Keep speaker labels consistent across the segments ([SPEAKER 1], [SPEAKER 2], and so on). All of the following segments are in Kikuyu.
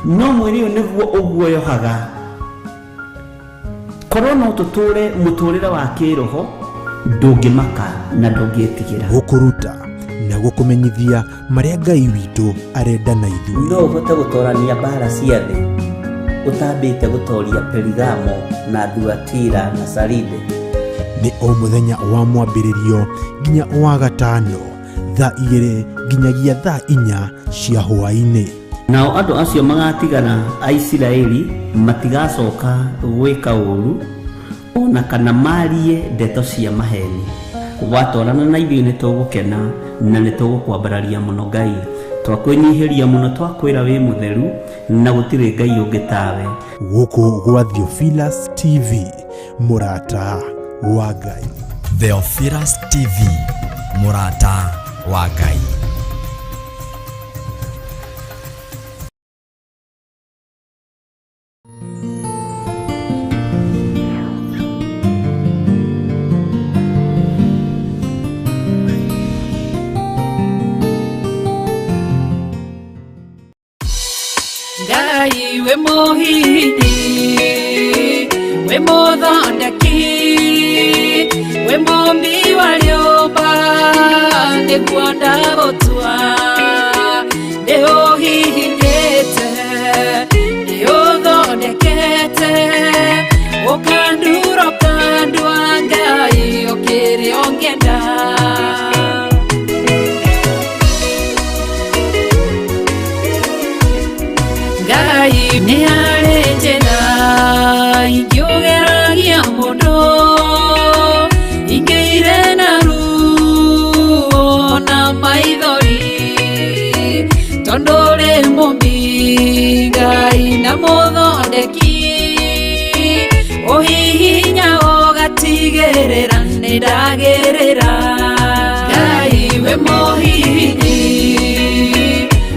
[SPEAKER 1] No mwĩrĩ ũyũ nĩguo ũguoyohaga. Korwo no tũtũre mũtũrĩre wa kĩroho, ndũngĩmaka na ndũngĩtigĩra.
[SPEAKER 2] Gũkũruta na gũkũmenyithia marĩa Ngai witũ arenda na ithuĩ.
[SPEAKER 1] No ũhote gũtorania mbara cia thĩ ũtambĩte gũtoria Perigamo na Thuatira na Saride?
[SPEAKER 2] Nĩ o mũthenya wa mwambĩrĩrio nginya wa gatano thaa 2 nginyagia thaa 4 cia hwaĩ-inĩ.
[SPEAKER 1] Nao andũ acio magatigara a Isiraeli matigacoka gwĩka ũũru o na kana maarie ndeto cia maheeni. Watwarana na ithuĩ nĩtũgũkena na nĩtũgũkwambararia mũno Ngai. Twakwĩnyihĩria mũno twakwĩra wĩ mũtheru na gũtirĩ Ngai ũngĩ tawe.
[SPEAKER 2] Gũkũ gwa Theophilus TV, mũrata wa Ngai.
[SPEAKER 3] Theophilus TV, mũrata wa Ngai.
[SPEAKER 4] Ngai wĩ mũhihinyi, wĩ mũthondeki, wĩ mũmbi wa rĩũmba, nĩguo ndagũtua. Nĩ ũhihinyĩte, nĩ ũthondekete, ũkandura ũkandua Ngai ũkĩrĩ ũngĩenda. Ngai nĩ harĩ njĩra ingĩũgeragia mũndũ, ingĩire na ruo na maithori, tondũ ũrĩ mũmbi Ngai na mũthondeki, ũhihinya ũgatigĩrĩra nĩ ndagĩrĩra. Ngai wĩ mũhihinyi,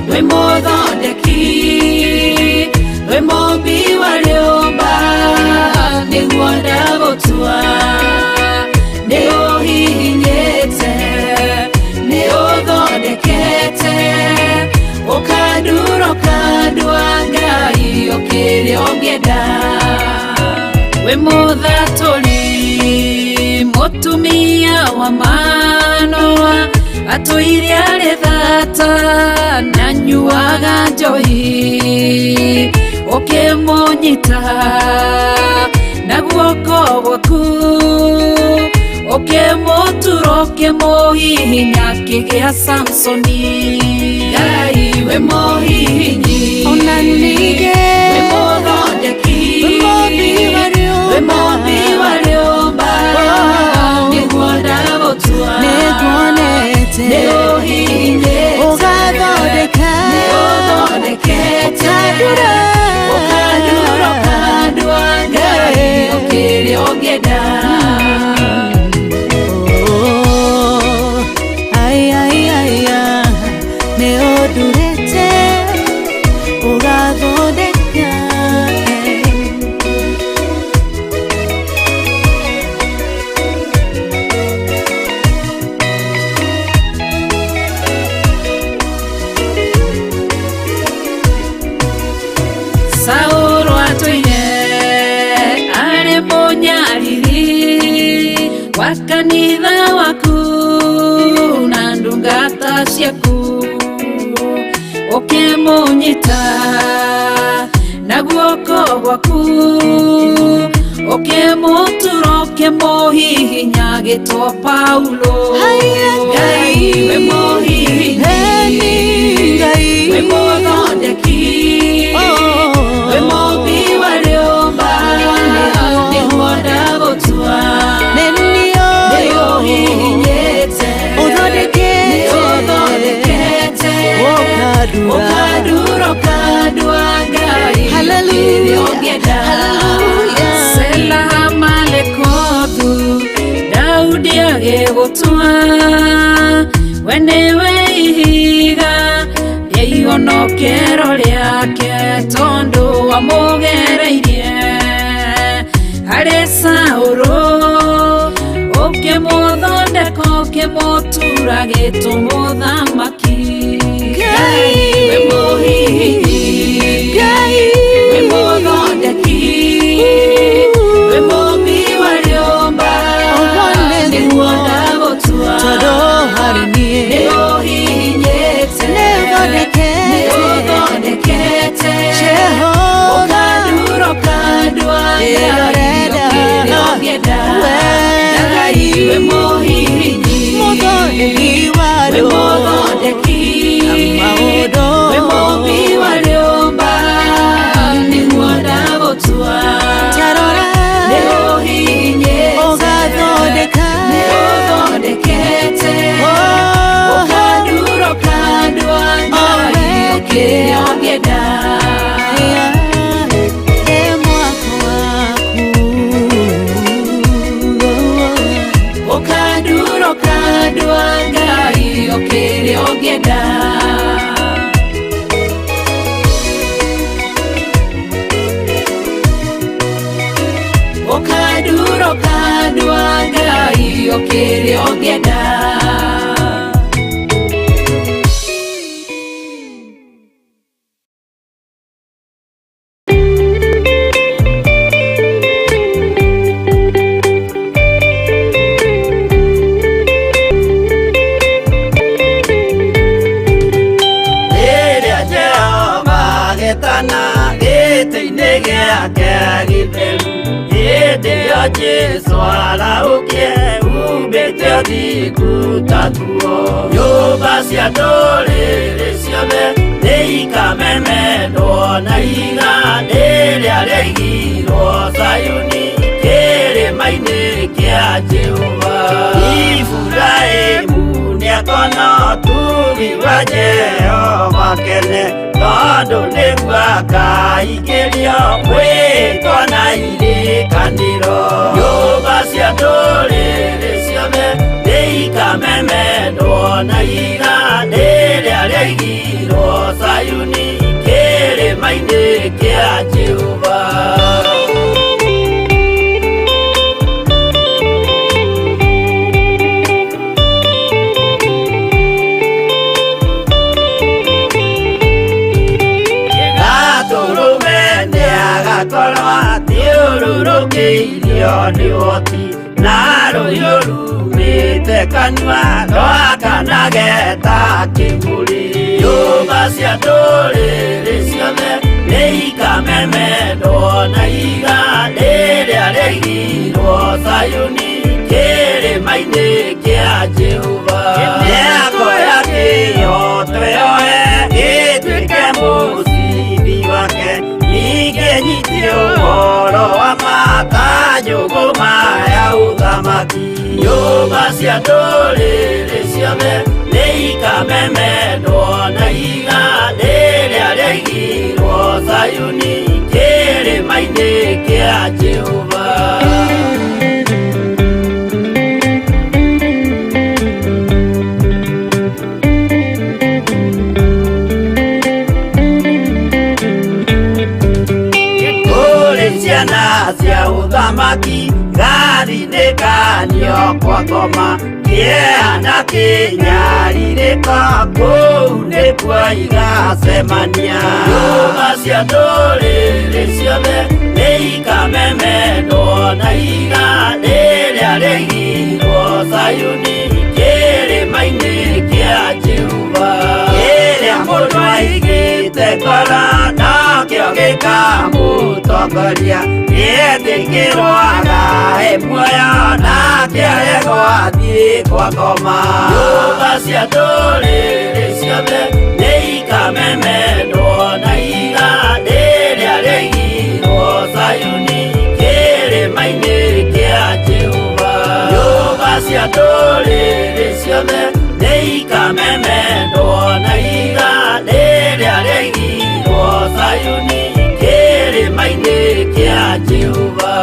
[SPEAKER 4] wĩ mũthondeki, wĩ mũmbi wa rĩũmba, nĩguo ndagũtua. Nĩ ũhihinyĩte, nĩ ũthondekete, ũkandura ũkandua Ngai ũkĩrĩ ũngĩenda. Wĩ mũthatũri, mũtumia wa Manoa, atũire arĩ thata na nyuaga njohi, ũkĩmũnyita na guoko gwaku, ũkĩmũtura ũkĩmũhihinya akĩgĩa Samsoni. Ngai wĩ mũhihinyi,
[SPEAKER 5] Ona ningĩ
[SPEAKER 4] wĩ mũthondeki,
[SPEAKER 5] wĩ mũmbi wa rĩũmba,
[SPEAKER 4] wĩ mũmbi wa rĩũmba, nĩguo ndagũtua.
[SPEAKER 5] Nĩnguonete
[SPEAKER 4] Nĩ ũhihinyĩte,
[SPEAKER 5] ũgathondeka,
[SPEAKER 4] nĩ ũthondekete,
[SPEAKER 5] ũkandura,
[SPEAKER 4] ũkandura ũkandua Ngai ũkĩrĩ ũngĩenda.
[SPEAKER 5] Oh, ai, ai, ai, ah, nĩ ũndurĩte ũgathondeka.
[SPEAKER 4] Saũlũ atũire arĩ mũnyariri wa kanitha waku na ndungata ciaku, ũkĩmũnyita na guoko gwaku, ũkĩmũtura ũkĩmũhihinya agĩtwo Paulo.
[SPEAKER 5] Haiya,
[SPEAKER 4] Ngai wĩ mũhihinyi,
[SPEAKER 5] Eni Ngai,
[SPEAKER 4] wĩ mũthondeki,
[SPEAKER 5] Oh.
[SPEAKER 4] wĩ mũmbi wa rĩũmba, nĩguo ndagũtua.
[SPEAKER 5] Nĩ
[SPEAKER 4] Nĩ
[SPEAKER 5] niĩ
[SPEAKER 4] ũhihinyĩte,
[SPEAKER 5] Ũthondekete.
[SPEAKER 4] nĩ ũthondekete,
[SPEAKER 5] Ũkandura.
[SPEAKER 4] ũkandura ũkandua Ngai
[SPEAKER 5] Hallelujah.
[SPEAKER 4] ũkĩrĩ ũngĩenda.
[SPEAKER 5] Hallelujah.
[SPEAKER 4] Sela Malekothu, Daudi agĩgũtua, we nĩwe ihiga rĩa ihonokero rĩake, tondũ wamũgereirie harĩ Saũlũ, ũkĩmũthondeka ũkĩmũtura gĩtũ mũthamaki.
[SPEAKER 5] Ngai.
[SPEAKER 4] Wĩ mũhihinyi,
[SPEAKER 5] Ngai.
[SPEAKER 4] Ũngĩenda.
[SPEAKER 6] Rĩrĩa Jehova agetana gĩtĩ-inĩ gĩake gĩtheru, hĩndĩ ĩyo Jesũ arahũkie umbĩte ũthingu ta nguo. Nyũmba cia ndũrĩrĩ ciothe nĩikamemendwo na ihiga rĩrĩa rĩaigirwo Zayuni kĩrĩma-inĩ kĩa Jehova. Iburahĩmu nĩakona ũtugi wa Jehova kene, tondũ nĩguo akaingĩrio mwĩtwa na irĩkanĩro. Nyũmba cia ndũrĩrĩ ciothe nĩikamemendwo na ihiga rĩrĩa rĩaigirwo Zayuni kĩrĩma-inĩ kĩa Jehova. Gatũrũme nĩagakorwo athiũrũrũkĩirio nĩ ũhoti, na rũhiũ rumĩte kanua rwakanage ta kĩmũrĩ. Nyũmba cia ndũrĩrĩ ciothe nĩikamemendwo na ihiga rĩrĩa rĩaigirwo Zayuni kĩrĩma-inĩ kĩa Jehova. Nĩakoya kĩhooto yoe gĩtuĩke mũcibi wake, ningĩ nyite ũhoro wa ma ta njũgũma ya ũthamaki. Nyũmba cia ndũrĩrĩ ciothe nĩikamemendwo na ihiga rĩrĩa rĩaigirwo Zayuni kĩrĩma-inĩ kĩa Jehova. Kũrĩ ciana cia ũthamaki gathinĩkanio kwa ngoma, kĩeha na kĩnyarirĩko kũu nĩkuo igacemania. Nyũmba cia ndũrĩrĩ ciothe nĩikamemendwo na ihiga rĩrĩa rĩaigirwo Zayuni kĩrĩma-inĩ kĩa Jehova. Kĩrĩa mũndũ aigĩte ngoro nokĩo gĩkamũtongoria, nĩetĩkĩrwo agae muoyo nake aregwo athiĩ kwa ngoma. Nyũmba cia ndũrĩrĩ ciothe nĩikamemendwo na ihiga rĩrĩa rĩaigirwo Zayuni kĩrĩma-inĩ kĩa Jehova. Nyũmba cia ndũrĩrĩ ciothe nĩikamemendwo na ihiga rĩrĩa rĩaigirwo Zayuni kĩrĩma-inĩ kĩa Jehova.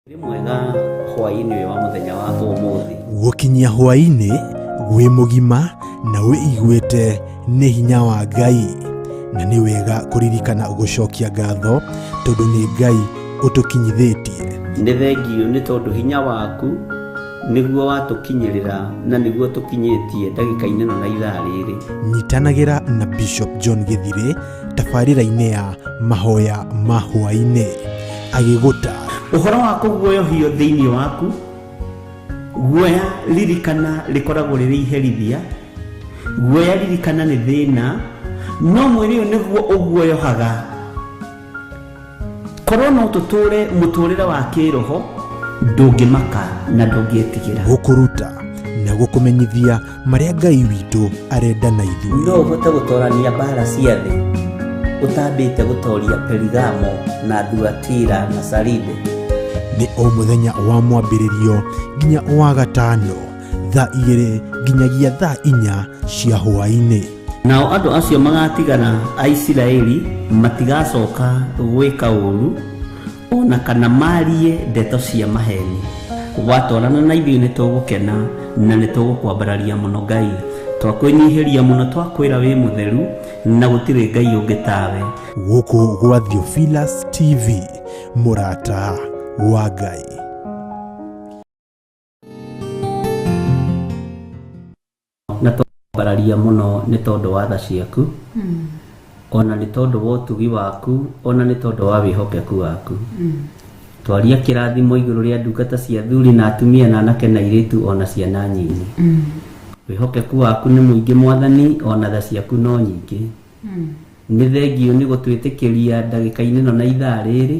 [SPEAKER 1] Wĩ mwega hwaĩ-inĩ ũyũ wa mũthenya wa ũmũthĩ.
[SPEAKER 2] Gũkinyia hwaĩ-inĩ wĩ mũgima na wĩiguĩte nĩ hinya wa Ngai, na nĩ wega kũririkana gũcokia ngatho tondũ nĩ Ngai ũtũkinyithĩtie.
[SPEAKER 1] Nĩ thengiũ nĩ tondũ hinya waku nĩguo watũkinyĩrĩra na nĩguo tũkinyĩtie ndagĩka-inĩ ĩno na ithaa rĩrĩ.
[SPEAKER 2] Nyitanagĩra na Bishop John Gĩthirĩ tabarĩra-inĩ ya mahoya ma hwaĩ-inĩ agĩgũta
[SPEAKER 1] Ũhoro wa kũguoyohio thĩinĩ waku, guoya ririkana rĩkoragwo rĩrĩ iherithia, guoya ririkana nĩ thĩna, no mwĩrĩ ũyũ nĩguo ũguoyohaga. Korwo no tũtũre mũtũrĩre wa kĩroho, ndũngĩmaka na ndũngĩtigĩra.
[SPEAKER 2] Gũkũruta na gũkũmenyithia marĩa Ngai witũ arenda na ithuĩ.
[SPEAKER 1] No ũhote gũtorania mbara cia thĩ ũtambĩte gũtoria Perigamo na Thuatira na Saride.
[SPEAKER 2] Nĩ o mũthenya wa mwambĩrĩrio nginya wa gatano thaa 2 nginyagia thaa 4 cia hwaĩ-inĩ.
[SPEAKER 1] Nao andũ acio magatigara a Isiraeli matigacoka gwĩka ũũru o na kana marie ndeto cia maheni. Watwarana na ithuĩ nĩ tũgũkena na nĩ tũgũkwambararia mũno Ngai. Twakwĩnyihĩria mũno, twakwĩra wĩ mũtheru na gũtirĩ Ngai ũngĩ tawe.
[SPEAKER 2] Gũkũ gwa Theophilus TV, mũrata wa Ngai.
[SPEAKER 1] Na twambararia mũno nĩ tondũ wa tha ciaku, ona nĩ tondũ wa ũtugi waku, ona nĩ tondũ wa wĩhokeku waku. Twaria kĩrathimo igũrũ rĩa ndungata cia athuri na atumia na anake na airĩtu ona ciana nyinyi. Wĩhokeku waku nĩ mũingĩ Mwathani, ona tha ciaku no nyingĩ. Nĩ thengiũ nĩ gũtwĩtĩkĩria ndagĩka-inĩ ĩno na ithaa rĩrĩ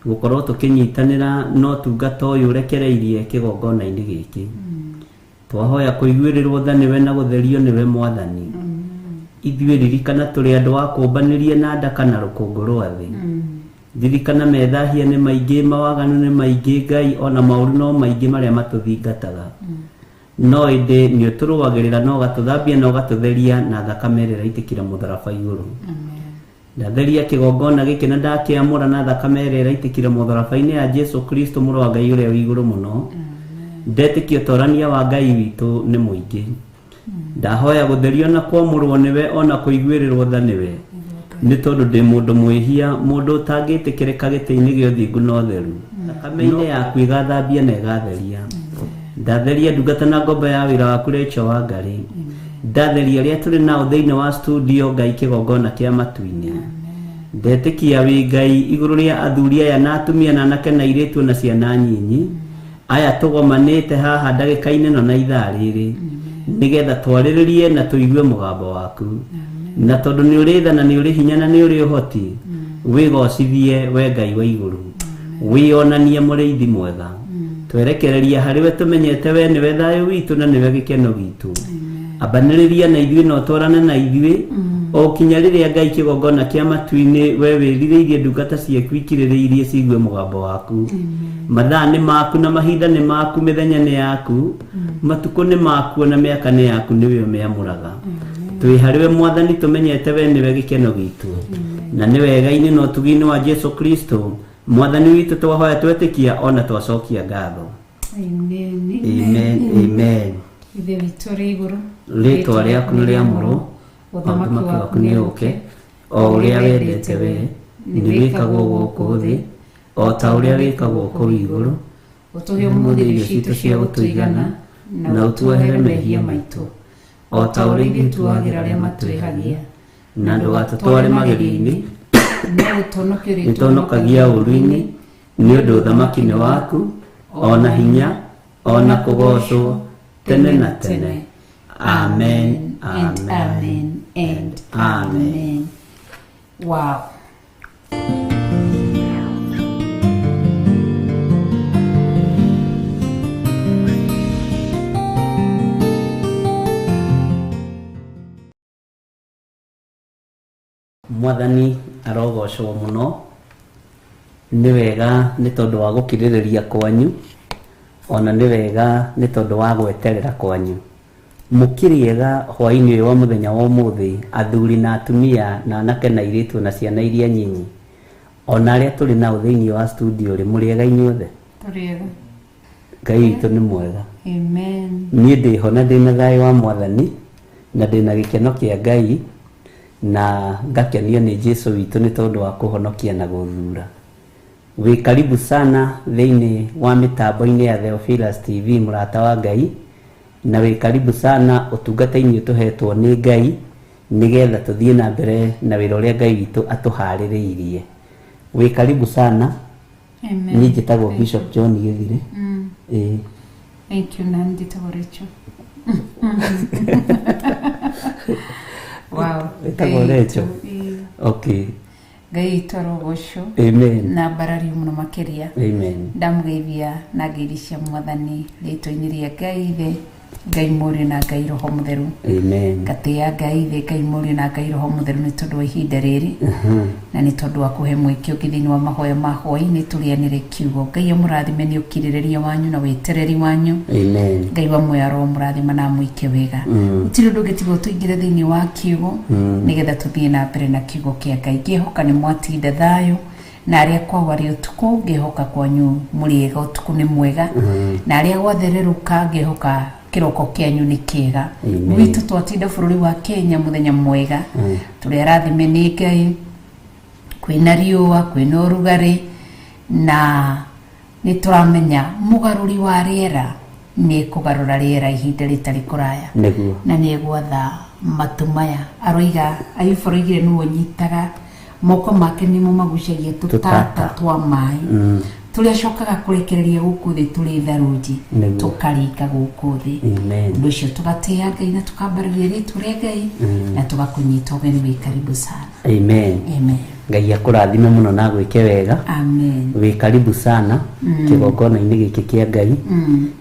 [SPEAKER 1] gũkorwo tũkĩnyitanĩra na ũtungata ũyũ ũrekereirie kĩgongona-inĩ gĩkĩ. Twahoya kũiguĩrĩrwo tha nĩwe na gũtherio nĩwe Mwathani. Ithuĩ ririkana tũrĩ andũ a kũmbanĩria na ndaka na rũkũngũ rwa thĩ. Ririkana methahia nĩ maingĩ, mawaganu nĩ maingĩ, Ngai ona maũru no maingĩ marĩa matũthingataga. No ĩndĩ nĩ ũtũrũagĩrĩra na ũgatũthambia na ũgatũtheria na thakame ĩrĩa ĩraitĩkĩra mũtharaba igũrũ. Ndatheria kĩgongona gĩkĩ na ndakĩamũra na thakame ĩrĩa ĩraitĩkĩra mũtharaba-inĩ ya Jesu Kristo mũrũ wa Ngai ũrĩa wĩ igũrũ mũno. Ndetĩkia ũtorania wa Ngai witũ nĩ mũingĩ. Ndahoya gũtherio na kwamũrwo nĩwe ona kũiguĩrĩrwo tha nĩwe. Nĩ tondũ ndĩ mũndũ mwĩhia, mũndũ ũtangĩtĩkĩrĩka gĩtĩ-inĩ gĩa ũthingu na ũtheru. Thakame-inĩ yaku ĩgathambia na ĩgatheria. Ndatheria ndungata na ngombo ya wĩra waku Rachel Wangari. Ndatheria arĩa tũrĩ nao thĩinĩ wa studio Ngai kĩgongona kĩa matu-inĩ. Ndetĩkia wĩ Ngai igũrũ rĩa athuri aya na atumia na anake na airĩtu na ciana nyinyi. Aya tũgomanĩte haha ndagĩka-inĩ ĩno na ithaa rĩrĩ nĩgetha twarĩrĩrie na tũigue mũgambo waku. Na tondũ nĩ ũrĩ tha na nĩ ũrĩ hinya na nĩ ũrĩ ũhoti, wĩgocithie we Ngai wa igũrũ, wĩonanie mũrĩithi mwega. Twerekereria harĩ we tũmenyete we nĩwe thayũ witũ na nĩwe gĩkeno gitũ. Ambanĩrĩria na ithuĩ na ũtwarane na ithuĩ o kinya rĩrĩa Ngai kĩgongona kĩa matu-inĩ we wĩrirĩirie ndungata ciaku ikirĩrĩirie ciigue mũgambo waku. Mathaa nĩ maku na mahinda nĩ maku, mĩthenya nĩ yaku, matukũ nĩ maku ona mĩaka nĩ yaku, nĩwe ũmĩamũraga. Twĩ harĩ we Mwathani tũmenyete we nĩwe gĩkeno gitũ. Na nĩ wega-inĩ na ũtugi-inĩ wa Jesu Kristo Mwathani witũ twahoya twetĩkia ona twacokia ngatho.
[SPEAKER 4] Amen.
[SPEAKER 1] Amen, amen.
[SPEAKER 4] Ithe witũ ũrĩ igũrũ,
[SPEAKER 1] Rĩtwa rĩaku nĩ rĩamũrwo,
[SPEAKER 4] ũthamaki waku
[SPEAKER 1] nĩ ũũke, o ũrĩa wendete we nĩ wĩkagwo gũkũ thĩ o ta ũrĩa wĩkagwo kũu igũrũ.
[SPEAKER 4] Ũtũhe ũmũthĩ irio citũ cia gũtũigana, na ũtuohere mehia maitũ
[SPEAKER 1] o ta ũrĩa ithuĩ tuohagĩra arĩa matwĩhagia, na ndũgatũtware magerio-inĩ,
[SPEAKER 4] no ũtũhonokie
[SPEAKER 1] nĩtũhonokagia ũũru-inĩ, nĩ ũndũ ũthamaki nĩ waku, ona hinya, ona kũgoocwo tene na tene. Amen,
[SPEAKER 4] and
[SPEAKER 1] amen,
[SPEAKER 4] amen and
[SPEAKER 1] amen.
[SPEAKER 4] amen. Wow.
[SPEAKER 1] Mwathani arogocwo mũno. Nĩ wega nĩ tondũ wa gũkirĩrĩria kwanyu, ona nĩ wega nĩ tondũ wa gweterera kwanyu. Mũkĩrĩega hwaĩ-inĩ ũyũ wa mũthenya wa ũmũthĩ, athuri na atumia na anake na airĩtu na ciana iria nyinyi, ona arĩa tũrĩ nao thĩinĩ wa studio rĩ, mũrĩega inyuothe?
[SPEAKER 4] Tũrĩega.
[SPEAKER 1] Ngai witũ nĩ mwega.
[SPEAKER 4] Amen.
[SPEAKER 1] Niĩ ndĩho na ndĩna thayũ wa Mwathani na ndĩna gĩkeno kĩa Ngai na ngakenio nĩ Jesu witũ nĩ tondũ wa kũhonokia na gũthura. Wĩ karibu sana thĩinĩ wa mĩtambo-inĩ ya Theophilus TV mũrata wa Ngai, na wĩ karibu sana ũtungata-inĩ ũtũhetwo nĩ Ngai nĩgetha tũthiĩ na mbere na wĩra ũrĩa Ngai witũ atũharĩrĩirie. Wĩ karibu sana.
[SPEAKER 4] Amen.
[SPEAKER 1] Niĩ njĩtagwo
[SPEAKER 4] Thank
[SPEAKER 1] Bishop
[SPEAKER 4] you.
[SPEAKER 1] John Gĩthire. Ĩĩ.
[SPEAKER 4] Thank you, na njĩtagwo Rachel. Wow.
[SPEAKER 1] Wĩtagwo
[SPEAKER 4] Ngai
[SPEAKER 1] Rachel?
[SPEAKER 4] witũ, ĩĩ.
[SPEAKER 1] Okay.
[SPEAKER 4] Ngai witũ arogocwo
[SPEAKER 1] Amen.
[SPEAKER 4] na mbarario mũno makĩria.
[SPEAKER 1] Amen.
[SPEAKER 4] Ndamũgeithia na ngeithi cia Mwathani rĩtwa-inĩ rĩa Ngai Ithe, Ngai Mũriũ na Ngai Roho Mũtheru.
[SPEAKER 1] Amen.
[SPEAKER 4] Ngatĩĩa Ngai Ithe, Ngai Mũriũ na Ngai Roho Mũtheru nĩ tondũ wa ihinda rĩrĩ na nĩ tondũ wa kũhe mweke ũngĩ thĩinĩ wa mahoya ma hwaĩ-inĩ tũrĩanĩre kiugo. Ngai amũrathime nĩ ũkirĩrĩria wanyu na wetereri wanyu.
[SPEAKER 1] Amen.
[SPEAKER 4] Ngai wa muoyo aromũrathima na amwĩke wega. Gũtirĩ ũndũ ũngĩ tiga tũingĩre thĩinĩ wa kiugo nĩgetha tũthiĩ na mbere na kiugo kĩa Ngai. Ngĩhoka nĩ mwatinda thayũ na arĩa kwao arĩ ũtukũ, ngĩhoka kwanyu mũrĩ ega, ũtukũ nĩ mwega, na arĩa gwathererũka ngĩhoka kĩroko kĩanyu nĩ kĩega.
[SPEAKER 1] Amen.
[SPEAKER 4] Gwitũ twatinda bũrũri wa Kenya mũthenya mwega, tũrĩ arathime nĩ Ngai, kwĩna riũa, kwĩna ũrugarĩ, na nĩ tũramenya mũgarũri wa rĩera nĩ kũgarũra rĩera ihinda rĩtarĩ kũraya.
[SPEAKER 1] Nĩguo.
[SPEAKER 4] Na nĩ egwatha matu maya. Aroiga, Ayubu aroigire nĩwe ũnyitaga moko make nĩmo magucagia tũtata
[SPEAKER 1] Tũtata.
[SPEAKER 4] twa maĩ tũrĩa acokaga kũrekereria gũkũ thĩ tũrĩ tharunji
[SPEAKER 1] Nĩguo.
[SPEAKER 4] tũkaringa gũkũ thĩ.
[SPEAKER 1] Amen.
[SPEAKER 4] Ũndũ ũcio tũgatĩĩa Ngai na tũkambararia rĩtwa rĩa Ngai na tũgakũnyita ũgeni wĩ karibu sana.
[SPEAKER 1] Amen.
[SPEAKER 4] Amen.
[SPEAKER 1] Ngai akũrathime mũno na agwĩke wega.
[SPEAKER 4] Amen.
[SPEAKER 1] Wĩ karibu sana kĩgongona-inĩ gĩkĩ kĩa Ngai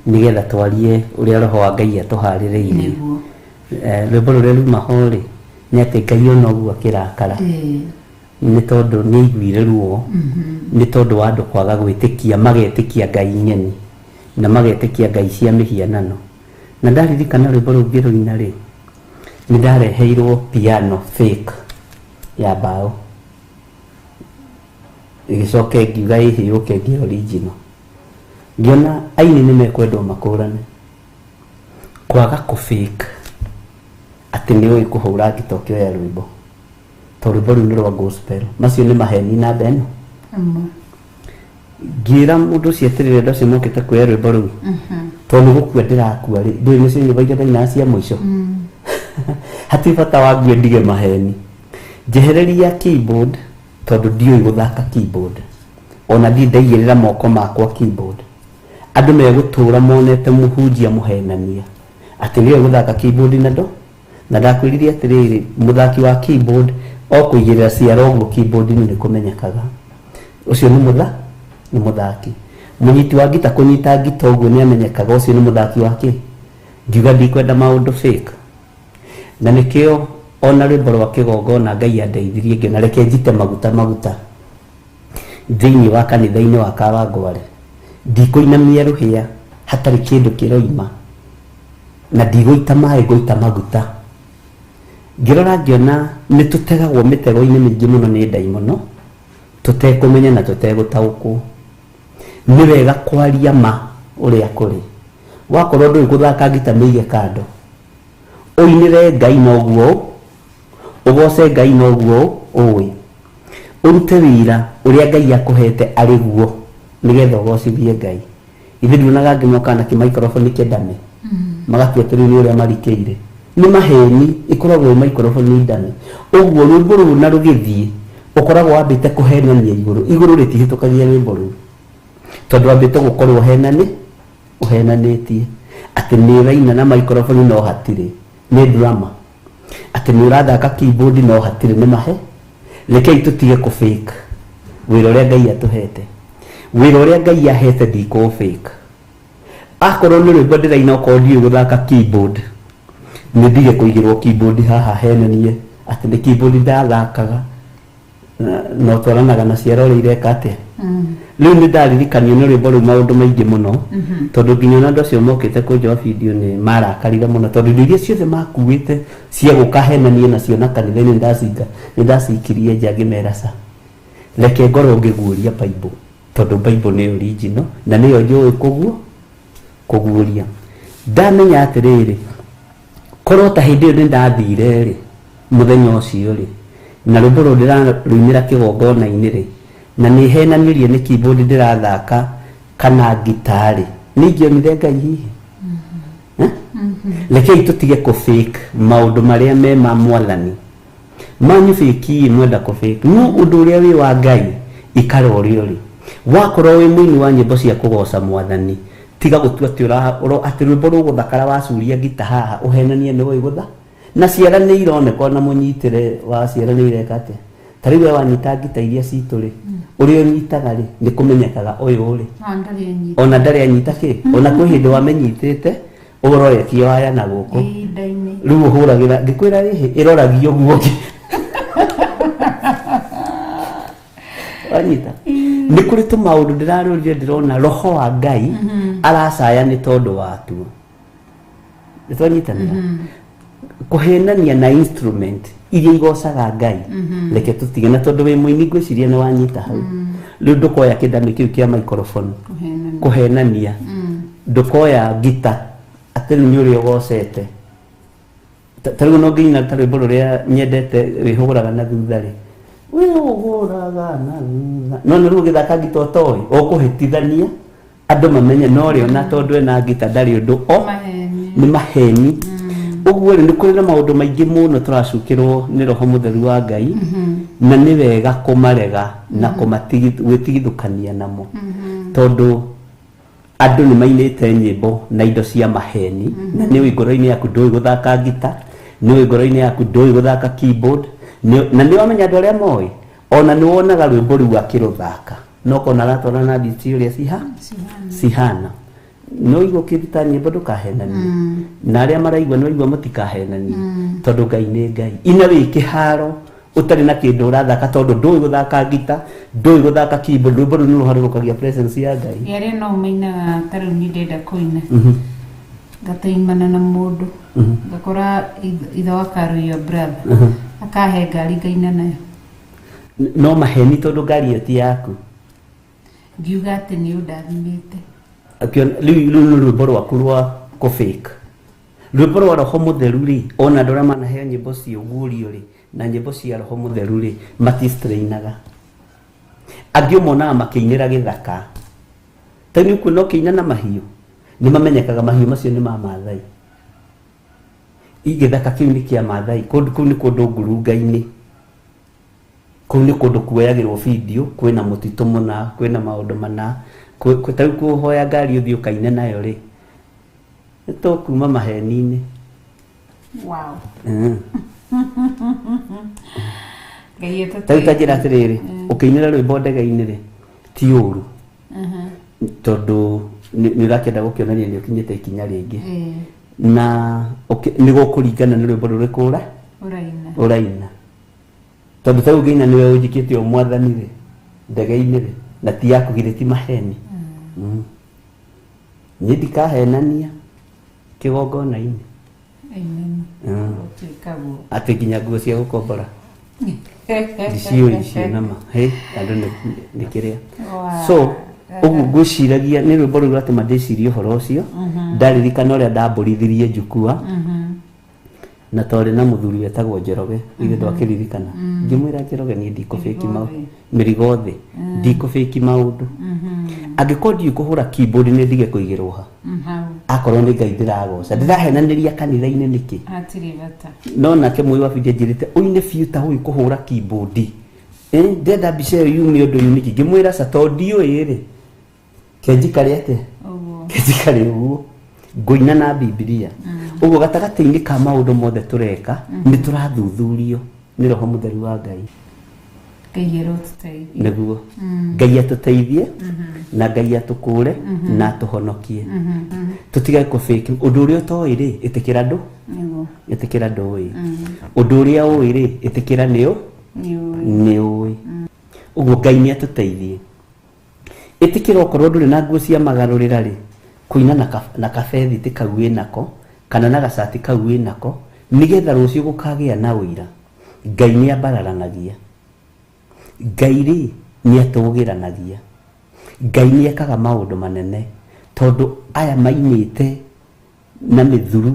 [SPEAKER 1] nĩgetha twarie ũrĩa Roho wa Ngai atũharĩrĩirie.
[SPEAKER 4] Nĩguo.
[SPEAKER 1] Rwĩmbo rũrĩa ruma ho rĩ nĩ atĩ Ngai ona ũguo akĩrakara nĩ tondũ nĩ aiguire ruo nĩ tondũ wa andũ kwaga gwĩtĩkia, magetĩkia Ngai ng'eni na magetĩkia Ngai cia mĩhianano. Na ndaririkana rwĩmbo rũu ngĩrũina rĩ, nĩ ndareheirwo piano fake ya mbaũ, ĩgĩcoka ĩngiuga ĩhĩ yũke ĩngĩ original. Ngĩona aini nĩ mekwendwo makũrane kwaga kũ fake atĩ nĩ ũĩ kũhũra ngita ũkĩoya rwĩmbo, tondũ rwĩmbo rũu nĩ rwa gospel, macio nĩ maheni namba ĩno. Ngĩra mũndũ ũcio atĩrĩrĩ, andũ acio mokĩte kuoya rwĩmbo rũu, tondũ nĩ gũkua ndĩrakua rĩ, ndũĩ nĩcio nyũmba iria ndainaga cia mũico, hatirĩ bata wa ngue ndige maheni, njehereria keyboard tondũ ndiũĩ gũthaka keyboard, ona ndirĩ ndaigĩrĩra moko makwa keyboard. Andũ megũtũra monete mũhunjia mũhenania atĩ nĩwe gũthaka keyboard na ndo na ndakwĩrire atĩrĩrĩ, mũthaki wa keyboard o kũigĩrĩra ciara ũguo keyboard-inĩ nĩ kũmenyekaga ũcio nĩ nĩ mũthaki. Mũnyiti wa ngita kũnyita ngita ũguo nĩ amenyekaga ũcio nĩ mũthaki wa kĩ. Ngiuga ndikwenda maũndũ fake, na nĩkĩo ona rwĩmbo rwa kĩgongona Ngai andeithirie ngĩona reke njite maguta maguta thĩinĩ wa kanitha-inĩ wa Kawangware, ndikũinamia rũhĩa hatarĩ kĩndũ kĩroima, na ndigũita maĩ ngũita maguta. Ngĩrora ngĩona nĩ tũtegagwo mĩtego-inĩ mĩingĩ mũno nĩ ndaimono tũtekũmenya na tũtegũtaũkwo. Nĩ wega kwaria ma ũrĩa kũrĩ. Wakorwo ndũĩ gũthaka ngita mĩige kando, ũinĩre Ngai noguo, ũgoce Ngai noguo ũĩ, ũrute wĩra ũrĩa Ngai akũhete arĩ guo nĩgetha ũgocithie Ngai. Ithuĩ nduonaga angĩ mokaga na kĩmaikoroboni kĩndame magatua atĩrĩrĩ nĩ ũrĩa marikĩire, nĩ maheni, ĩkoragwo ĩ maikoroboni ndame. Ũguo rwĩmbo rũu na rũgĩthiĩ ũkoragwo wambĩte kũhenania igũrũ, igũrũ rĩtihĩtũkagia rwĩmbo rũu tondũ wambĩte gũkorwo ũhenanĩtie atĩ nĩ ũraina na maikoroboni no hatirĩ, nĩ drama, atĩ nĩ ũrathaka keyboard no hatirĩ, nĩ mahe. Rekei tũtige kũ fake wĩra ũrĩa Ngai atũhete. Wĩra ũrĩa Ngai ahete ndikũ fake. Akorwo nĩ rwĩmbo ndĩraina, okorwo ndiũĩ gũthaka keyboard, nĩ ndige kũigĩrwo keyboard haha henanie atĩ nĩ keyboard ndathakaga na ũtwaranaga na ciara ũrĩa ireka atĩa. Rĩu nĩ ndaririkanio nĩ rwĩmbo rũu maũndũ maingĩ mũno, tondũ nginya ona andũ acio mokĩte kũnjoa video nĩ marakarire mũno, tondũ indo iria ciothe makuĩte cia gũka henanie nacio na kanitha-inĩ nĩ ndacikirie nja ngĩmera ca reke ngorwo ngĩguũria Bible. Tondũ Bible nĩ original na nĩyo njũĩ kũguo kũguũria. Ndamenya atĩrĩrĩ, korwo ta hĩndĩ ĩyo nĩ ndathire rĩ, mũthenya ũcio rĩ, na rwĩmbo rũrũ ndĩrarũinĩra kĩgongona-inĩ rĩ, na nĩ henanirie nĩ keyboard ndĩrathaka kana ngita rĩ, nĩ ingĩonire Ngai hihi? Eh? Rekei tũtige kũ fake maũndũ marĩa me ma Mwathani. Manyu fake mwenda kũ fake, no ũndũ ũrĩa wĩ wa Ngai ikara ũrĩa ũrĩ. Wakorwo wĩ mũini wa nyĩmbo cia kũgoca Mwathani, tiga gũtua atĩ ũra atĩ rwĩmbo rũgũthakara wacuria ngita haha ũhenanie nĩ ũĩ gũtha. Na ciara nĩ ironeka ona mũnyitĩre wa ciara nĩ ireka atĩa. Ta rĩu we wanyita ngita iria citũ rĩ, ũrĩa ũnyitaga rĩ, nĩ kũmenyekaga ũyũ rĩ.
[SPEAKER 4] Ona ndarĩ anyita.
[SPEAKER 1] Ona ndarĩ anyita kĩ. Ona kwĩ hĩndĩ wamenyitĩte ũroretie waya na gũkũ.
[SPEAKER 4] Ihinda-inĩ.
[SPEAKER 1] Rĩu ũhũragĩra, ngĩkwĩra rĩhĩ, ĩroragio ũguo. Wanyita? Nĩ kũrĩ tũmaũndũ ndĩrarorire ndĩrona roho wa Ngai aracaya nĩ tondũ watuo. Nĩ twanyitanĩra? Kũhenania na instrument iria igocaga Ngai, reke tũtige. Na tondũ wĩ mũini ngwĩciria nĩ wanyita hau. Rĩu ndũkoya kĩndamĩ kĩu kĩa microphone
[SPEAKER 4] Kũhenania.
[SPEAKER 1] Kũhenania. Ndũkoya ngita atĩ rĩu nĩ ũrĩa ũgocete. Ta rĩu no nginya ta rwĩmbo rũrĩa nyendete wĩhũgũraga na thutha rĩ, wĩhũgũraga na thutha, no nĩ rĩu ũgĩthaka ngita ũtoĩ ũkũhĩtithania andũ mamenye no rĩ, ona tondũ ena ngita ndarĩ ũndũ o
[SPEAKER 4] Maheni.
[SPEAKER 1] Nĩ maheni. Ũguo rĩ, nĩ kũrĩ na maũndũ maingĩ mũno tũracukĩrwo nĩ roho mũtheru wa Ngai, na nĩ wega kũmarega na gwĩtigithũkania namo, tondũ andũ nĩ mainĩte nyĩmbo na indo cia maheni, na nĩ ũĩ ngoro-inĩ yaku ndũĩ gũthaka ngita, nĩ ũĩ ngoro-inĩ yaku ndũĩ gũthaka keyboard, na nĩ wamenya andũ arĩa moĩ, ona nĩ wonaga rwĩmbo rũu akĩrũthaka no kona aratwarana na beat ũrĩa cihana. No igua ũkĩruta nyĩmbo ndũkahenanie, na arĩa maraigua nĩ waigua mũtikahenanie, tondũ Ngai nĩ Ngai. Ina wĩ kĩharo ũtarĩ na kĩndũ ũrathaka, tondũ ndũĩ gũthaka ngita, ndũĩ gũthaka keyboard, rwĩmbo rũu nĩ rũharũrũkagia presence ya Ngai.
[SPEAKER 4] Arĩa no mainaga, ta rĩu niĩ ndenda kũina, ngataimana na mũndũ, ngakora ithe wa Karo, your brother, akahe ngari ngaina nayo.
[SPEAKER 1] No maheni, tondũ ngari ĩyo ti yaku.
[SPEAKER 4] Ngiuga atĩ nĩ ũndathimĩte.
[SPEAKER 1] Rĩu nĩ rwĩmbo rwaku rwa kũ fake. Rwĩmbo rwa roho mũtheru rĩ, ona andũ arĩa manaheo nyĩmbo cia ũguũrio rĩ na nyĩmbo cia roho mũtheru rĩ, matistrainaga. Angĩ ũmonaga makĩinĩra gĩthaka, ta nĩ ũkuona ũkĩina na mahiũ, nĩ mamenyekaga mahiũ macio nĩ ma Maathai. Gĩthaka kĩu nĩ kĩa Maathai, kũndũ kũu nĩ kũndũ ngurunga-inĩ, kũu nĩ kũndũ kuoyagĩrwo video, kwĩna mũtitũ mũna, kwĩna maũndũ mana. Ta rĩu kũhoya ngari ũthiĩ ũkaine nayo rĩ, nĩ tũkuma maheni-inĩ.
[SPEAKER 4] Ngai.
[SPEAKER 1] Ta rĩu ta njĩra atĩrĩrĩ, ũkĩinĩra rwĩmbo ndege-inĩ rĩ, ti ũru, tondũ nĩ ũrakĩenda gũkĩonania nĩ ũkinyĩte ikinya rĩngĩ, na nĩ gũkũringana nĩ rwĩmbo rũrĩkũ
[SPEAKER 4] ũraina.
[SPEAKER 1] Ũraina, tondũ ta rĩu ũngĩina nĩwe ũnjĩkĩte o Mwathani rĩ ndege-inĩ rĩ, na ti yaku, githĩ ti maheni? Niĩ ndikahenania kĩgongona-inĩ.
[SPEAKER 4] Amen. Gũtuĩka guo.
[SPEAKER 1] Atĩ nginya nguo cia gũkombora ndiciũĩ icio nama hĩ andũ nĩ kĩrĩa. So ũguo ngwĩciragia nĩ rwĩmbo rũu rwatũma ndĩcirie ũhoro ũcio, ndaririkana ũrĩa ndambũrithirie njukua na twarĩ na mũthuri wetagwo Njoroge, ithe ndwakĩririkana, ngĩmwĩra, "Njoroge, niĩ ndikũbĩki mĩrigo thĩ, ndikũbĩki maũndũ. Angĩkorwo ndiũĩ kũhũra keyboard, nĩ ndige kũigĩrwo ha."
[SPEAKER 4] Hau.
[SPEAKER 1] Akorwo nĩ Ngai ndĩragoca, ndĩrahenanĩria kanitha-inĩ nĩkĩ?
[SPEAKER 4] Hatirĩ bata.
[SPEAKER 1] No nake mũi wa bindio anjĩrĩte ũine biũ ta ũĩ kũhũra keyboard. Eh, ndĩrenda mbica ĩyo yume ũndũ ũyũ nĩkĩ? Ngĩmwĩra ca tondũ ndiũĩ rĩ, kenjikare atĩa?
[SPEAKER 4] Ũguo.
[SPEAKER 1] Kenjikare ũguo ngũina na Bibilia ũguo. Gatagatĩ-inĩ ka maũndũ mothe tũreka, nĩ tũrathuthurio nĩ roho mũtheru wa Ngai.
[SPEAKER 4] Ngai arotũteithia.
[SPEAKER 1] Nĩguo Ngai atũteithie na Ngai atũkũre na atũhonokie, tũtige kũbĩki ũndũ ũrĩa ũtoĩ rĩ, ĩtĩkĩra ndũ ĩtĩkĩra ndũĩ. Ũndũ ũrĩa ũĩ rĩ, ĩtĩkĩra nĩ ũ
[SPEAKER 4] Nĩ ũĩ.
[SPEAKER 1] Nĩ ũĩ. Ũguo Ngai nĩ atũteithie. Ĩtĩkĩra okorwo ndũrĩ na nguo cia magarũrĩra rĩ, kũina na kabethiti kau wĩ nako kana na gacati kau wĩ nako, nĩgetha rũciũ gũkagĩa na ũira. Ngai nĩ ambararanagia, Ngai rĩ nĩ atũgĩranagia. Ngai nĩ ekaga maũndũ manene tondũ aya mainĩte na mĩthuru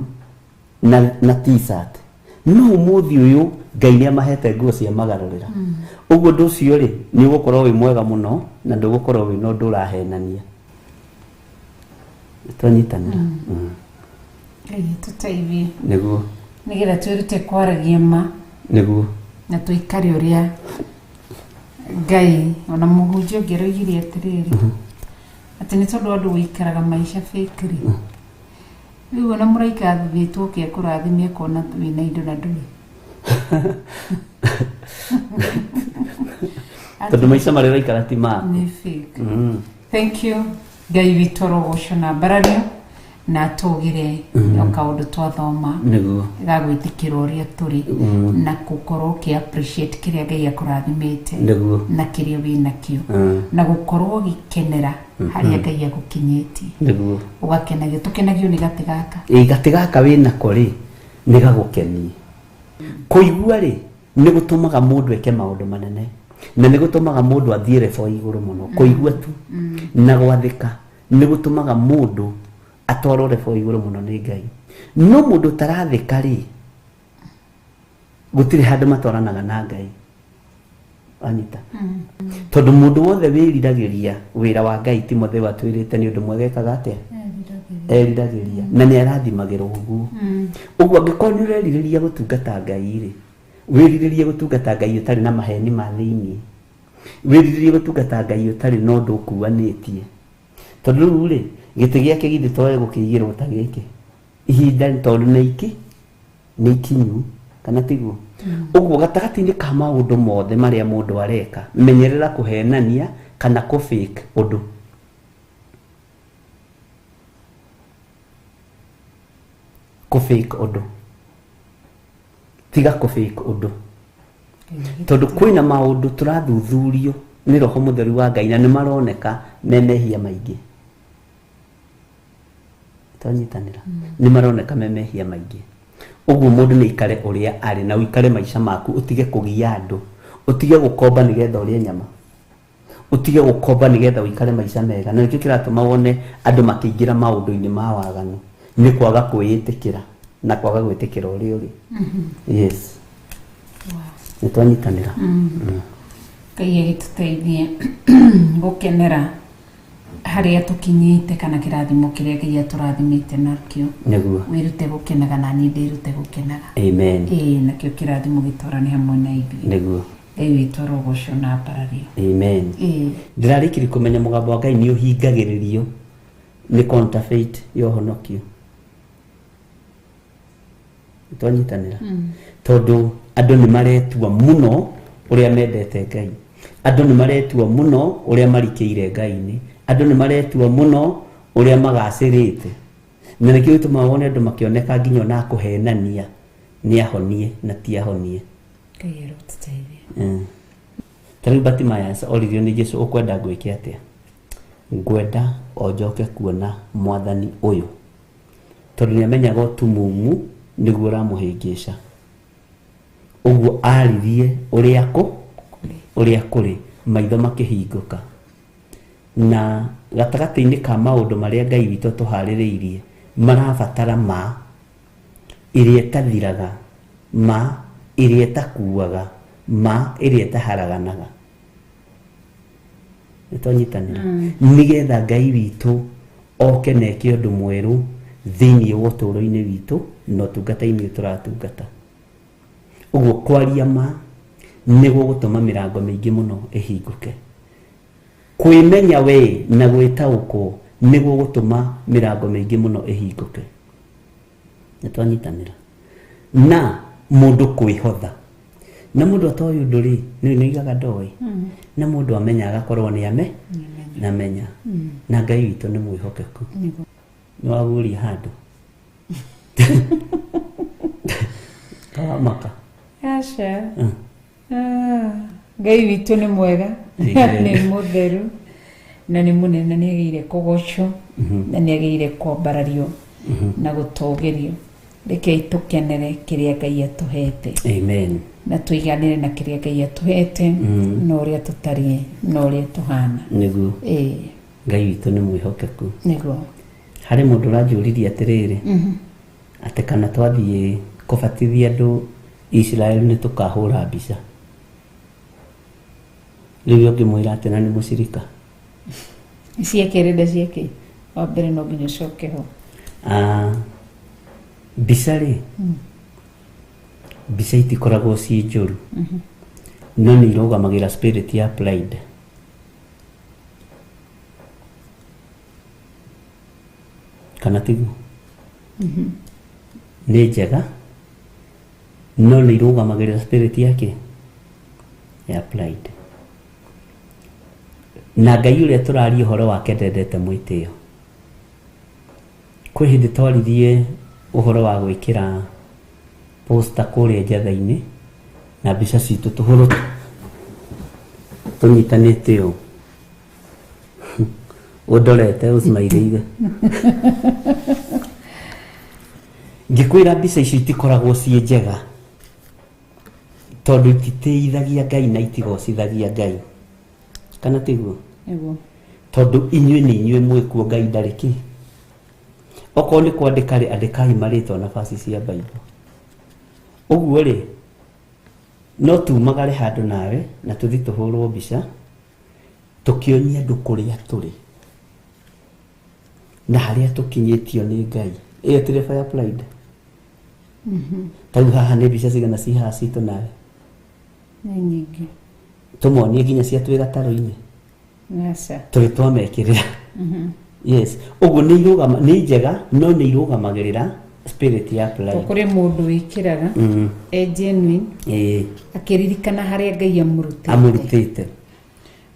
[SPEAKER 1] na t-shirt, no ũmũthĩ ũyũ Ngai nĩ amahete nguo cia magarũrĩra. Ũguo ũndũ ũcio rĩ, nĩ ũgũkorwo wĩ mwega mũno na ndũgũkorwo wĩ na ũndũ ũrahenania. Twanyitanĩra.
[SPEAKER 4] Ngai tũteithie.
[SPEAKER 1] Nĩguo.
[SPEAKER 4] Nĩgetha twĩrute kwaragia ma.
[SPEAKER 1] Nĩguo.
[SPEAKER 4] Na tũikare ũrĩa Ngai ona mũhunjia ũngĩ aroigire atĩrĩrĩ, atĩ nĩ tondũ andũ gũikaraga maica fake rĩ, rĩu ona mũraika athithĩtwo oke akũrathime akona wĩna indo na ndũrĩ.
[SPEAKER 1] Tondũ maica marĩa ũraikara ti maku.
[SPEAKER 4] Nĩ fake. Thank you. Ngai witũ arogocwo na mbarario na atũgĩre o kaũndũ twathoma.
[SPEAKER 1] Nĩguo.
[SPEAKER 4] Ga gwĩtĩkĩra ũrĩa tũrĩ na gũkorwo ũkĩ appreciate kĩrĩa Ngai akũrathimĩte.
[SPEAKER 1] Nĩguo.
[SPEAKER 4] Na kĩrĩa wĩ nakĩo. Na gũkorwo ũgĩkenera harĩa Ngai agũkinyĩtie.
[SPEAKER 1] Nĩguo.
[SPEAKER 4] Ũgakenagio, tũkenagio nĩ gatĩ gaka.
[SPEAKER 1] Ĩ gatĩ gaka wĩ nako rĩ, nĩ gagũkenie. Kũigua rĩ, nĩ gũtũmaga mũndũ eke maũndũ manene na nĩ gũtũmaga mũndũ athiĩ rebo igũrũ mũno. Kũigua tu na gwathĩka nĩ gũtũmaga mũndũ atwarwo rebo igũrũ mũno nĩ Ngai. No mũndũ ũtarathĩka rĩ, gũtirĩ handũ matwaranaga na Ngai. Anyita. Tondũ mũndũ wothe wĩriragĩria wĩra wa Ngai, Timotheo atwĩrĩte nĩ ũndũ mwega ekaga atĩa? Eriragĩria. Na nĩ arathimagĩrwo ũguo. Ũguo angĩkorwo nĩ ũrerirĩria gũtungata Ngai rĩ, wĩrirĩrie gũtungata Ngai ũtarĩ na maheni ma thĩiniĩ. Wĩrirĩrie gũtungata Ngai ũtarĩ na ũndũ ũkuanĩtie. Tondũ rĩu rĩ, gĩtĩ gĩake githĩ to egũkĩigĩrwo ta gĩkĩ? Ihinda tondũ nĩ iki, nĩ ikinyu, kana tiguo? Ũguo gatagatĩ-inĩ ka maũndũ mothe marĩa mũndũ areka, menyerera kũhenania kana kũ fake ũndũ. Kũ fake ũndũ. Tiga kũ fake ũndũ. Tondũ kwĩna maũndũ tũrathuthurio nĩ Roho Mũtheru wa Ngai na nĩ maroneka me mehia maingĩ. Twanyitanĩra. Nĩ maroneka me mehia maingĩ. Ũguo mũndũ nĩ aikare ũrĩa arĩ na ũikare maica maku, ũtige kũgia andũ, ũtige gũkomba nĩgetha ũrĩe nyama, ũtige gũkomba nĩgetha ũikare maica mega. Na nĩkĩo kĩratũma wone andũ makĩingĩra maũndũ-inĩ ma waganu, nĩ kwaga kwĩĩtĩkĩra na kwaga gwĩtĩkĩra ũrĩa ũrĩ. Yes. Nĩ twanyitanĩra.
[SPEAKER 4] Ngai agĩtũteithie gũkenera harĩa tũkinyĩte kana kĩrathimo kĩrĩa Ngai atũrathimĩte nakĩo.
[SPEAKER 1] Nĩguo.
[SPEAKER 4] Wĩrute gũkenaga na niĩ ndĩrute gũkenaga.
[SPEAKER 1] Amen.
[SPEAKER 4] Ĩĩ, nakĩo kĩrathimo gĩtwarane hamwe na ithuĩ.
[SPEAKER 1] Nĩguo.
[SPEAKER 4] Ngai witũ arogocwo na ambarario.
[SPEAKER 1] Amen.
[SPEAKER 4] Ĩĩ.
[SPEAKER 1] Ndĩrarĩkirie kũmenya mũgambo wa Ngai nĩ ũhingagĩrĩrio nĩ counterfeit ya ũhonokio. Twanyitanĩra. Tondũ andũ nĩ maretua mũno ũrĩa mendete Ngai. Andũ nĩ maretua mũno ũrĩa marikĩire Ngai-inĩ. Andũ nĩ maretua mũno ũrĩa magacĩrĩte. Na nĩkĩo gĩtũmaga wone andũ makĩoneka nginya ona kũhenania nĩ ahonie na ti ahonie.
[SPEAKER 4] Ngai arotũteithia.
[SPEAKER 1] Ta rĩu Bartimaeus oririo nĩ Jesu, ũkwenda ngwĩke atĩa? Ngwenda o njoke kuona mwathani ũyũ. Tondũ nĩ amenyaga ũtumumu nĩguo ũramũhĩngĩca. Ũguo aririe ũrĩa kũ? Ũrĩa kũrĩ, maitho makĩhingũka. Na gatagatĩ-inĩ ka maũndũ marĩa Ngai witũ atũharĩrĩirie, marabatara ma ĩrĩa ĩtathiraga, ma ĩrĩa ĩtakuaga, ma ĩrĩa ĩtaharaganaga. Nĩ twanyitanĩra. Nĩgetha Ngai witũ oke na eke ũndũ mwerũ thĩinĩ wa ũtũũro-inĩ witũ na ũtungata-inĩ ũyũ tũratungata. Ũguo kwaria ma nĩ gũgũtũma mĩrango mĩingĩ mũno ĩhingũke. Kwĩmenya we na gwĩtaũkwo nĩ gũgũtũma mĩrango mĩingĩ mũno ĩhingũke. Nĩ twanyitanĩra. Na mũndũ kwĩhotha. Na mũndũ atoĩ ũndũ rĩ, nĩ nĩoigaga ndoĩ. Na mũndũ amenya agakorwo nĩ ame, namenya. Na Ngai witũ nĩ mwĩhokeku. Nĩ waguũria handũ. Kawamaka.
[SPEAKER 4] Aca. Ngai witũ nĩ mwega, nĩ mũtheru na nĩ mũnene, nĩ agĩrĩire kũgocwo na nĩ agĩrĩire kwambarario na gũtũgĩrio. Rekei tũkenere kĩrĩa Ngai atũhete.
[SPEAKER 1] Amen.
[SPEAKER 4] Na tũiganĩre na kĩrĩa Ngai atũhete, na ũrĩa tũtariĩ na ũrĩa tũhana.
[SPEAKER 1] Nĩguo.
[SPEAKER 4] Ĩĩ.
[SPEAKER 1] Ngai witũ nĩ mwĩhokeku.
[SPEAKER 4] Nĩguo.
[SPEAKER 1] Harĩ mũndũ ũranjũririe atĩrĩrĩ, atĩ kana twathiĩ kũbatithia andũ Isiraeli nĩ tũkahũra mbica. Rĩu ũngĩmwĩra atĩ na nĩ mũcirika.
[SPEAKER 4] Cia kerĩ nda ciake wa mbere no nginya ũcoke ho.
[SPEAKER 1] Ah, mbica rĩ, mbica itikoragwo ciĩ njũru, no nĩ irũgamagĩra spirit ya pride. Kana tiguo? Nĩ njega, no nĩ irũgamagĩrĩra spirit yake ya pride. Na Ngai ũrĩa tũraria ũhoro wake ndendete mwĩtĩo. Kwĩ hĩndĩ twaririe ũhoro wa gwĩkĩra poster kũrĩa njatha-inĩ na mbica citũ tũhũrwo tũnyitanĩte ũũ, ũndorete ũcimairĩire, ngĩkwĩra mbica icio itikoragwo ciĩ njega tondũ ititĩithagia Ngai na itigocithagia Ngai, kana tiguo?
[SPEAKER 4] Nĩguo.
[SPEAKER 1] Tondũ inyuĩ nĩ inyuĩ mwĩkuo, Ngai ndarĩ kĩ. Okorwo nĩ kwandĩka rĩ, andĩkai marĩtwa na baci cia Bible. Ũguo rĩ, no tumagare handũ nawe na tũthi tũhũrwo mbica tũkĩonia andũ kũrĩa tũrĩ na harĩa tũkinyĩtio nĩ Ngai. Ĩyo ti fire pride? Ta rĩu haha nĩ mbica cigana ci haha citũ nawe?
[SPEAKER 4] Nĩ nyingĩ.
[SPEAKER 1] Tũmonie nginya cia twĩ gatarũ-inĩ?
[SPEAKER 4] Aca.
[SPEAKER 1] Tũrĩ twamekĩrĩra. Yes, ũguo nĩ irũgama, nĩ njega, no nĩ irũgamagĩrĩra spirit ya pride.
[SPEAKER 4] Kũrĩ mũndũ wĩkĩraga e genuine, akĩririkana harĩa Ngai amũrutĩte.
[SPEAKER 1] Amũrutĩte.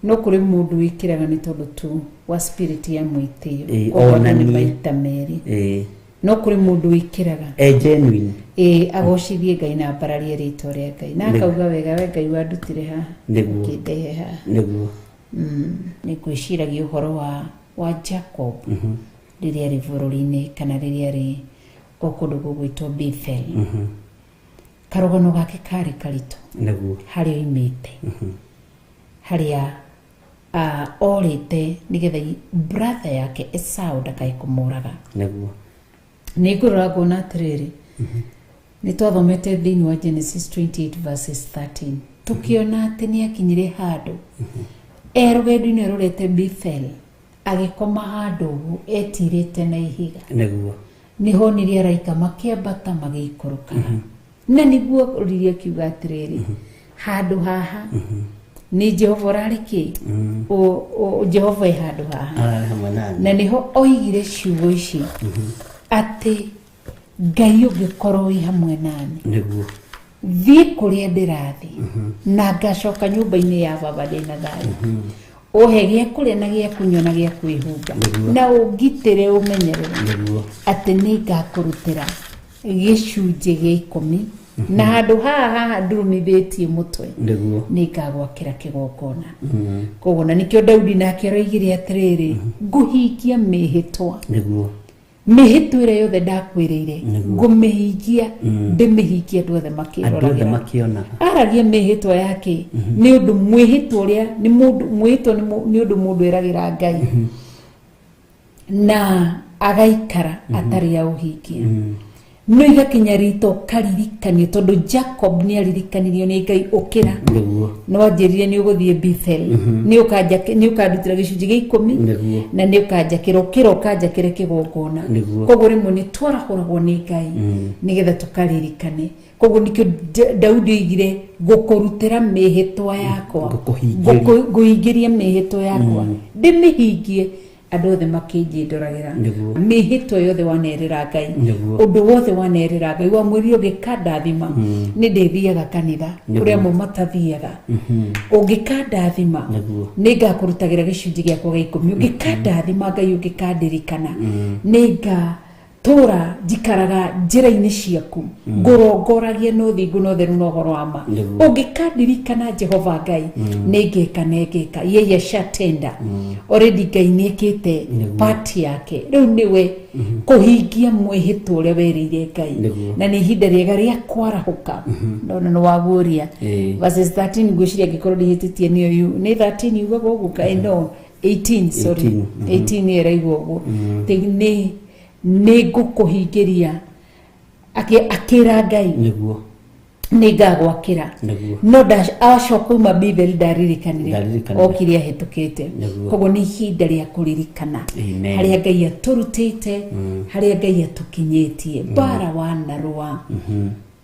[SPEAKER 4] No kũrĩ mũndũ wĩkĩraga nĩ tondũ tu wa spirit ya mwĩtĩo. Koguo andũ nĩ
[SPEAKER 1] onanie.
[SPEAKER 4] maita merĩ. No kũrĩ mũndũ wĩkĩraga
[SPEAKER 1] e genuine.
[SPEAKER 4] Ĩĩ, agocithie Ngai na ambararie rĩtwa rĩa Ngai na akauga wega, we Ngai wandutire haha, ũkĩndehe haha. Nĩ ngwĩciragia ũhoro wa Jacob rĩrĩa arĩ bũrũri-inĩ kana rĩrĩa arĩ o kũndũ gũgwĩtwo Bethel. Karũgano gake karĩ karitũ. Harĩa oimĩte, harĩa orĩte nĩgetha brother yake Esau ndakae kũmũraga. Nĩ ngũrora nguona atĩrĩrĩ, nĩ twathomete thĩinĩ wa Genesis 28 verses 13, tũkĩona atĩ nĩ akinyire handũ e rũgendo-inĩ arorete Bethel, agĩkoma handũ ũguo etirĩte na ihiga. Nĩho onire araika makĩambata magĩikũrũkaga, na nĩguo oririe akiuga atĩrĩrĩ, handũ haha nĩ Jehova ũrarĩ kĩ? Jehova e handũ haha.
[SPEAKER 1] Ararĩ hamwe nani.
[SPEAKER 4] Na nĩho oigire ciugo ici atĩ Ngai ũngĩkorwo wĩ hamwe nani, thiĩ kũrĩa ndĩrathiĩ na ngacoka nyũmba-inĩ ya baba ndĩna thayũ, ũhe gĩa kũrĩa na gĩa kũnyua na gĩa kwĩhumba, na ũngitĩre ũmenyerere, atĩ nĩ ngakũrutĩra gĩcunjĩ gĩa 10, na handũ haha haha ndurumithĩtie mũtwe nĩ ngagwakĩra kĩgongona. Koguo na nĩkĩo Daudi nake aroigire atĩrĩrĩ, ngũhingia mĩhĩtwa, mĩhĩtwa ĩrĩa yothe ndakwĩrĩire, ngũmĩhingia, ndĩmĩhingie andũ othe
[SPEAKER 1] Andũ othe
[SPEAKER 4] makĩroragĩra.
[SPEAKER 1] Makĩonaga.
[SPEAKER 4] Aragia mĩhĩtwa yake nĩ ũndũ mwĩhĩtwa ũrĩa nĩ mũndũ mwĩhĩtwa nĩ ũndũ mũndũ eragĩra Ngai na agaikara atarĩ aũhingia, no igakinya rita ũkaririkanio, tondũ Jacob nĩ aririkanirio nĩ Ngai, ũkĩra, nĩ wanjĩrire nĩ ũgũthiĩ Bethel, nĩ ũkandutĩra gĩcunjĩ gĩa 10, na nĩ ũkanjakĩra, ũkĩra ũkanjakĩre kĩgongona. Koguo rĩmwe nĩ twarahũragwo nĩ Ngai nĩgetha tũkaririkane. Koguo nĩkĩo Daudi oigire, ngũkũrutĩra mĩhĩtwa yakwa.
[SPEAKER 1] Ngũkũhingĩria.
[SPEAKER 4] Ngũhingĩria mĩhĩtwa yakwa, ndĩmĩhingie andũ othe makĩnjĩndoragĩra. Mĩhĩtwa yothe wanerĩra Ngai, ũndũ wothe wanerĩra Ngai, wamwĩrire ũngĩkandathima nĩ ndĩthiaga kanitha, kũrĩa amwe matathiaga, ũngĩkandathima nĩ ngakũrutagĩra gĩcunjĩ gĩakwa gĩa 10, ũngĩkandathima Ngai, ũngĩkandirikana nĩ nga Tũra njikaraga njĩra-inĩ ciaku, ngũrongoragie na ũthingu na ũtheru na ũhoro wa ma. Ũngĩkandirikana Jehova Ngai, nĩ ngeka na ngeka yeye ashatenda. Already Ngai nĩ ekĩte part yake, rĩu nĩwe kũhingia mwĩhĩtwa ũrĩa werĩire Ngai. Na nĩ ihinda rĩega rĩa kwarahũka. Ndona nĩ waguũria verses 13, ngwĩciria angĩkorwo ndihĩtĩtie nĩyo nĩ 13 yugaga ũguo, kaĩ no 18, sorry.
[SPEAKER 1] 18.
[SPEAKER 4] 18 nĩyo ĩraigua ũguo. Nĩ ngũkũhingĩria, akĩra Ngai nĩ ngagwakĩra. No acoka kuma Bethel ndaririkanire.
[SPEAKER 1] Ndaririkanire.
[SPEAKER 4] Okire ahĩtũkĩte. Koguo nĩ ihinda rĩa kũririkana harĩa Ngai atũrutĩte, harĩa Ngai atũkinyĩtie, mbara wanarũa,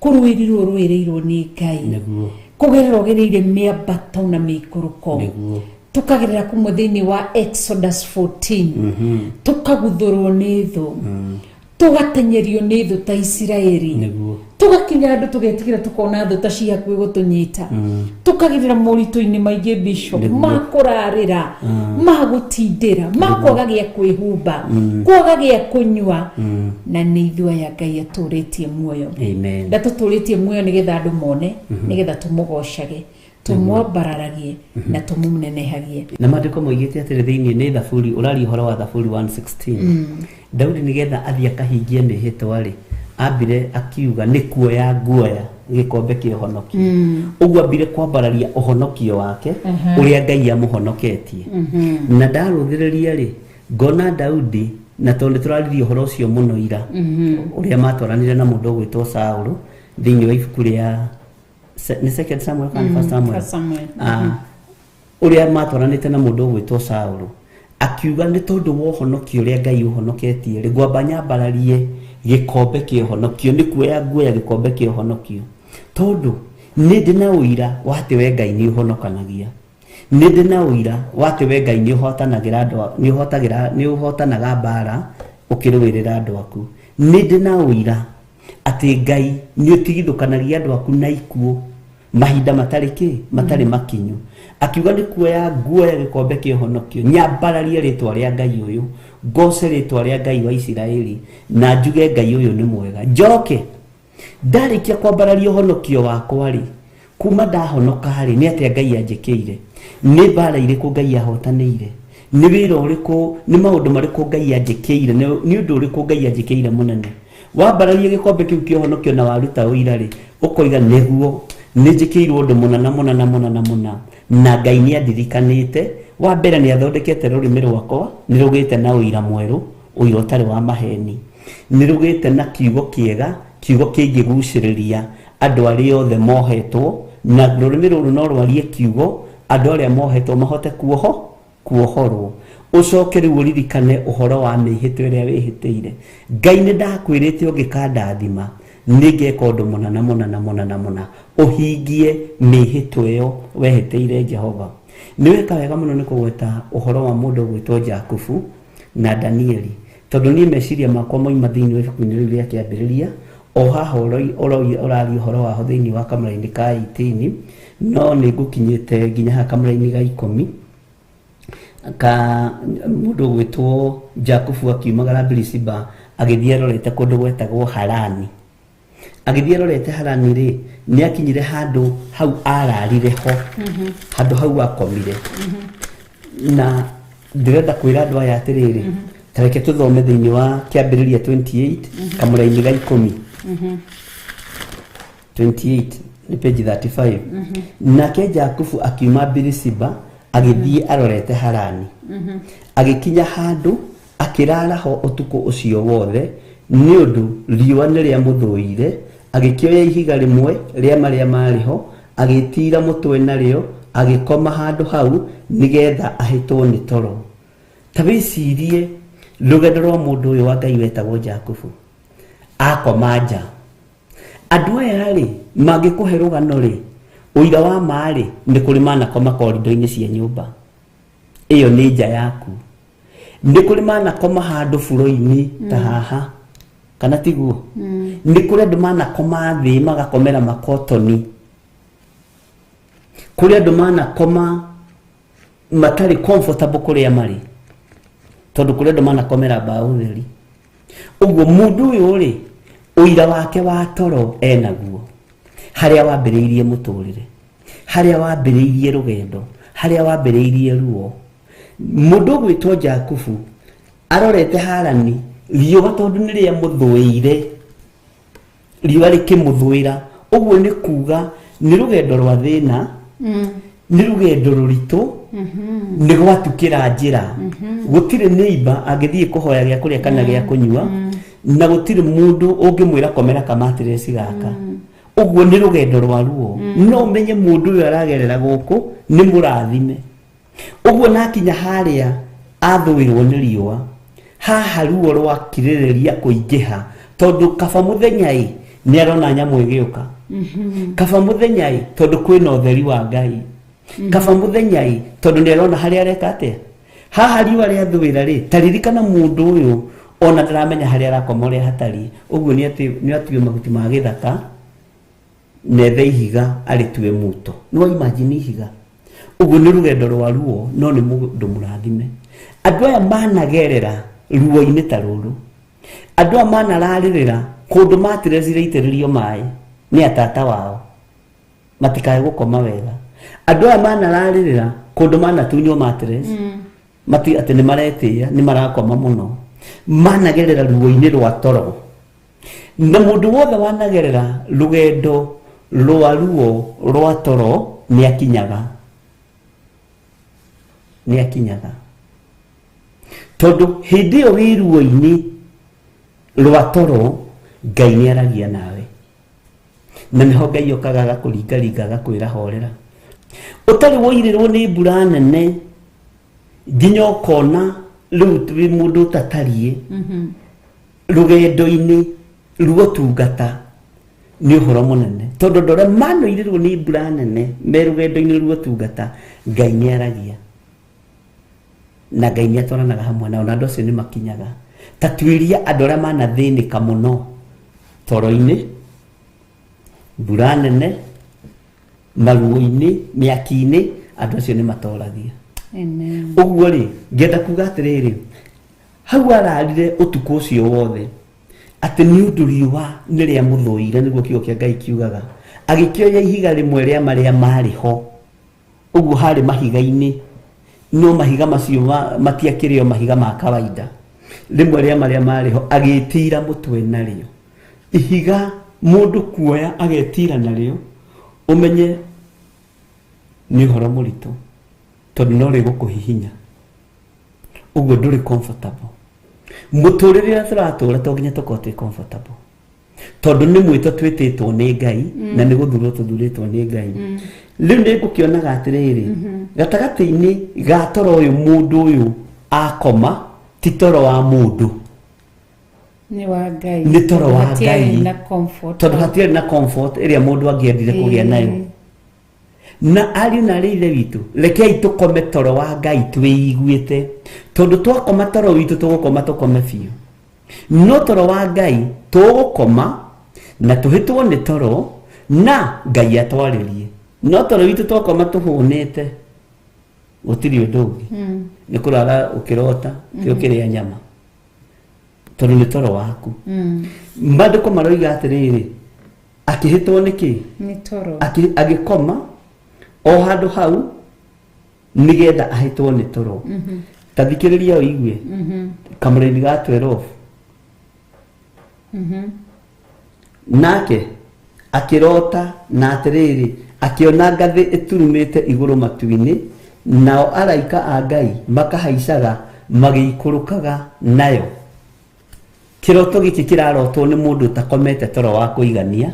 [SPEAKER 4] kũrũĩrirwo rũĩrĩirwo nĩ Ngai, kũgerera ũgereire mĩambato na mĩikũrũko, tũkagerera kumwe thĩinĩ wa Exodus 14, tũkaguthũrwo nĩ thũ, tũgatenyerio nĩ thũ ta Isiraeli, tũgakinya andũ tũgetigĩra, tũkona thũ ta ci hakuhĩ gũtũnyita, tũkagerera moritũ-inĩ maingĩ, Bishop, ma kũrarĩra, ma gũtindĩra, ma kwaga gĩa kwĩhumba, kwaga gĩa kũnyua, na nĩ ithuĩ aya Ngai atũrĩtie muoyo.
[SPEAKER 1] Amen.
[SPEAKER 4] Ndatũtũrĩtie muoyo nĩgetha andũ mone, nĩgetha tũmũgocage, tũmwambararagie na tũmũnenehagie.
[SPEAKER 1] Na maandĩko moigĩte atĩrĩ thĩinĩ nĩ Thaburi, ũraria ũhoro wa Thaburi 116, Daudi nĩgetha athiĩ akahingie mĩhĩtwa rĩ, ambire akiuga nĩ kuoya nguoya gĩkombe kĩa ũhonokio. Ũguo ambire kwambararia ũhonokio wake ũrĩa Ngai amũhonoketie. Na ndarũthĩrĩria rĩ, ngona Daudi, na tondũ nĩ tũraririe ũhoro ũcio mũno ira, ũrĩa matwaranire na mũndũ ũgwĩtwo Saũlũ thĩinĩ wa ibuku rĩa nĩ Second Samuel kana First Samuel?
[SPEAKER 4] First Samuel.
[SPEAKER 1] Ah, ũrĩa matwaranĩte na mũndũ ũgwĩtwo Saũlũ, akiuga nĩ tondũ wa ũhonokio ũrĩa Ngai ũhonoketie rĩ, ngwamba nyambararie gĩkombe kĩa ũhonokio, nĩ kuoya nguoya gĩkombe kĩa ũhonokio, tondũ nĩ ndĩ na ũira wa atĩ we Ngai nĩ ũhonokanagia, nĩ ndĩ na ũira wa atĩ we Ngai nĩ ũhotanagĩra andũ nĩ ũhotagĩra, nĩ ũhotanaga mbara ũkĩrũĩrĩra andũ aku, nĩ ndĩ na ũira atĩ Ngai nĩ ũtigithũkanagia andũ aku na ikuũ mahinda matarĩ kĩ matarĩ makinyu. Akiuga nĩ kuoya nguoya gĩkombe kĩa ũhonokio, nyambararie rĩtwa rĩa Ngai ũyũ, ngoce rĩtwa rĩa Ngai wa Isiraeli, na njuge Ngai ũyũ nĩ mwega. Njoke ndarĩkia kwambararia ũhonokio wakwa rĩ, kuma ndahonoka rĩ, nĩ atĩa Ngai anjĩkĩire, nĩ mbara irĩkũ Ngai ahotanĩire, nĩ wĩra ũrĩkũ, nĩ maũndũ marĩkũ Ngai anjĩkĩire, nĩ ũndũ ũrĩkũ Ngai anjĩkĩire mũnene. Wambararia gĩkombe kĩu kĩa ũhonokio na waruta ũira rĩ, ũkoiga nĩguo nĩ njĩkĩirwo ũndũ mũna na mũna na mũna na mũna, na Ngai nĩ andirikanĩte. Wa mbere, nĩ athondekete rũrĩmĩ rwakwa, nĩ rũgĩte na ũira mwerũ, ũira ũtarĩ wa maheni, nĩ rũgĩte na kiugo kĩega, kiugo kĩngĩgucĩrĩria andũ arĩa othe mohetwo, na rũrĩmĩ rũrũ no rwarie kiugo andũ arĩa mohetwo mahote kuohorwo. Ũcoke rĩu ũririkane ũhoro wa mĩhĩtwa ĩrĩa wĩhĩtĩire Ngai: nĩ ndakwĩrĩte ũngĩkandathima nĩ ngeka ũndũ mũna na mũna na mũna na mũna. Ũhingie mĩhĩtwa ĩyo wehĩtĩire Jehova. Nĩ weka wega mũno nĩ kũgweta ũhoro wa mũndũ ũgwĩtwo Jakubu na Danieli, tondũ niĩ meciria makwa moima thĩinĩ wa ibuku-inĩ rĩu rĩa Kĩambĩrĩria, o haha ũraria ũhoro waho thĩinĩ wa kamũra-inĩ ka 18, no nĩ ngũkinyĩte nginya haha kamũra-inĩ ga 10 ka mũndũ ũgwĩtwo Jakubu akiumagara Birisiba agĩthiĩ arorete kũndũ gwetagwo Harani. Agĩthiĩ arorete Harani rĩ, nĩ akinyire handũ hau ararire ho, handũ hau akomire. Na ndĩrenda kwĩra andũ aya atĩrĩrĩ, ta reke tũthome thĩinĩ wa Kĩambĩrĩria 28 kamũra-inĩ ga 10. 28 nĩ page 35. Nake Jakubu akiuma Birisiba agĩthiĩ arorete Harani, agĩkinya handũ akĩrara ho ũtukũ ũcio wothe, nĩ ũndũ riũa nĩ rĩamũthũire. Agĩkĩoya ihiga rĩmwe rĩa marĩa marĩ ho, agĩtiira mũtwe narĩo, agĩkoma handũ hau nĩgetha ahĩtwo nĩ toro. Ta wĩcirie rũgendo rwa mũndũ ũyũ wa Ngai wetagwo Jakubu, akoma nja. Andũ aya rĩ, mangĩkũhe rũgano rĩ, ũira wa ma rĩ, nĩ kũrĩ manakoma korindo-inĩ cia nyũmba ĩyo, nĩ nja yaku, nĩ kũrĩ manakoma handũ buro-inĩ ta haha, kana tiguo? Nĩ kũrĩ andũ manakoma thĩ, magakomera makotoni, kũrĩ andũ manakoma matarĩ comfortable kũrĩa marĩ, tondũ kũrĩ andũ manakomera mbaũ theri. Ũguo mũndũ ũyũ rĩ, ũira wake wa toro enaguo, harĩa wambĩrĩirie mũtũrĩre, harĩa wambĩrĩirie rũgendo, harĩa wambĩrĩirie ruo. Mũndũ ũgwĩtwo Jakubu arorete Harani, riũa tondũ nĩ rĩamũthũĩire, riũa rĩkĩmũthũĩra. Ũguo nĩ kuga nĩ rũgendo rwa thĩna, nĩ rũgendo rũritũ, nĩ gwatukĩra njĩra. Gũtirĩ neighbor angĩthiĩ kũhoya gĩa kũrĩa kana gĩa kũnyua, na gũtirĩ mũndũ ũngĩmwĩra komera kamatireci gaka. Ũguo nĩ rũgendo rwa ruo. No ũmenye mũndũ ũyũ aragerera gũkũ nĩ mũrathime. Ũguo nakinya harĩa athũĩrwo nĩ riũa, haha ruo rwakirĩrĩria kũingĩha, tondũ kaba mũthenya ĩ nĩ arona nyamũ ĩgĩũka. Kaba mũthenya ĩ tondũ kwĩna ũtheri wa Ngai. Kaba mũthenya ĩ tondũ nĩ arona harĩa areka atĩa. Haha riũa rĩathũĩra rĩ, ta ririkana mũndũ ũyũ ona ndaramenya harĩa arakoma ũrĩa hatariĩ. Ũguo nĩ atue mahuti ma gĩthaka, nethe ihiga arĩtue muto. Nĩ wa imagine ihiga. Ũguo nĩ rũgendo rwa ruo, no nĩ mũndũ mũrathime. Andũ aya managerera ruo-inĩ ta rũrũ, andũ aya manararĩrĩra kũndũ matirecire itĩrĩrio maĩ nĩ atata wao, matikae gũkoma wega. Andũ aya manararĩrĩra kũndũ manatunywo mattress, mati atĩ nĩ maretĩĩa, nĩ marakoma mũno. Managerera ruo-inĩ rwa toro. Na mũndũ wothe wanagerera rũgendo rwa ruo rwa toro nĩ akinyaga. Nĩ akinyaga. Tondũ hĩndĩ ĩyo wĩ ruo-inĩ rwa toro, Ngai nĩ aragia nawe. Na nĩho Ngai okaga agakũringaringa agakwĩra horera. Ũtarĩ woirĩrwo nĩ mbura nene nginya ũkona rĩu wĩ mũndũ ũtatariĩ rũgendo-inĩ ruo tungata nĩ ũhoro mũnene, tondũ andũ arĩa manoirĩrwo nĩ mbura nene me rũgendo-inĩ ruo tungata, Ngai nĩ aragia na Ngai nĩ atwaranaga hamwe nao, na andũ acio nĩ makinyaga. Ta tuĩria andũ arĩa manathĩnĩka mũno toro-inĩ, mbura nene, maruo-inĩ, mĩaki-inĩ, andũ acio nĩ matoragia.
[SPEAKER 4] Amen.
[SPEAKER 1] Ũguo rĩ, ngĩenda kuga atĩrĩrĩ, hau ararire ũtukũ ũcio wothe atĩ nĩ ũndũ riũa nĩ rĩamũthũire, nĩguo kiugo kĩa Ngai kiugaga. Agĩkĩoya ihiga rĩmwe rĩa marĩa marĩ ho, ũguo harĩ mahiga-inĩ, no mahiga macio matiakĩrĩ o mahiga ma kawaida. Rĩmwe rĩa marĩa marĩ ho agĩtira mũtwe narĩo. Ihiga mũndũ kuoya agetira narĩo, ũmenye nĩ ũhoro mũritũ, tondũ no rĩgũkũhihinya. Ũguo ndũrĩ comfortable. Mũtũrĩre ũrĩa tũratũra to nginya tũkorwo twĩ comfortable, tondũ nĩ mwĩto twĩtĩtwo nĩ Ngai na nĩ gũthurwo tũthurĩtwo nĩ Ngai. Rĩu nĩ ngũkĩonaga atĩrĩrĩ, gatagatĩ-inĩ ga toro ũyũ mũndũ ũyũ akoma ti toro wa mũndũ,
[SPEAKER 4] Nĩ wa Ngai.
[SPEAKER 1] Nĩ toro wa
[SPEAKER 4] Hatiarĩ
[SPEAKER 1] Ngai.
[SPEAKER 4] na comfort.
[SPEAKER 1] Tondũ hatiarĩ na comfort ĩrĩa mũndũ angĩendire kũgĩa nayo. Na ariũ na arĩ ithe witũ, rekei tũkome toro wa Ngai twĩiguĩte, tondũ twakoma toro witũ tũgũkoma tũkome biũ. No toro wa Ngai tũgũkoma na tũhĩtwo nĩ toro na Ngai atwarĩrie. No toro witũ twakoma tũhũnĩte, gũtirĩ ũndũ ũngĩ. Nĩ kũrara ũkĩrota, ti ũkĩrĩa nyama, tondũ nĩ toro waku. Maandĩko maroiga atĩrĩrĩ, akĩhĩtwo nĩ kĩ?
[SPEAKER 4] Nĩ toro.
[SPEAKER 1] Agĩkoma o handũ hau nĩgetha ahĩtwo nĩ toro. Ta thikĩrĩria ũigue kamũraini ga 12. Nake akĩrota, na atĩrĩrĩ, akĩona ngathĩ ĩturumĩte igũrũ matu-inĩ, nao araika a Ngai makahaicaga magĩikũrũkaga nayo. Kĩroto gĩkĩ kĩrarotwo nĩ mũndũ ũtakomete toro wa kũigania,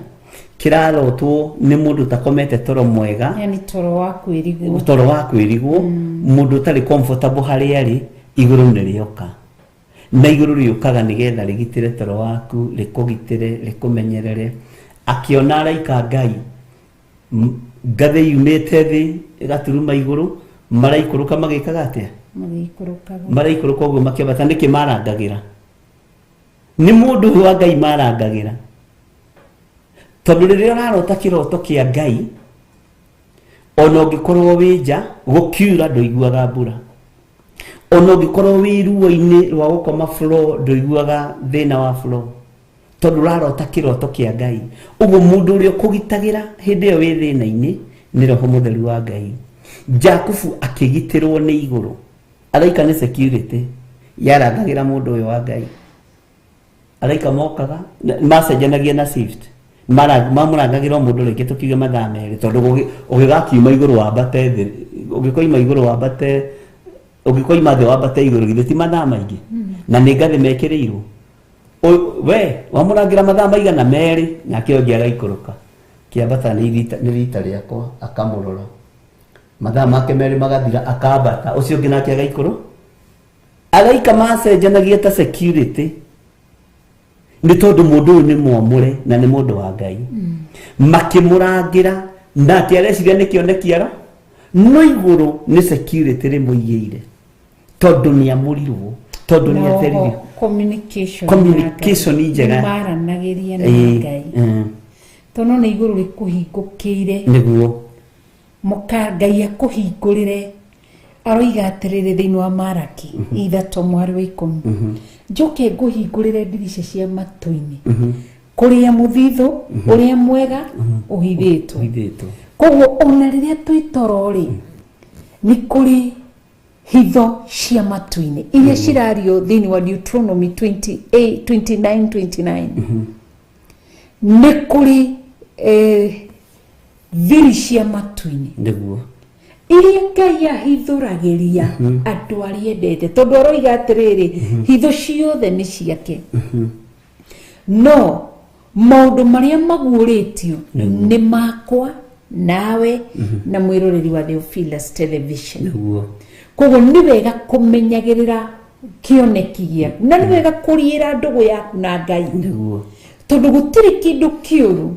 [SPEAKER 1] kĩrarotwo nĩ mũndũ ũtakomete toro mwega,
[SPEAKER 4] Yani toro wa kwĩrigwo.
[SPEAKER 1] Toro wa kwĩrigwo, mũndũ ũtarĩ comfortable harĩa arĩ. Igũrũ nĩ rĩoka, na igũrũ rĩũkaga nĩgetha rĩgitĩre toro waku, rĩkũgitĩre, rĩkũmenyerere. Akĩona araika Ngai, ngathĩ yumĩte thĩ ĩgaturuma igũrũ, maraikũrũka magĩkaga atĩa?
[SPEAKER 4] Magĩikũrũkaga.
[SPEAKER 1] Maraikũrũka ũguo makĩambata. Nĩkĩ marangagĩra? Nĩ mũndũ ũyũ wa Ngai marangagĩra, tondũ rĩrĩa ũrarota kĩroto kĩa Ngai, ona ũngĩkorwo wĩ nja gũkiura ndũiguaga mbura. Ona ũngĩkorwo wĩ ruo-inĩ rwa gũkoma floor, ndũiguaga thĩna wa floor tondũ ũrarota kĩroto kĩa Ngai. Ũguo mũndũ ũrĩa ũkũgitagĩra hĩndĩ ĩyo wĩ thĩna-inĩ nĩ Roho Mũtheru wa Ngai. Jakubu akĩgitĩrwo nĩ igũrũ. Araika nĩ security yarangagĩra mũndũ ũyũ wa Ngai. Araika mokaga macenjanagia na shift, mamũrangagĩra o mũndũ rĩngĩ tũkiuge mathaa 2, tondũ ũgĩgakiuma igũrũ wambate thĩ, ũngĩkoima igũrũ wambate, ũngĩkoima thĩ wambate igũrũ, githĩ ti mathaa maingĩ? Na nĩ ngathĩ mekĩrĩirwo. We wamũrangĩra mathaa maigana 2, nake ũngĩ agaikũrũka kĩambata nĩ rita rĩakwa, akamũrora mathaa make 2 magathira, akambata, ũcio ũngĩ nake agaikũrũ. Araika macenjanagia ta security nĩ tondũ mũndũ ũyũ nĩ mwamũre na nĩ mũndũ wa Ngai. Makĩmũrangĩra nake areciria nĩ kĩoneki aro, no igũrũ nĩ security rĩmũigĩire tondũ nĩ amũrirwo, tondũ nĩ atheririo.
[SPEAKER 4] Communication.
[SPEAKER 1] Communication njega.
[SPEAKER 4] Maranagĩria na Ngai, tondũ nĩ igũrũ rĩkũhingũkĩire.
[SPEAKER 1] Nĩguo.
[SPEAKER 4] Mũka Ngai akũhingũrĩre. Aroiga atĩrĩrĩ thĩinĩ wa Maraki 3:10, njoke ngũhingũrĩre ndirica cia matu-inĩ kũrĩa mũthithũ ũrĩa mwega ũhithĩtwo.
[SPEAKER 1] Ũhithĩtwo.
[SPEAKER 4] Koguo ona rĩrĩa twĩ toro rĩ, nĩ kũrĩ hitho cia matu-inĩ iria cirario thĩinĩ wa Deuteronomy 28 29 29. Nĩ kũrĩ thiri cia matu-inĩ iria Ngai ahithũragĩria andũ arĩa endete, tondũ aroiga atĩrĩrĩ, hitho ciothe nĩ ciake, no maũndũ marĩa maguũrĩtio nĩ makwa nawe na mwĩroreri wa Theophilus Television. Koguo nĩ wega kũmenyagĩrĩra kĩoneki gĩaku, na nĩ wega kũriĩra ndũgũ yaku na Ngai, tondũ gũtirĩ kĩndũ kĩũru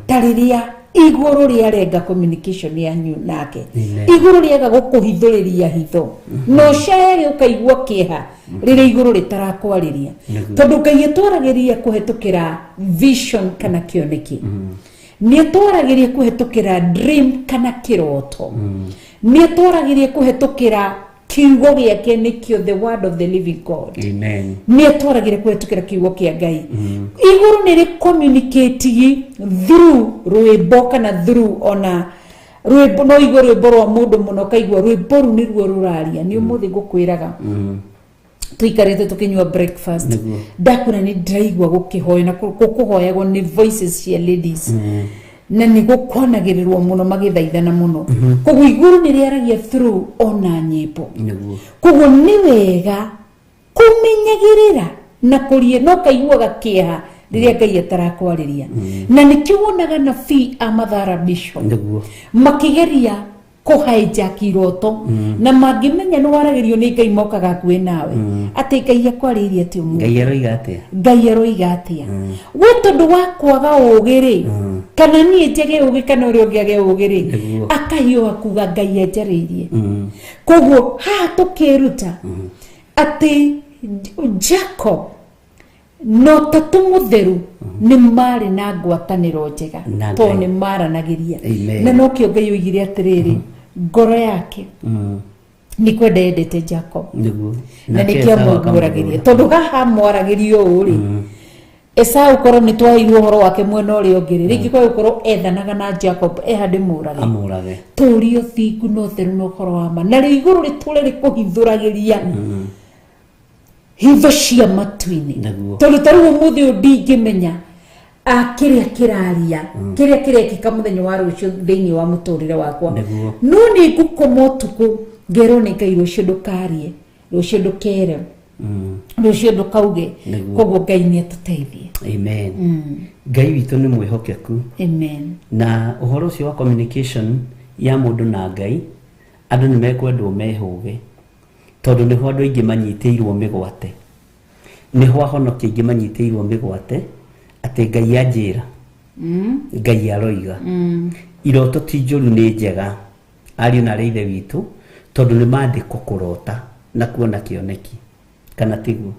[SPEAKER 4] ta rĩrĩa igũrũ rĩarenga communication yanyu nake. Igũrũ rĩaga gũkũhithũrĩria hitho, na ũcayage ũkaigua kĩeha rĩrĩa igũrũ rĩtarakwarĩria, tondũ Ngai atwaragĩria kũhetũkĩra vision kana kĩoneki, nĩ atwaragĩria kũhetũkĩra dream kana kĩroto, nĩ atwaragĩria kũhetũkĩra kiugo gĩake, nĩkĩo the word of the living God.
[SPEAKER 1] Amen.
[SPEAKER 4] Nĩ atwaragĩria kũhetũkĩra kiugo kĩa Ngai. Igũrũ nĩ rĩ communicate through rwĩmbo kana through ona rwĩmbo. No igue rwĩmbo rwa mũndũ mũno, kaigua rwĩmbo rũ nĩruo rũraria. Nĩ ũmũthĩ ngũkwĩraga, tũikarĩte tũkĩnyua breakfast, ndakwĩra nĩ ndĩraigua gũkĩhoya, na gũkũhoyagwo nĩ voices cia ladies, na nĩ gũkwanagĩrĩrwo mũno magĩthaithana mũno. Koguo igũrũ nĩ rĩaragia through ona nyĩmbo. Koguo nĩ wega kũmenyagĩrĩra na kũrie, no kaiguaga kĩeha rĩrĩa Ngai atarakwarĩria. Na nĩkĩo wonaga nabii a Mathara Bishop makĩgeria kũhijack iroto, na mangĩmenya nĩ waragĩrio nĩ Ngai, mokaga hakuhĩ nawe atĩ Ngai akwarĩirie atĩ ũmũthĩ?
[SPEAKER 1] Ngai aroiga atĩa?
[SPEAKER 4] Ngai aroiga atĩa? We tondũ wa kwaga ũgĩ rĩ, kana niĩ njage ũgĩ kana ũrĩa ũngĩ age ũgĩ rĩ, akahiũha kuga Ngai anjarĩirie. Koguo haha tũkĩruta atĩ Jacob na Ũtatũ Mũtheru nĩ marĩ na ngwatanĩro njega,
[SPEAKER 1] Na
[SPEAKER 4] tondũ
[SPEAKER 1] Ngai.
[SPEAKER 4] nĩ maranagĩria.
[SPEAKER 1] Amen.
[SPEAKER 4] Na nokĩo Ngai oigire atĩrĩrĩ, ngoro yake nĩ kwenda yendete Jacob, na
[SPEAKER 1] Nake
[SPEAKER 4] nĩkĩo
[SPEAKER 1] Esau
[SPEAKER 4] amũguũragĩria,
[SPEAKER 1] akamũthũũra.
[SPEAKER 4] Tondũ haha mwaragĩrio ũũ rĩ, Esau korwo nĩ twaheirwo ũhoro wake mwena ũrĩa ũngĩ rĩ, rĩngĩ kwa gũkorwo ethanaga na Jacob eha ndĩmũrage.
[SPEAKER 1] Amũrage.
[SPEAKER 4] Tũrio thingu na ũtheru na ũhoro wa ma, narĩo igũrũ rĩtũre rĩkũhithũragĩria hitho cia matu-inĩ. Tondũ ta rĩu ũmũthĩ ũyũ ndingĩmenya kĩrĩa kĩraria, kĩrĩa kĩrekĩka mũthenya wa rũciũ thĩinĩ wa mũtũrĩre wakwa, no nĩ ngũkoma ũtukũ ngerwo nĩ Ngai, rũciũ ndũkarie, rũciũ ndũkere, rũciũ ndũkauge. Koguo Ngai nĩ atũteithie.
[SPEAKER 1] Amen. Ngai witũ nĩ mwĩhokeku.
[SPEAKER 4] Amen.
[SPEAKER 1] Na ũhoro ũcio wa communication ya mũndũ na Ngai, andũ nĩ mekwendwo mehũge, tondũ nĩho andũ aingĩ manyitĩirwo mĩgwate, nĩho ahonoki aingĩ manyitĩirwo mĩgwate, atĩ Ngai anjĩra, Ngai aroiga. Iroto ti njũru, nĩ njega, ariũ na arĩa ithe witũ, tondũ nĩ maandĩko kũrota na kuona kĩoneki, kana tiguo?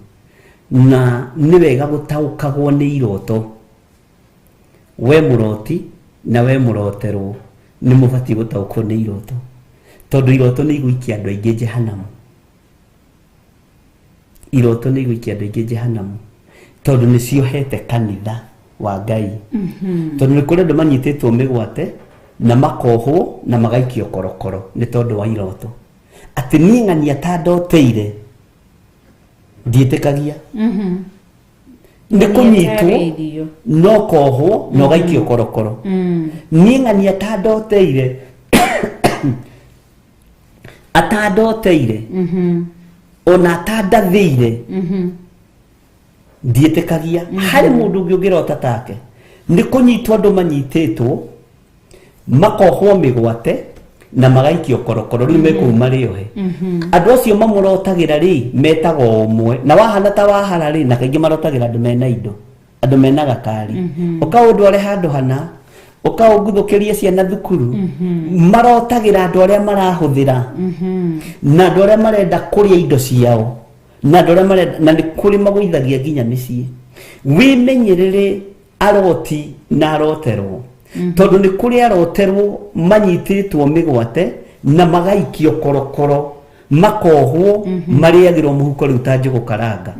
[SPEAKER 1] Na nĩ wega gũtaũkagwo nĩ iroto. We mũroti na we mũroterwo nĩ mũbatiĩ gũtaũkwo nĩ iroto, tondũ iroto nĩ igũikia andũ aingĩ jehanamu. Iroto nĩ igũikia andũ aingĩ jehanamu, tondũ nĩ ciohete kanitha wa Ngai, tondũ nĩ kũrĩ andũ manyitĩtwo mĩgwate na makohwo na magaikio korokoro nĩ tondũ wa iroto. Atĩ niĩ ng'ania ta ndoteire ndiĩtĩkagia nĩ kũnyitwo
[SPEAKER 4] Nĩatarĩirio.
[SPEAKER 1] no kohwo na ũgaikio korokoro. Niĩ ng'ania ta ndoteire, atandoteire ona atandathĩire ndiĩtĩkagia. Harĩ mũndũ ũngĩ ũngĩrota take? Nĩ kũnyitwo andũ manyitĩtwo, makohwo mĩgwate na magaikio korokoro. Rĩu mekũu marĩ ohe. Andũ acio mamũrotagĩra rĩ, metagwo ũmwe na wahana ta wahara rĩ, na kaingĩ marotagĩra andũ mena indo, andũ mena gakari, ũkaũndware handũ hana, ũkaũnguthũkĩrie ciana thukuru. Marotagĩra andũ arĩa marahũthĩra na andũ arĩa marenda kũrĩa indo ciao na andũ arĩa marenda, na nĩ kũrĩ magũithagia nginya mĩciĩ. Wĩmenyerere aroti na aroterwo, tondũ nĩ kũrĩ aroterwo manyitĩtwo mĩgwate na magaikio korokoro, makohwo, marĩagĩrwo mũhuko rĩu ta njũgũ karanga.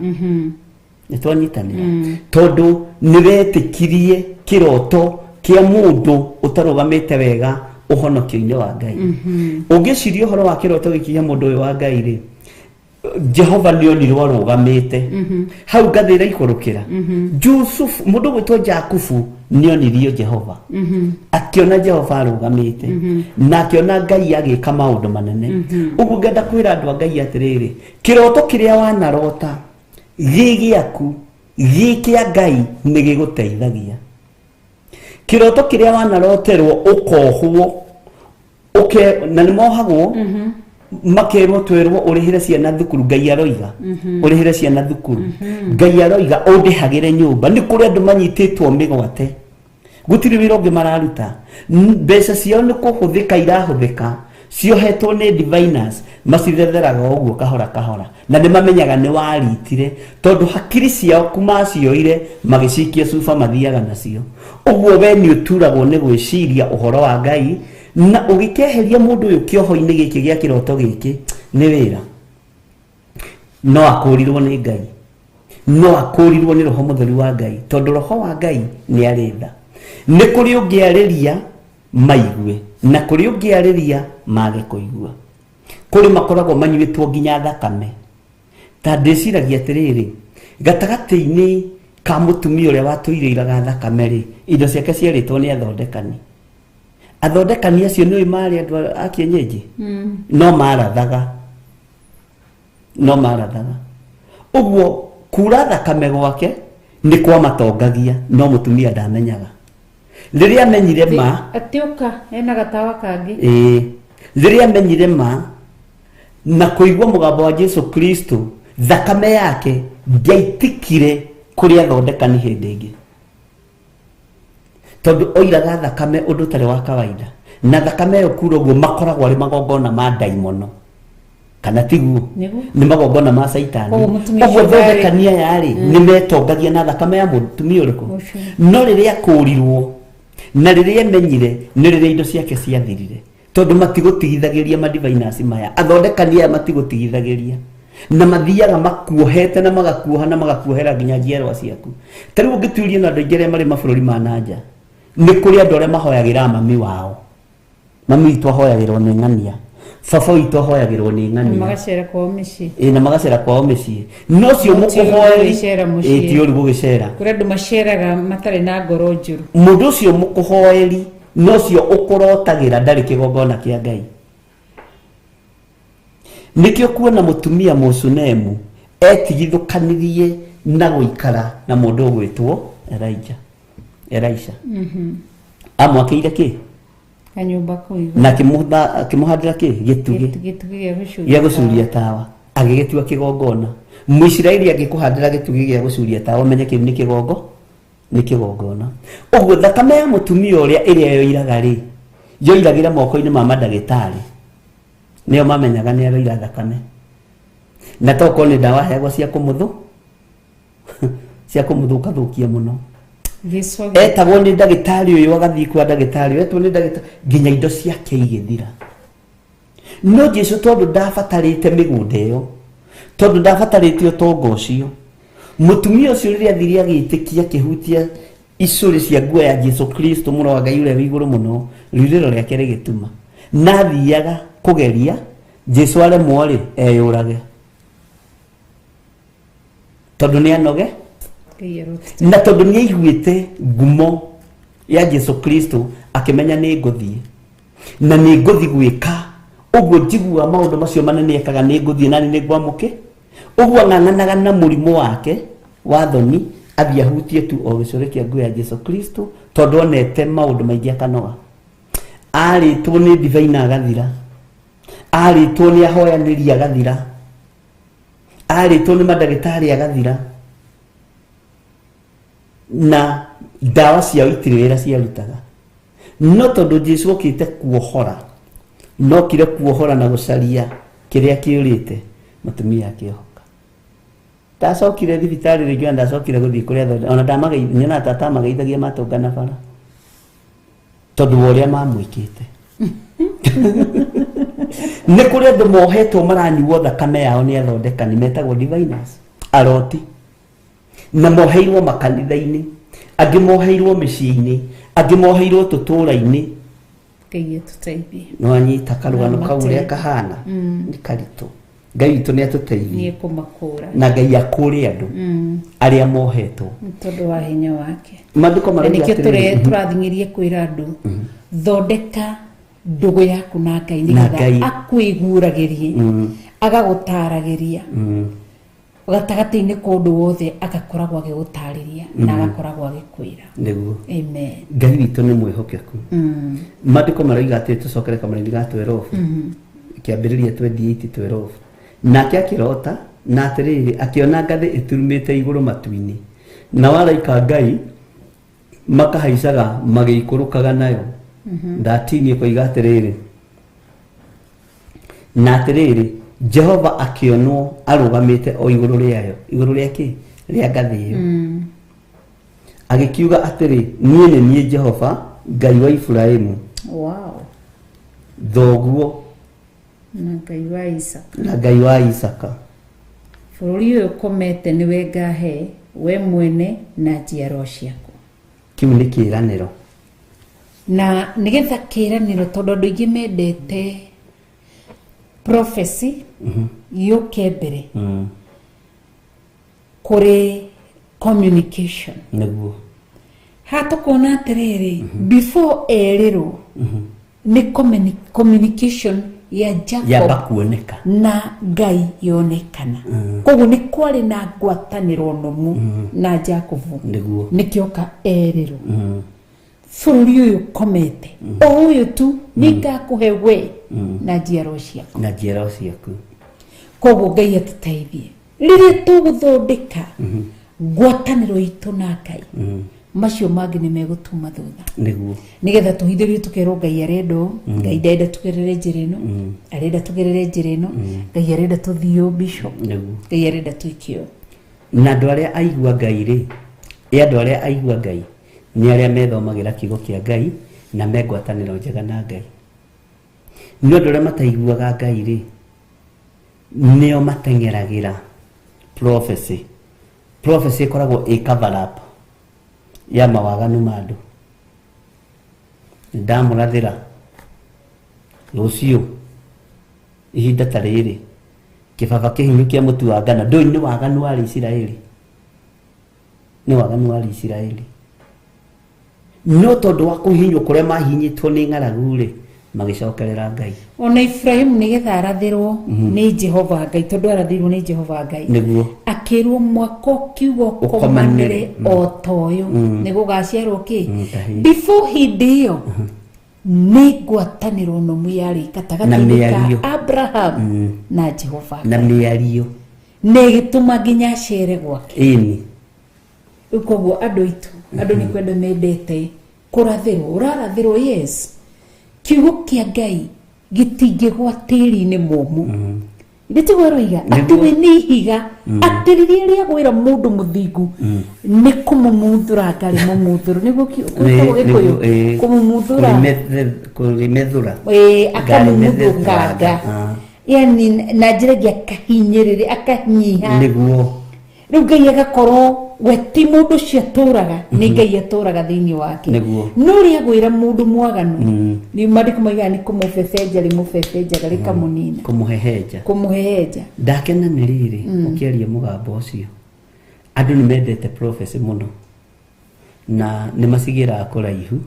[SPEAKER 1] Nĩ twanyitanĩra, tondũ nĩ wetĩkirie kĩroto kĩa mũndũ ũtarũgamĩte wega ũhonokio-inĩ wa Ngai. Ũngĩciria ũhoro wa kĩroto gĩkĩ kĩa mũndũ ũyũ wa Ngai rĩ, Jehova nĩ onirwo arũgamĩte hau ngathĩ ĩraikũrũkĩra. Jusufu, mũndũ ũgwĩtwo Jakubu, nĩ onirio Jehova, akĩona Jehova arũgamĩte na akĩona Ngai agĩka maũndũ manene. Ũguo ngenda kwĩra andũ a Ngai atĩrĩrĩ, kĩroto kĩrĩa wanarota gĩ gĩaku, gĩ kĩa Ngai, nĩ gĩgũteithagia. Kĩroto kĩrĩa wanaroterwo ũkohwo ũke, na nĩ mohagwo makerwo, twerwo ũrĩhĩre ciana thukuru, Ngai aroiga ũrĩhĩre ciana thukuru, Ngai aroiga ũndĩhagĩre nyũmba. Nĩ kũrĩ andũ manyitĩtwo mĩgwate, gũtirĩ wĩra ũngĩ mararuta. Mbeca ciao nĩ kũhũthĩka irahũthĩka, ciohetwo nĩ diviners, macithetheraga o ũguo kahora kahora, na nĩ mamenyaga nĩ waritire, tondũ hakiri ciao kumacioire magĩcikia cuba, mathiaga nacio ũguo. We nĩ ũturagwo nĩ gwĩciria ũhoro wa Ngai na ũgĩkeheria mũndũ ũyũ kĩoho-inĩ gĩkĩ gĩa kĩroto gĩkĩ nĩ wĩra. No akũrirwo nĩ Ngai, no akũrirwo nĩ Roho Mũtheru wa Ngai, tondũ Roho wa Ngai nĩ arĩ tha. Nĩ kũrĩ ũngĩarĩria maigue na kũrĩ ũngĩarĩria mage kũigua. Kũrĩ makoragwo manyuĩtwo nginya thakame. Ta ndĩciragia atĩrĩrĩ, gatagatĩ-inĩ ka mũtumia ũrĩa watũire iraga thakame rĩ, indo ciake ciarĩtwo nĩ athondekani. Athondekani acio nĩ marĩ andũ a kienyeji, no marathaga, no marathaga ũguo. Kura thakame gwake nĩ kwamatongagia, no mũtumia ndamenyaga. Rĩrĩa amenyire ma
[SPEAKER 4] Atĩ ũka ena gatawa kangĩ.
[SPEAKER 1] Ĩĩ, rĩrĩa amenyire ma na kũigua mũgambo wa Jesu Kristo, thakame yake ndĩaitikire kũrĩ athondekani hĩndĩ ĩngĩ, tondũ oiraga thakame ũndũ ũtarĩ wa kawaida, na thakame ĩyo kura ũguo makoragwo arĩ magongona ma ndaimono, kana tiguo?
[SPEAKER 4] Nĩguo.
[SPEAKER 1] Nĩ magongona ma caitani.
[SPEAKER 4] Koguo mũtumia
[SPEAKER 1] ũguo
[SPEAKER 4] ũcio ndarĩ-
[SPEAKER 1] thondekani aya rĩ, nĩ metongagia na thakame ya mũtumia ũrĩkũ?
[SPEAKER 4] Ũcio.
[SPEAKER 1] No rĩrĩa akũrirwo na rĩrĩa emenyire, nĩ rĩrĩa indo ciake ciathirire, tondũ matigũtigithagĩria. Madiviners maya, athondekani aya, matigũtigithagĩria na mathiaga makuohete na magakuoha na magakuohera nginya njiarwa ciaku. Ta rĩu ũngĩtuĩria na andũ aingĩ arĩa marĩ mabũrũri ma nanja, nĩ kũrĩ andũ arĩa mahoyagĩra mami wao. Mami witũ ahoyagĩrwo nĩ ng'ania, baba witũ ahoyagĩrwo nĩ
[SPEAKER 4] Na
[SPEAKER 1] ng'ania.
[SPEAKER 4] Magacera kwao mĩciĩ.
[SPEAKER 1] Ĩ, na magacera kwao mĩciĩ, no cio
[SPEAKER 4] No ti ũru
[SPEAKER 1] mũkũhoeri
[SPEAKER 4] gũgĩcera mũciĩ.
[SPEAKER 1] Ĩ, ti ũru gũgĩcera.
[SPEAKER 4] Kũrĩ andũ maceraga matarĩ na ngoro njũru.
[SPEAKER 1] Mũndũ ũcio mũkũhoeri nocio ũkũrotagĩra ndarĩ kĩgongona kĩa Ngai. Nĩkĩo kuona mũtumia Mũsunemu etigithũkanirie na gũikara na mũndũ ũgwĩtwo Elijah, Elisha amwakĩire kĩ?
[SPEAKER 4] Kanyũmba kũu igũrũ.
[SPEAKER 1] Na akĩmũhandĩra kĩ? Gĩtugĩ.
[SPEAKER 4] Gĩtugĩ gĩa gũcuria
[SPEAKER 1] gĩa gũcuria tawa, agĩgĩtua kĩgongona. Mũisiraeli angĩkũhandĩra gĩtugĩ gĩa gũcuria tawa, ũmenye kĩu nĩ kĩgongo, nĩ kĩgongona. Ũguo thakame ya mũtumia ũrĩa ĩrĩa yoiraga rĩ, yoiragĩra moko-inĩ ma mandagĩtarĩ, nĩo mamenyaga nĩ aroira thakame, na tokorwo nĩ ndawa aheagwo cia kũmũthũ, cia kũmũthũkathũkia mũno.
[SPEAKER 4] Gĩcogi.
[SPEAKER 1] Etagwo nĩ ndagĩtarĩ ũyũ, agathiĩ kwa ndagĩtarĩ ũyũ, etwo nĩ ndagĩtarĩ, nginya indo ciake igĩthira. No Jesu tondũ ndabatarĩte mĩgũnda ĩyo, Tondũ ndabatarĩte ũtonga ũcio. Mũtumia ũcio rĩrĩa athire agĩtĩkia akĩhutia icũrĩ cia nguo ya Jesu Kristo mũrũ wa Ngai ũrĩa wĩ igũrũ mũno, riurĩro rĩake rĩgĩtuma. Na athiaga kũgeria Jesu aremwo rĩ eyũrage. Tondũ nĩ anoge
[SPEAKER 4] Ngai arotete.
[SPEAKER 1] na tondũ nĩ aiguĩte ngumo ya Jesu Kristo akĩmenya nĩ ngũthiĩ na nĩ ngũthiĩ gwĩka ũguo njigua maũndũ macio manene ekaga nĩ ngũthiĩ nani nĩ ngwamũkĩ ũguo ang'ang'anaga na mũrimũ wake wa thoni athiĩ ahutie tu o gĩcũrĩ kĩa nguo ya Jesu Kristo tondũ onete maũndũ maingĩ akanoga. Arĩtwo nĩ ndibei na agathira, arĩtwo nĩ ahoyanĩri agathira, arĩtwo nĩ mandagĩtarĩ agathira, na ndawa ciao itirĩ wĩra ciarutaga. No tondũ Jesu okĩte kuohora, nokire kuohora na gũcaria kĩrĩa kĩũrĩte, mũtumia akĩohoka. Ndacokire thibitarĩ rĩngĩ ona ndacokire gũthiĩ kũrĩa thonda ona ndamageithia, nyonaga ta atamageithagia matũngana bara tondũ wa ũrĩa mamwĩkĩte. Nĩ kũrĩ andũ mohetwo maranyuo thakame yao nĩ athondekani metagwo diviners, aroti, na moheirwo makanitha-inĩ, angĩ moheirwo mĩciĩ-inĩ, angĩ moheirwo tũtũra-inĩ.
[SPEAKER 4] Ngai atũteithie.
[SPEAKER 1] Nĩwanyita karũgano kau ũrĩa
[SPEAKER 4] Amateithie.
[SPEAKER 1] kahana nĩ karitũ. Ngai witũ nĩ atũteithie.
[SPEAKER 4] Nĩ ekũmakũra.
[SPEAKER 1] Na Ngai akũre andũ arĩa mohetwo
[SPEAKER 4] Nĩ tondũ wa hinya wake.
[SPEAKER 1] Maandĩko
[SPEAKER 4] Na
[SPEAKER 1] marauga
[SPEAKER 4] nĩkĩo
[SPEAKER 1] atĩrĩrĩ,
[SPEAKER 4] tũrathing'ĩria kwĩra andũ thondeka ndũgũ yaku na Ngai
[SPEAKER 1] Na
[SPEAKER 4] nĩgetha
[SPEAKER 1] Ngai.
[SPEAKER 4] akwĩguũragĩrie, agagũtaragĩria gatagatĩ-inĩ ka ũndũ wothe, agakoragwo agĩgũtarĩria na agakoragwo agĩkwĩra.
[SPEAKER 1] Nĩguo.
[SPEAKER 4] Amen.
[SPEAKER 1] Ngai witũ nĩ mwĩhokeku. Maandĩko marauga atĩ tũcokere kamũraini ga 12 kĩambĩrĩria 28 12. Nake akĩrota na atĩrĩrĩ akĩona ngathĩ ĩturumĩte igũrũ matu-inĩ, nao araika a Ngai makahaicaga magĩikũrũkaga nayo. 13 ĩkoiga atĩrĩrĩ, na atĩrĩrĩ Jehova akĩonwo arũgamĩte o igũrũ rĩayo, igũrũ rĩa kĩ? Rĩa ngathĩ ĩyo. Agĩkiuga atĩrĩ, niĩ nĩ niĩ Jehova Ngai wa Iburahĩmu,
[SPEAKER 4] Wow.
[SPEAKER 1] thoguo,
[SPEAKER 4] na Ngai wa Isaka,
[SPEAKER 1] na Ngai wa Isaka.
[SPEAKER 4] Bũrũri ũyũ ũkomete nĩwe ngahe we mwene na njiarwa ciaku.
[SPEAKER 1] Kĩu nĩ kĩĩranĩro.
[SPEAKER 4] Na nĩgetha kĩĩranĩro, tondũ andũ aingĩ mendete prophecy yũke mbere kũrĩ communication.
[SPEAKER 1] Nĩguo.
[SPEAKER 4] Haha tũkona atĩrĩrĩ, before erĩrwo nĩ communication ya Jacob
[SPEAKER 1] yamba kuoneka
[SPEAKER 4] na Ngai yonekana. Koguo nĩ kwarĩ na ngwatanĩro nũmu na Jacobu.
[SPEAKER 1] Nĩguo.
[SPEAKER 4] Nĩkĩoka erĩrwo bũrũri ũyũ ũkomete o ũyũ tu nĩ ngakũhe we na njiarwa ciaku.
[SPEAKER 1] Na njiarwa ciaku.
[SPEAKER 4] Koguo Ngai atũteithie rĩrĩa tũgũthondeka ngwatanĩro itũ na Ngai, macio mangĩ nĩ megũtuma thutha.
[SPEAKER 1] Nĩguo.
[SPEAKER 4] Nĩgetha tũhithĩrio tũkerwo Ngai arenda ũũ, Ngai ndarenda tũgerere njĩra ĩno, arenda tũgerere njĩra ĩno, Ngai arenda tũthiĩ ũũ, bishop.
[SPEAKER 1] Nĩguo.
[SPEAKER 4] Ngai arenda twĩke ũũ.
[SPEAKER 1] Na andũ arĩa aigua Ngai rĩ, ĩ andũ arĩa aigua Ngai nĩ arĩa methomagĩra kiugo kĩa Ngai na me ngwatanĩro njega na Ngai. Nĩ andũ arĩa mataiguaga Ngai rĩ, nĩo mateng'eragĩra prophecy. Prophecy ĩkoragwo ĩ cover up ya mawaganu ma andũ. Ndamũrathĩra rũciũ ihinda ta rĩrĩ kĩbaba kĩhinyu kĩa mũtu wa ngano, ndũĩ nĩ waganu warĩ Isiraeli, nĩ waganu warĩ Isiraeli. No tondũ wa kũhihinywo kũrĩa mahihinyĩtwo nĩ ng'aragu rĩ, magĩcokerera Ngai.
[SPEAKER 4] Ona Ibrahimu nĩgetha arathĩrwo nĩ Jehova Ngai, tondũ arathĩirwo nĩ Jehova Ngai.
[SPEAKER 1] Nĩguo.
[SPEAKER 4] Akĩrwo mwaka ũkiuga
[SPEAKER 1] ũkomanĩre
[SPEAKER 4] ũkomanĩre o ta ũyũ nĩ gũgaciarwo kĩ
[SPEAKER 1] Kahĩĩ.
[SPEAKER 4] Before hĩndĩ ĩyo nĩ ngwatanĩro nũmu yarĩ gatagatĩ-inĩ
[SPEAKER 1] Na
[SPEAKER 4] ka
[SPEAKER 1] mĩario.
[SPEAKER 4] Abraham na Jehova
[SPEAKER 1] Na
[SPEAKER 4] Ngai.
[SPEAKER 1] mĩario.
[SPEAKER 4] Na ĩgĩtũma nginya acere gwake.
[SPEAKER 1] Ĩni.
[SPEAKER 4] Rĩu koguo andũ aitũ, andũ nĩ kwenda mendete kũrathĩrwo, ũrarathĩrwo, yes, kiugo kĩa Ngai gĩtingĩgwa tĩri-inĩ mũmũ. Nĩ tiguo aroiga atĩ we nĩ ihiga, atĩ rĩrĩa rĩagwĩra mũndũ mũthingu nĩ kũmũmuthũranga rĩmũmuthũra, nĩguo gwĩtagwo Gĩkũyũ kũmũmuthũra,
[SPEAKER 1] Kũrĩmethũra.
[SPEAKER 4] Ĩĩ, akamũmuthũkanga. Yani na njĩra ĩngĩ akahinyĩrĩrĩ akanyiha.
[SPEAKER 1] Nĩguo.
[SPEAKER 4] Rĩu Ngai agakorwo we ti mũndũ ũcio atũraga, nĩ Ngai atũraga thĩinĩ wake.
[SPEAKER 1] Nĩguo.
[SPEAKER 4] No ũrĩa agwĩra mũndũ mwaganu, nĩ maandĩko maugaga nĩ kũmũbebenja rĩmũbebenjaga rĩkamũnina.
[SPEAKER 1] Kũmũhehenja.
[SPEAKER 4] Kũmũhehenja.
[SPEAKER 1] Ndakena nĩ rĩrĩ ũkĩaria mũgambo ũcio, andũ nĩ mendete prophecy mũno na nĩ macigĩraga kũraihu.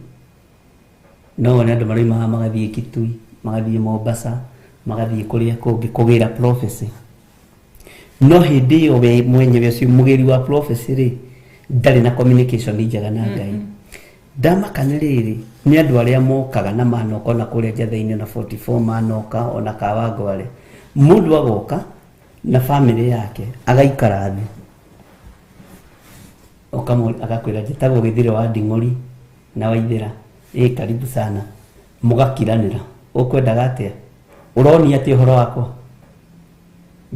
[SPEAKER 1] No wone andũ marauma haha magathiĩ Kitui, magathiĩ Mombasa, magathiĩ kũrĩa kũngĩ kũgĩra prophecy. No hĩndĩ ĩyo we mwenyewe ũcio mũgĩri wa prophecy rĩ, ndarĩ na communication njega na Ngai. Ndamaka nĩ rĩrĩ, nĩ andũ arĩa mokaga na manoka ona kũrĩa Njatheinĩ na 44 manoka ona Kawangware. Mũndũ agoka na famĩlĩ yake agaikara thĩ, agakwĩra njĩtagwo Gĩthire wa Nding'ũri na Waithĩra, ĩ karibu sana. Mũgakiranĩra, ũkwendaga atĩa, ũronia atĩa ũhoro wakwa,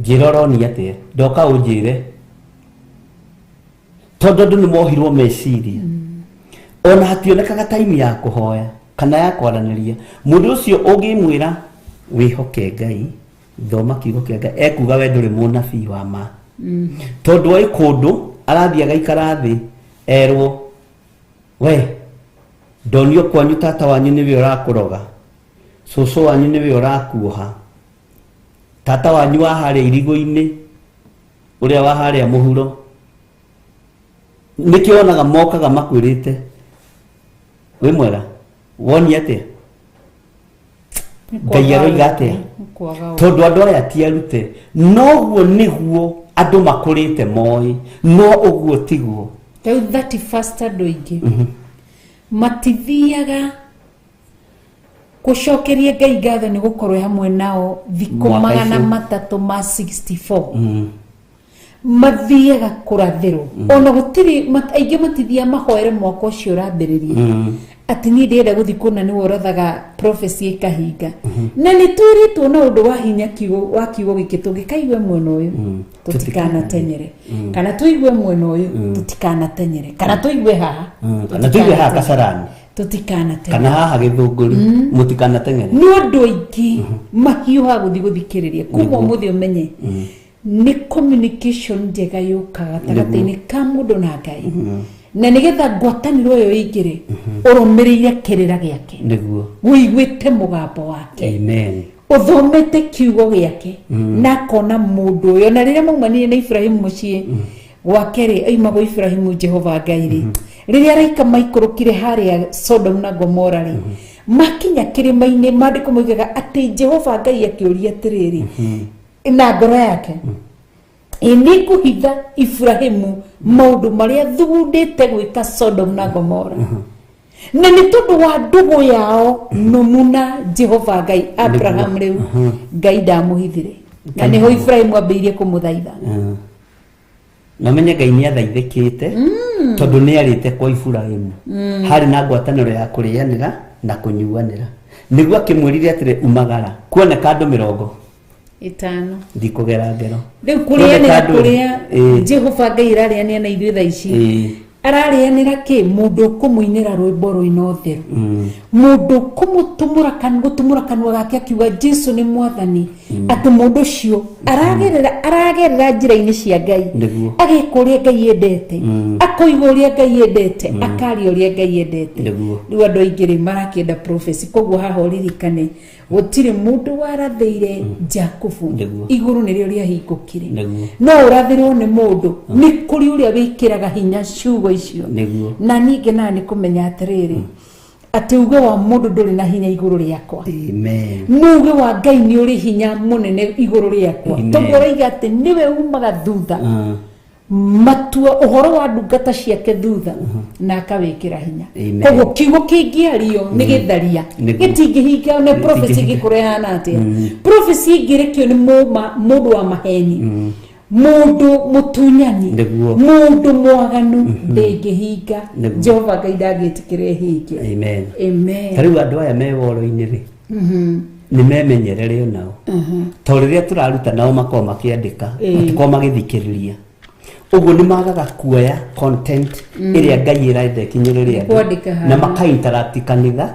[SPEAKER 1] njĩra ũronia atĩa, ndoka ũnjĩre. Tondũ andũ nĩ mohirwo meciria, ona hationekaga time ya kũhoya kana ya kwaranĩria. Mũndũ ũcio ũngĩmwĩra wĩhoke Ngai, thoma kiugo kĩa Ngai, ekuga we ndũrĩ mũnabii wa ma, tondũ oĩ kũndũ arathiĩ agaikara thĩ erwo, we ndonio kwanyu tata wanyu nĩwe ũrakũroga, cũcũ wanyu nĩwe ũrakuoha, tata wanyu wa harĩa irigũ-inĩ, ũrĩa wa harĩa mũhuro. Nĩkĩo wonaga mokaga makwĩrĩte wĩ mwega, wonia atĩa, Ngai aroiga atĩa, tondũ andũ aya ti arute. Noguo nĩguo andũ makũrĩte moĩ, no ũguo tiguo.
[SPEAKER 4] Rĩu 31st andũ aingĩ matithiaga gũcokeria Ngai ngatho nĩ gũkorwo hamwe nao thikũ
[SPEAKER 1] Mwaka
[SPEAKER 4] magana
[SPEAKER 1] icio.
[SPEAKER 4] matatũ ma 64. Mathiaga kũrathĩrwo, ona gũtirĩ aingĩ matithiaga mahoere mwaka ũcio ũrambĩrĩria, atĩ niĩ ndĩrenda gũthiĩ kũna nĩwe ũrathaga prophecy ĩkahinga. Na nĩ twĩrĩtwo na ũndũ wa hinya kiugo wa kiugo gĩkĩ, tũngĩkaigue mwena ũyũ tũtikanatenyere, kana tũigue mwena ũyũ tũtikanatenyere, kana tũigue haha.
[SPEAKER 1] Kana tũigue haha Kasarani.
[SPEAKER 4] Tũtikanatenyere.
[SPEAKER 1] Kana haha Gĩthũngũri, mũtikanateng'ere.
[SPEAKER 4] Nĩ ũndũ aingĩ mahiũhaga gũthiĩ gũthikĩrĩria. Kuma ũmũthĩ ũmenye nĩ communication njega yũkaga gatagatĩ-inĩ ka mũndũ na Ngai, na nĩgetha ngwatanĩro ĩyo ĩingĩre, ũrũmĩrĩire kĩrĩra gĩake, wĩiguĩte mũgambo wake,
[SPEAKER 1] Amen.
[SPEAKER 4] Ũthomete kiugo gĩake, na akona mũndũ ũyũ. Na rĩrĩa maumanire na Ibrahimu mũciĩ gwake rĩ, aima gwĩ Ibrahimu Jehova Ngai rĩ, rĩrĩa araika maikũrũkire harĩa Sodom na Gomora rĩ, makinya kĩrĩma-inĩ, maandĩko moigaga atĩ Jehova Ngai akĩũria atĩrĩrĩ na ngoro yake, ĩ nĩ ngũhitha Ibrahimu maũndũ marĩa thugundĩte gwĩka Sodom na Gomora? Na nĩ tondũ wa ndũgũ yao nũmu na Jehova Ngai, Abraham rĩu Ngai ndamũhithire, na nĩho Ibrahimu ambĩrĩirie kũmũthaitha.
[SPEAKER 1] Na ũmenye Ngai nĩ athaithĩkĩte, tondũ nĩ arĩte kwa Iburahimu, harĩ na ngwatanĩro ya kũrĩanĩra na kũnyuanĩra, nĩguo akĩmwĩrire atĩrĩ, umagara kuoneka andũ
[SPEAKER 4] 50.
[SPEAKER 1] Ndikũgera ngero.
[SPEAKER 4] Rĩu kũrĩanĩra
[SPEAKER 1] Kuoneka andũ-
[SPEAKER 4] kũrĩa Jehova Ngai ararĩanĩra na ithuĩ thaa ici, ararĩanĩra kĩ? Mũndũ ũkũmũinĩra rwĩmbo rwĩna ũtheru, mũndũ ũkũmũtumũra gũtumũra kanua gake akiuga Jesu nĩ mwathani, atĩ mũndũ ũcio aragerera njĩra-inĩ cia Ngai, ageka ũrĩa Ngai endete, akoiga ũrĩa Ngai endete, akaria ũrĩa Ngai endete. Rĩu andũ aingĩ rĩ marakĩenda prophecy. Koguo haha ũririkane gũtirĩ mũndũ warathĩire Jakubu, igũrũ nĩrĩo rĩahingũkire. No ũrathĩrwo nĩ mũndũ, nĩ kũrĩ ũrĩa wĩkĩraga hinya ciugo icio. Na niĩ ngenaga nĩ kũmenya atĩrĩrĩ, atĩ uge wa mũndũ ndũrĩ na hinya igũrũ rĩakwa,
[SPEAKER 1] Amen.
[SPEAKER 4] No uge wa Ngai nĩ ũrĩ hinya mũnene igũrũ rĩakwa, tondũ ũraiga atĩ nĩwe umaga thutha matua ũhoro wa ndungata ciake thutha na akawĩkĩra hinya.
[SPEAKER 1] Amen.
[SPEAKER 4] Koguo kiugo kĩngĩario nĩ gĩtharia, gĩtingĩhinga. Na prophecy
[SPEAKER 1] Gĩtingĩhinga.
[SPEAKER 4] ĩngĩkorwo ĩhana atĩa? Prophecy ĩngĩrekio nĩ mũndũ wa maheni, mũndũ mũtunyani, mũndũ mwaganu, ndĩngĩhinga. Jehova Ngai ndangĩtĩkĩra ĩhinge.
[SPEAKER 1] Amen.
[SPEAKER 4] Amen.
[SPEAKER 1] Ta rĩu andũ aya me woro-inĩ rĩ, nĩ memenyerere onao, to rĩrĩa tũraruta nao makorwo makĩandĩka, matikorwo magĩthikĩrĩria ũguo, nĩ magaga kuoya content ĩrĩa Ngai ĩrenda ĩkinyĩrĩre andũ
[SPEAKER 4] Kwandĩka
[SPEAKER 1] na
[SPEAKER 4] haha.
[SPEAKER 1] maka interact kanitha,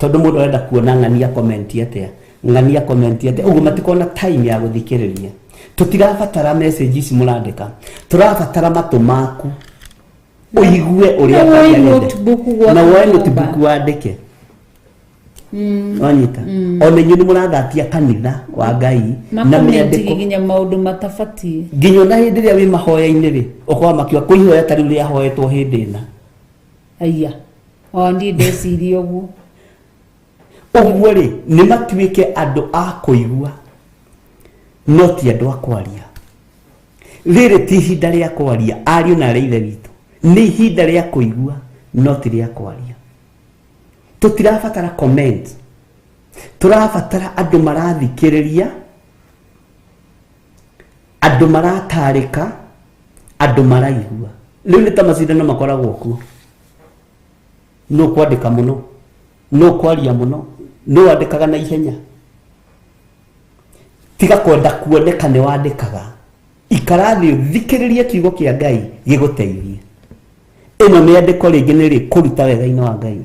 [SPEAKER 1] tondũ mũndũ arenda kuona ng'ania comment atĩa. Ng'ania comment atĩa, ũguo matikona time ya gũthikĩrĩria. Tũtirabatara message ici mũrandĩka, tũrabatara matũ maku ũigue ũrĩa
[SPEAKER 4] Na
[SPEAKER 1] Ngai
[SPEAKER 4] woe
[SPEAKER 1] arenda.
[SPEAKER 4] notebook gwaku
[SPEAKER 1] Na woe
[SPEAKER 4] nyũmba.
[SPEAKER 1] notebook wandĩke. Wanyita, ona inyuĩ nĩ mũrathatia kanitha wa Ngai na
[SPEAKER 4] makomenti
[SPEAKER 1] mĩandĩko
[SPEAKER 4] nginya maũndũ matabatiĩ.
[SPEAKER 1] Nginya ona hĩndĩ ĩrĩa wĩ mahoya-inĩ rĩ, ũkorwo makiuga kwĩ ihoya ta rĩu rĩahoetwo hĩndĩ ĩna.
[SPEAKER 4] Aya, o niĩ ndeciria ũguo.
[SPEAKER 1] Ũguo rĩ, nĩ matuĩke andũ a kũigua no ti andũ a kwaria. Rĩrĩ ti ihinda rĩa kwaria, ariũ na arĩa ithe witũ, nĩ ihinda rĩa kũigua no ti rĩa kwaria. Tũtirabatara comment, tũrabatara andũ marathikĩrĩria, andũ maratarĩka, andũ maraigua. Rĩu nĩ ta macindano makoragwo kuo, no kwandĩka mũno, no kwaria mũno, no wandĩkaga na ihenya. Tiga kwenda kuoneka nĩ wandĩkaga, ikara thĩ ũthikĩrĩrie kiugo kĩa Ngai gĩgũteithie. Ĩno mĩandĩko rĩngĩ nĩ rĩ kũruta wega-inĩ wa Ngai,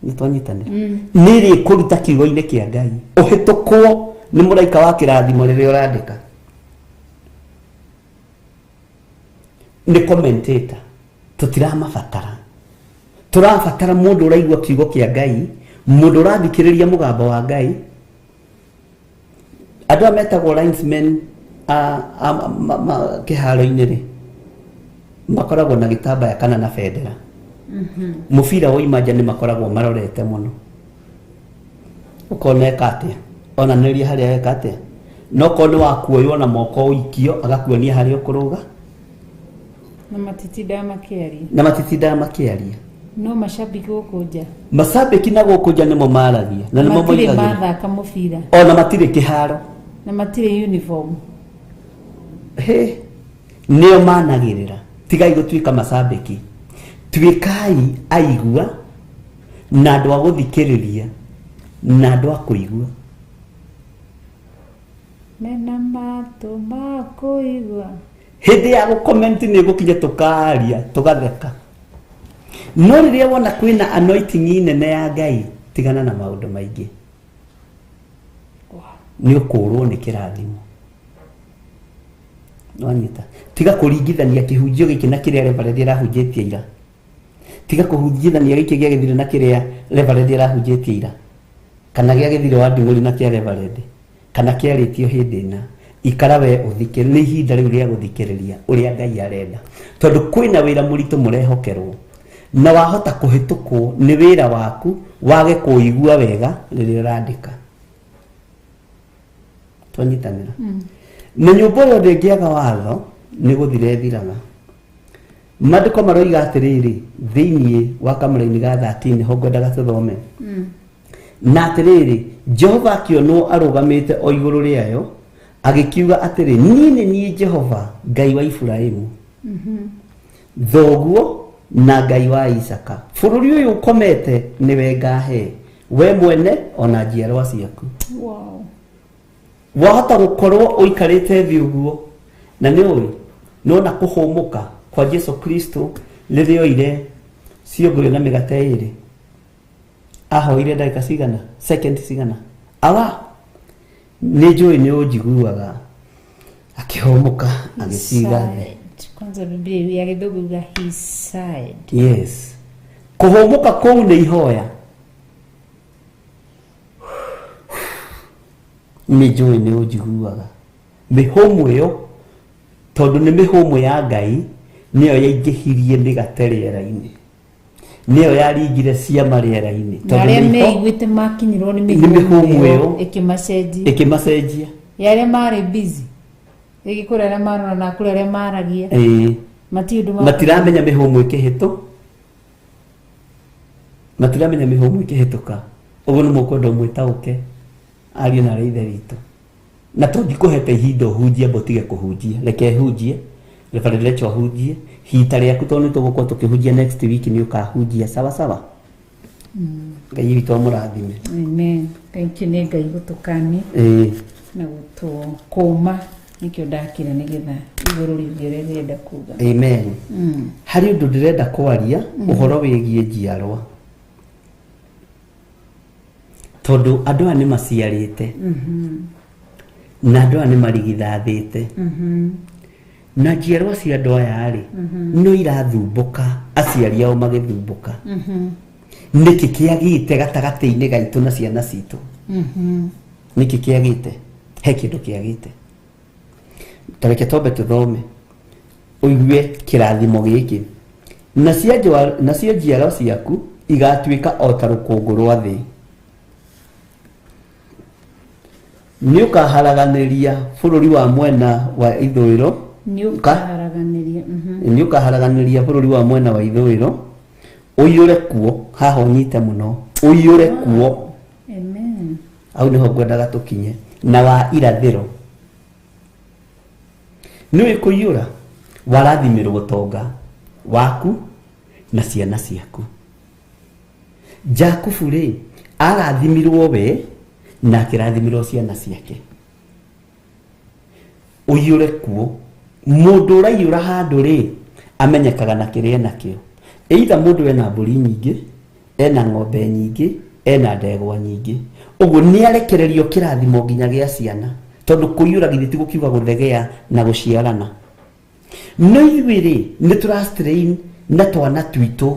[SPEAKER 1] nĩ twanyitanĩra, nĩ rĩ kũruta kiugo-inĩ kĩa Ngai, ũhĩtũkwo nĩ mũraika wa kĩrathimo rĩrĩa ũrandĩka. Nĩ commentator tũtiramabatara, tũrabatara mũndũ ũraigua kiugo kĩa Ngai, mũndũ ũrathikĩrĩria mũgambo wa Ngai. Andũ aya metagwo linesmen a kĩharo-inĩ rĩ, makoragwo na gĩtambaya kana na bendera. Mũbira woima nja nĩ makoragwo marorete mũno, ũkona eka atĩa, onanĩria harĩa eka atĩa. No korwo nĩ wakuoywo na moko ũikio, agakuonia harĩa ũkũrũga.
[SPEAKER 4] Na matitindaga makĩaria.
[SPEAKER 1] Na matitindaga makĩaria.
[SPEAKER 4] No macambiki gũkũ nja,
[SPEAKER 1] macambĩki na gũkũ nja nĩmo maragia na nĩmo
[SPEAKER 4] matirĩ
[SPEAKER 1] moigagĩra.
[SPEAKER 4] Mathaka mũbira.
[SPEAKER 1] Ona matirĩ kĩharo.
[SPEAKER 4] Na matirĩ uniform.
[SPEAKER 1] He nĩo managĩrĩra. Tigai gũtuĩka macambĩki, tuĩkai aigua na andũ a gũthikĩrĩria na andũ a kũigua.
[SPEAKER 4] Mena matũ ma kũigua.
[SPEAKER 1] Hĩndĩ ya gũkomenti nĩ gũkinya tũkaria tũgatheka, no rĩrĩa wona kwĩna anointing nene ya Ngai, tigana na maũndũ maingĩ, nĩ ũkũrwo nĩ kĩrathimo. Wanyita, tiga kũringithania kĩhunjio gĩkĩ na kĩrĩa reverend arahunjĩtie ira. Tiga kũhunjithania gĩkĩ gĩa gĩthire na kĩrĩa reverend arahunjĩtie ira, kana gĩa gĩthire wa nding'ũri na kĩa reverend, kana kĩarĩtio hĩndĩ ĩna. Ikara we ũthike, nĩ ihinda rĩu rĩa gũthikĩrĩria ũrĩa Ngai arenda, tondũ kwĩna wĩra mũritũ mũrehokerwo, na wahota kũhĩtũkwo nĩ wĩra waku wage kũigua wega rĩrĩa ũrandĩka. Twanyitanĩra na nyũmba yothe ĩngĩaga watho nĩ gũthira ĩthiraga. Maandĩko maroiga atĩrĩrĩ thĩinĩ wa kamũraini ga 13, nĩho ngwendaga tũthome, na atĩrĩrĩ, Jehova akĩonwo arũgamĩte o igũrũ rĩayo, agĩkiuga atĩrĩ, "Niĩ nĩ niĩ Jehova Ngai wa Iburahimu thoguo na Ngai wa Isaka. Bũrũri ũyũ ũkomete nĩwe ngahe we mwene ona njiarwa ciaku." Wahota gũkorwo ũikarĩte thĩ ũguo na nĩ ũĩ nona kũhũmũka kwa Jesu Kristo rĩrĩa oire ciũngũyũ na mĩgate ĩrĩ, ahoire ndagĩka cigana, second cigana, "Awa, nĩ njũĩ nĩ ũnjiguaga." Akĩhũmũka, agĩciga thĩ.
[SPEAKER 4] Sighed. Kwanza Biblia ya Gĩthũngũ yuga he sighed.
[SPEAKER 1] Yes, kũhũmũka kũu nĩ ihoya. "Nĩ njũĩ nĩ ũnjiguaga." Mĩhũmũ ĩyo, tondũ nĩ mĩhũmũ ya Ngai, nĩyo yaingĩhirie mĩgate rĩera-inĩ, nĩyo yaringire ciama rĩera-inĩ.
[SPEAKER 4] Na
[SPEAKER 1] Tondũ
[SPEAKER 4] arĩa meiguĩte makinyĩrwo nĩ
[SPEAKER 1] nĩ mĩhũmũ
[SPEAKER 4] mĩhũmũ
[SPEAKER 1] ĩyo.
[SPEAKER 4] ĩyo ĩkĩmacenjia.
[SPEAKER 1] Ĩkĩmacenjia.
[SPEAKER 4] Ya arĩa marĩ busy rĩngĩ kũrĩ arĩa marora na kũrĩ arĩa maragia, matirĩ ũndũ
[SPEAKER 1] Matiramenya mĩhũmũ ĩkĩhĩtũ, matiramenya mĩhũmũ ĩkĩhĩtũka. Ũguo nĩ mũkwenda ũmwĩtaũke, ariũ na arĩa ithe witũ, na to ndikũhete ihinda ũhunjie, amba ũtige kũhunjia, reke hunjie, Reverend Rachel ahunjie hita rĩaku, tondũ nĩ tũgũkorwo tũkĩhunjia next week, nĩ ũkahunjia. Sawa sawa, Ngai witũ amũrathime.
[SPEAKER 4] Amen. Thank you nĩ Ngai gũtũkania na gũtũkũma, nĩkĩo ndakire nĩgetha igũrũ riuge ũrĩa rĩrenda kuga.
[SPEAKER 1] Amen. Harĩ ũndũ ndĩrenda kwaria ũhoro wĩgiĩ njiarwa. Tondũ andũ aya nĩ maciarĩte na andũ aya nĩ marigithathĩte na njiarwa cia andũ aya rĩ no irathumbũka aciari ao magĩthumbũka. Nĩkĩ kĩagĩte gatagatĩ-inĩ gaitũ na ciana citũ? Nĩkĩ kĩagĩte? He kĩndũ kĩagĩte. Ta reke twambe tũthome ũigue kĩrathimo gĩkĩ. Nacio njiaro ciaku igatuĩka o ta rũkũngũ rwa thĩ. Nĩ ũkaharaganĩria bũrũri wa mwena wa ithũĩro.
[SPEAKER 4] Nĩ ũkaharaganĩria.
[SPEAKER 1] Nĩ ũkaharaganĩria bũrũri wa mwena wa ithũĩro ũiyũre kuo. Haha ũnyite mũno, ũiyũre kuo.
[SPEAKER 4] Amen.
[SPEAKER 1] Hau nĩho ngwendaga tũkinye. Na wa irathĩro nĩ kũiyũra warathimĩrwo ũtonga waku na ciana ciaku. Jakubu rĩ arathimirwo we na akĩrathimirwo ciana ciake. Ũiyũre kuo. Mũndũ ũraiyũra handũ rĩ amenyekaga na kĩrĩa enakĩo. Either mũndũ ena mbũri nyingĩ, ena ng'ombe nyingĩ, ena ndegwa nyingĩ. Ũguo nĩ arekererio kĩrathimo nginya gĩa ciana, tondũ kũiyũra githĩ ti gũkiuga gũthegea na gũciarana. No ithuĩ rĩ nĩ tũra strain na twana twitũ.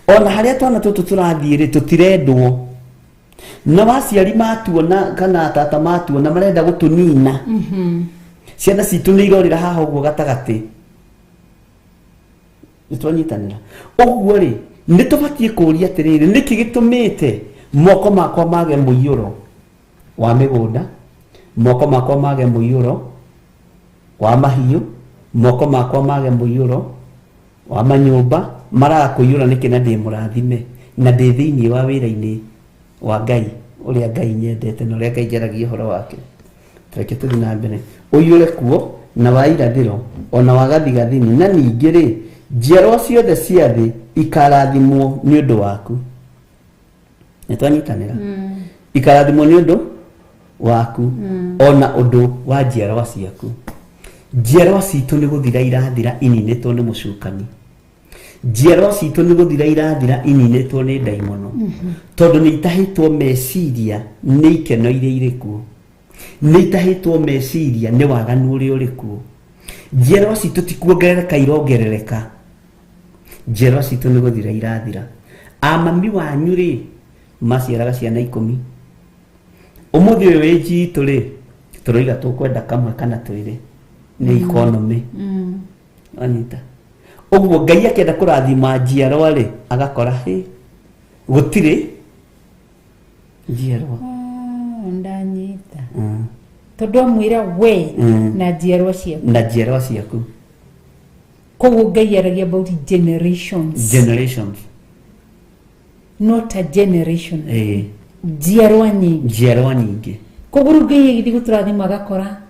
[SPEAKER 1] Ona harĩa twana tũtũ tũrathiĩ rĩ tũtirendwo. Na waciari matuona kana tata matuona marenda gũtũnina. Ciana citũ nĩ irorĩra haha ũguo gatagatĩ. Nĩ twanyitanĩra. Ũguo rĩ nĩ tũbatiĩ kũũria atĩrĩrĩ, nĩkĩ gĩtũmĩte moko makwa mage mũiyũro wa mĩgũnda, moko makwa mage mũiyũro wa mahiũ, moko makwa mage mũiyũro wa manyũmba, maraga kũiyũra nĩkĩ na ndĩ mũrathime na ndĩ thĩinĩ wa wĩra-inĩ wa Ngai ũrĩa Ngai nyendete na ũrĩa Ngai njaragia ũhoro wake. Reke tũthiĩ na mbere. Ũiyũre kuo na wa irathĩro ona wa gathigathini, na ningĩ rĩ njiarwa ciothe cia thĩ ikarathimwo nĩ ũndũ waku. Nĩ twanyitanĩra? Ikarathimwo nĩ ũndũ waku ona ũndũ wa njiarwa ciaku. Njiarwa citũ nĩ gũthira irathira ininĩtwo nĩ mũcukani. Njiarwa citũ nĩ gũthira irathira ininĩtwo nĩ ndaimono, tondũ nĩ itahĩtwo meciria nĩ ikeno iria irĩ kuo, nĩ itahĩtwo meciria nĩ waganu ũrĩa ũrĩ kuo. Njiarwa citũ ti kuongerereka irongerereka, njiarwa citũ nĩ gũthira irathira. Amami wanyu rĩ maciaraga ciana 10, ũmũthĩ ũyũ wĩ njitũ rĩ tũroiga tũkwenda kamwe kana twĩrĩ nĩ economy. Anyita ũguo Ngai akĩenda kũrathima njiarwa rĩ agakora hĩ gũtirĩ njiarwa.
[SPEAKER 4] Ndanyita. Tondũ amwĩra we na njiarwa ciaku.
[SPEAKER 1] Na njiarwa ciaku.
[SPEAKER 4] Koguo Ngai aragia about generations.
[SPEAKER 1] Generations.
[SPEAKER 4] Not a generation. Njiarwa nyingĩ.
[SPEAKER 1] Njiarwa nyingĩ.
[SPEAKER 4] Koguo rĩu Ngai agĩthiĩ gũtũrathima agakora.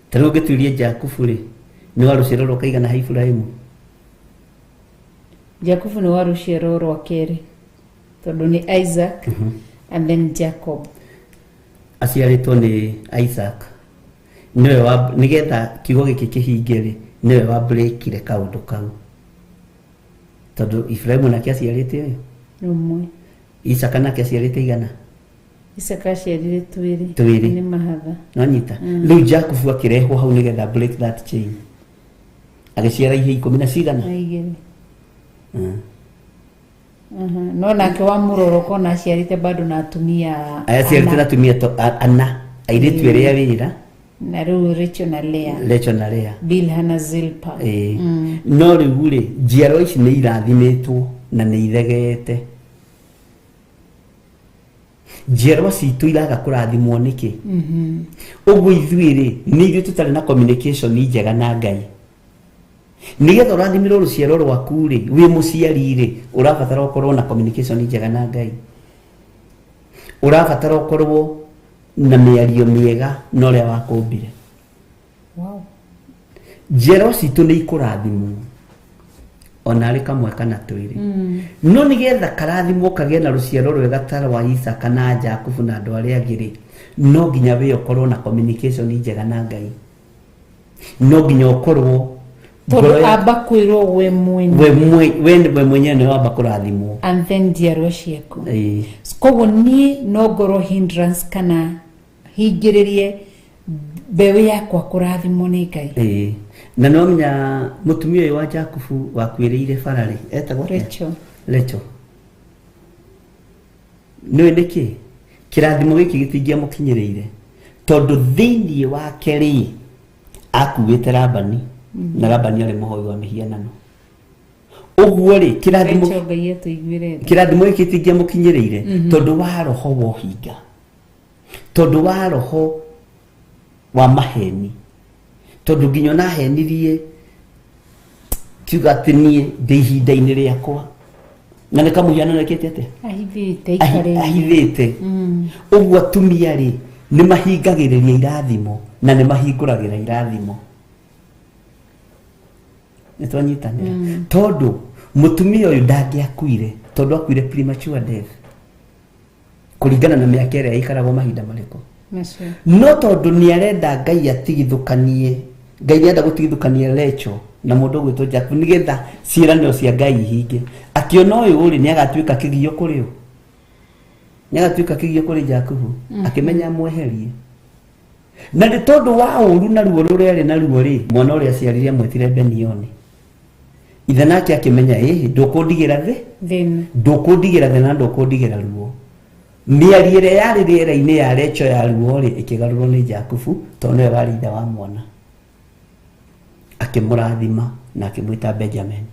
[SPEAKER 1] Ta rĩu ũngĩtuirie Jakubu rĩ nĩ wa rũciaro rwa kaigana ha Iburahĩmu?
[SPEAKER 4] Jakubu nĩ wa rũciaro rwa kerĩ tondũ nĩ Isaac and then Jacob.
[SPEAKER 1] Aciarĩtwo nĩ Isaac. Nĩwe wa nĩgetha kiugo gĩkĩ kĩhinge rĩ nĩwe wa breakire kaũndũ kau. Tondũ Iburahĩmu nake aciarĩte ũyũ.
[SPEAKER 4] Ũmwe.
[SPEAKER 1] Isaka nake aciarĩte igana.
[SPEAKER 4] Isaka aciarire twĩrĩ.
[SPEAKER 1] Twĩrĩ.
[SPEAKER 4] Nĩ mahatha.
[SPEAKER 1] Nonyita. Rĩu Jakubu akĩrehwo hau nĩgetha break that chain. Agĩciara ihĩĩ 10 na cigana.
[SPEAKER 4] Na igĩrĩ. No nake wa mũroro kona aciarĩte bado na atumia
[SPEAKER 1] Aciarĩte na atumia ana airĩtu erĩ a wĩra.
[SPEAKER 4] Na rĩu Rachel na Leah.
[SPEAKER 1] Rachel na Leah.
[SPEAKER 4] Bilha na Zilpa.
[SPEAKER 1] No rĩu rĩ njiarwa ici nĩ irathimĩtwo na nĩ ithegeete. Njiarwa citũ iraga kũrathimwo nĩkĩ? Ũguo ithuĩ rĩ nĩ ithuĩ tũtarĩ na communication njega na Ngai. Nĩgetha ũrathimĩrwo rũciaro rwaku rĩ wĩ mũciari rĩ ũrabatara ũkorwo na communication njega na Ngai. Ũrabatara ũkorwo na mĩario mĩega na ũrĩa wakũmbire.
[SPEAKER 4] Wow.
[SPEAKER 1] Njiarwa citũ nĩ ikũrathimwo ona arĩ kamwe kana twĩrĩ. No nĩgetha karathimwo kagĩe na rũciaro rwega ta rwa Isaka na Jakubu na andũ arĩa angĩ rĩ no nginya we ũkorwo na communication njega na Ngai. No nginya ũkorwo
[SPEAKER 4] Tondũ
[SPEAKER 1] Ngoro ya-
[SPEAKER 4] amba kwĩrwo we mwene.
[SPEAKER 1] We mwenyewe nĩ wamba kũrathimwo.
[SPEAKER 4] And then njiarwa ciaku.
[SPEAKER 1] Ĩĩ.
[SPEAKER 4] Koguo niĩ no ngorwo hindrance kana hingĩrĩrie mbeũ yakwa kũrathimwo nĩ Ngai.
[SPEAKER 1] Ĩĩ. Na nĩ wamenya mũtumia ũyũ wa Jakubu wakuĩrĩire bara rĩ, etagwo atĩa?
[SPEAKER 4] Rachel.
[SPEAKER 1] Rachel. Nĩũĩ nĩkĩ kĩrathimo gĩkĩ gĩtingĩamũkinyĩrĩire? Tondũ thĩinĩ wake rĩ, akuĩte Labani, na Labani arĩ mũhoi wa mĩhianano. Ũguo rĩ, kĩrathimo
[SPEAKER 4] Rachel, Ngai atũiguĩre tha.
[SPEAKER 1] Kĩrathimo gĩkĩ gĩtingĩamũkinyĩrĩire tondũ wa roho wa ũhinga, tondũ wa roho wa maheni, tondũ nginya ona ahenirie kiuga atĩ niĩ ndĩ ihinda-inĩ rĩakwa, na nĩ kamũhianano ekĩte atĩa?
[SPEAKER 4] Ahithĩte ikarĩte.
[SPEAKER 1] Ahithĩte. Ũguo atumia rĩ, nĩ mahingagĩrĩria irathimo na nĩ mahingũragĩra irathimo. Nĩ twanyitanĩra? Tondũ mũtumia ũyũ ndangĩakuire, tondũ akuire premature death kũringana na mĩaka ĩrĩa ĩikaragwo mahinda marĩkũ.
[SPEAKER 4] Macio.
[SPEAKER 1] No tondũ nĩ arenda Ngai atigithũkanie, Ngai nĩ arenda gũtigithũkania Rachel na mũndũ ũgwĩtwo Jacob nĩgetha ciĩranĩro cia Ngai ihinge, akĩona ũyũ rĩ, nĩ agatuĩka kĩgio kũrĩ ũ, nĩ agatuĩka kĩgio kũrĩ Jakubu, akĩmenya amweherie. Na nĩ tondũ wa ũru na ruo rũrĩa arĩ naruo rĩ, mwana ũrĩa aciarire amwĩtire Benioni. Ithe nake akĩmenya, ĩhĩ, ndũkũndigĩra thĩ,
[SPEAKER 4] Thĩna.
[SPEAKER 1] Ndũkũndigĩra thĩ na ndũkũndigĩra ruo. Mĩario ĩrĩa yarĩ rĩera-inĩ ya Rachel ya ruo rĩ, ĩkĩgarũrwo nĩ Jakubu, tondũ nĩwe warĩ ithe wa mwana. Akĩmũrathima na akĩmwĩta Benjamin.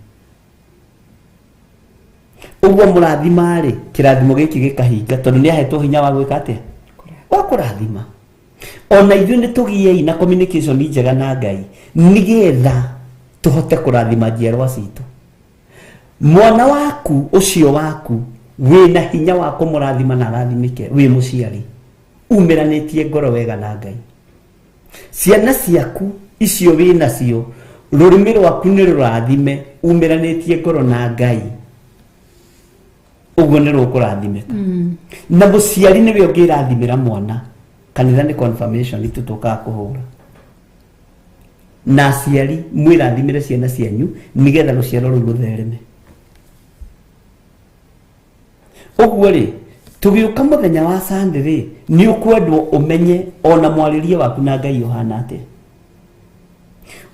[SPEAKER 1] Ũguo mũrathima rĩ, kĩrathimo gĩkĩ gĩkahinga, tondũ nĩ ahetwo hinya wa gwĩka atĩa? Wa kũrathima. Ona ithuĩ nĩ tũgiei na communication njega na Ngai nĩgetha tũhote kũrathima njiarwa citũ. Mwana waku ũcio waku wĩna hinya wa kũmũrathima na arathimĩke wĩ mũciari umĩranĩtie ngoro wega na Ngai. Ciana ciaku icio wĩ nacio, rũrĩmĩ rwaku nĩ rũrathime umĩranĩtie ngoro na Ngai, ũguo nĩ rũkũrathimĩka. Na mũciari nĩwe ũngĩrathimĩra mwana. Kanitha nĩ confirmation itu tũkaga kũhũra. Na aciari, mwĩrathimĩre ciana cianyu nĩgetha rũciaro rũu rũthereme. Ũguo rĩ, tũgĩũka mũthenya wa Sunday rĩ, nĩ ũkwendwo ũmenye ona mwarĩrie waku na Ngai ũhana atĩa,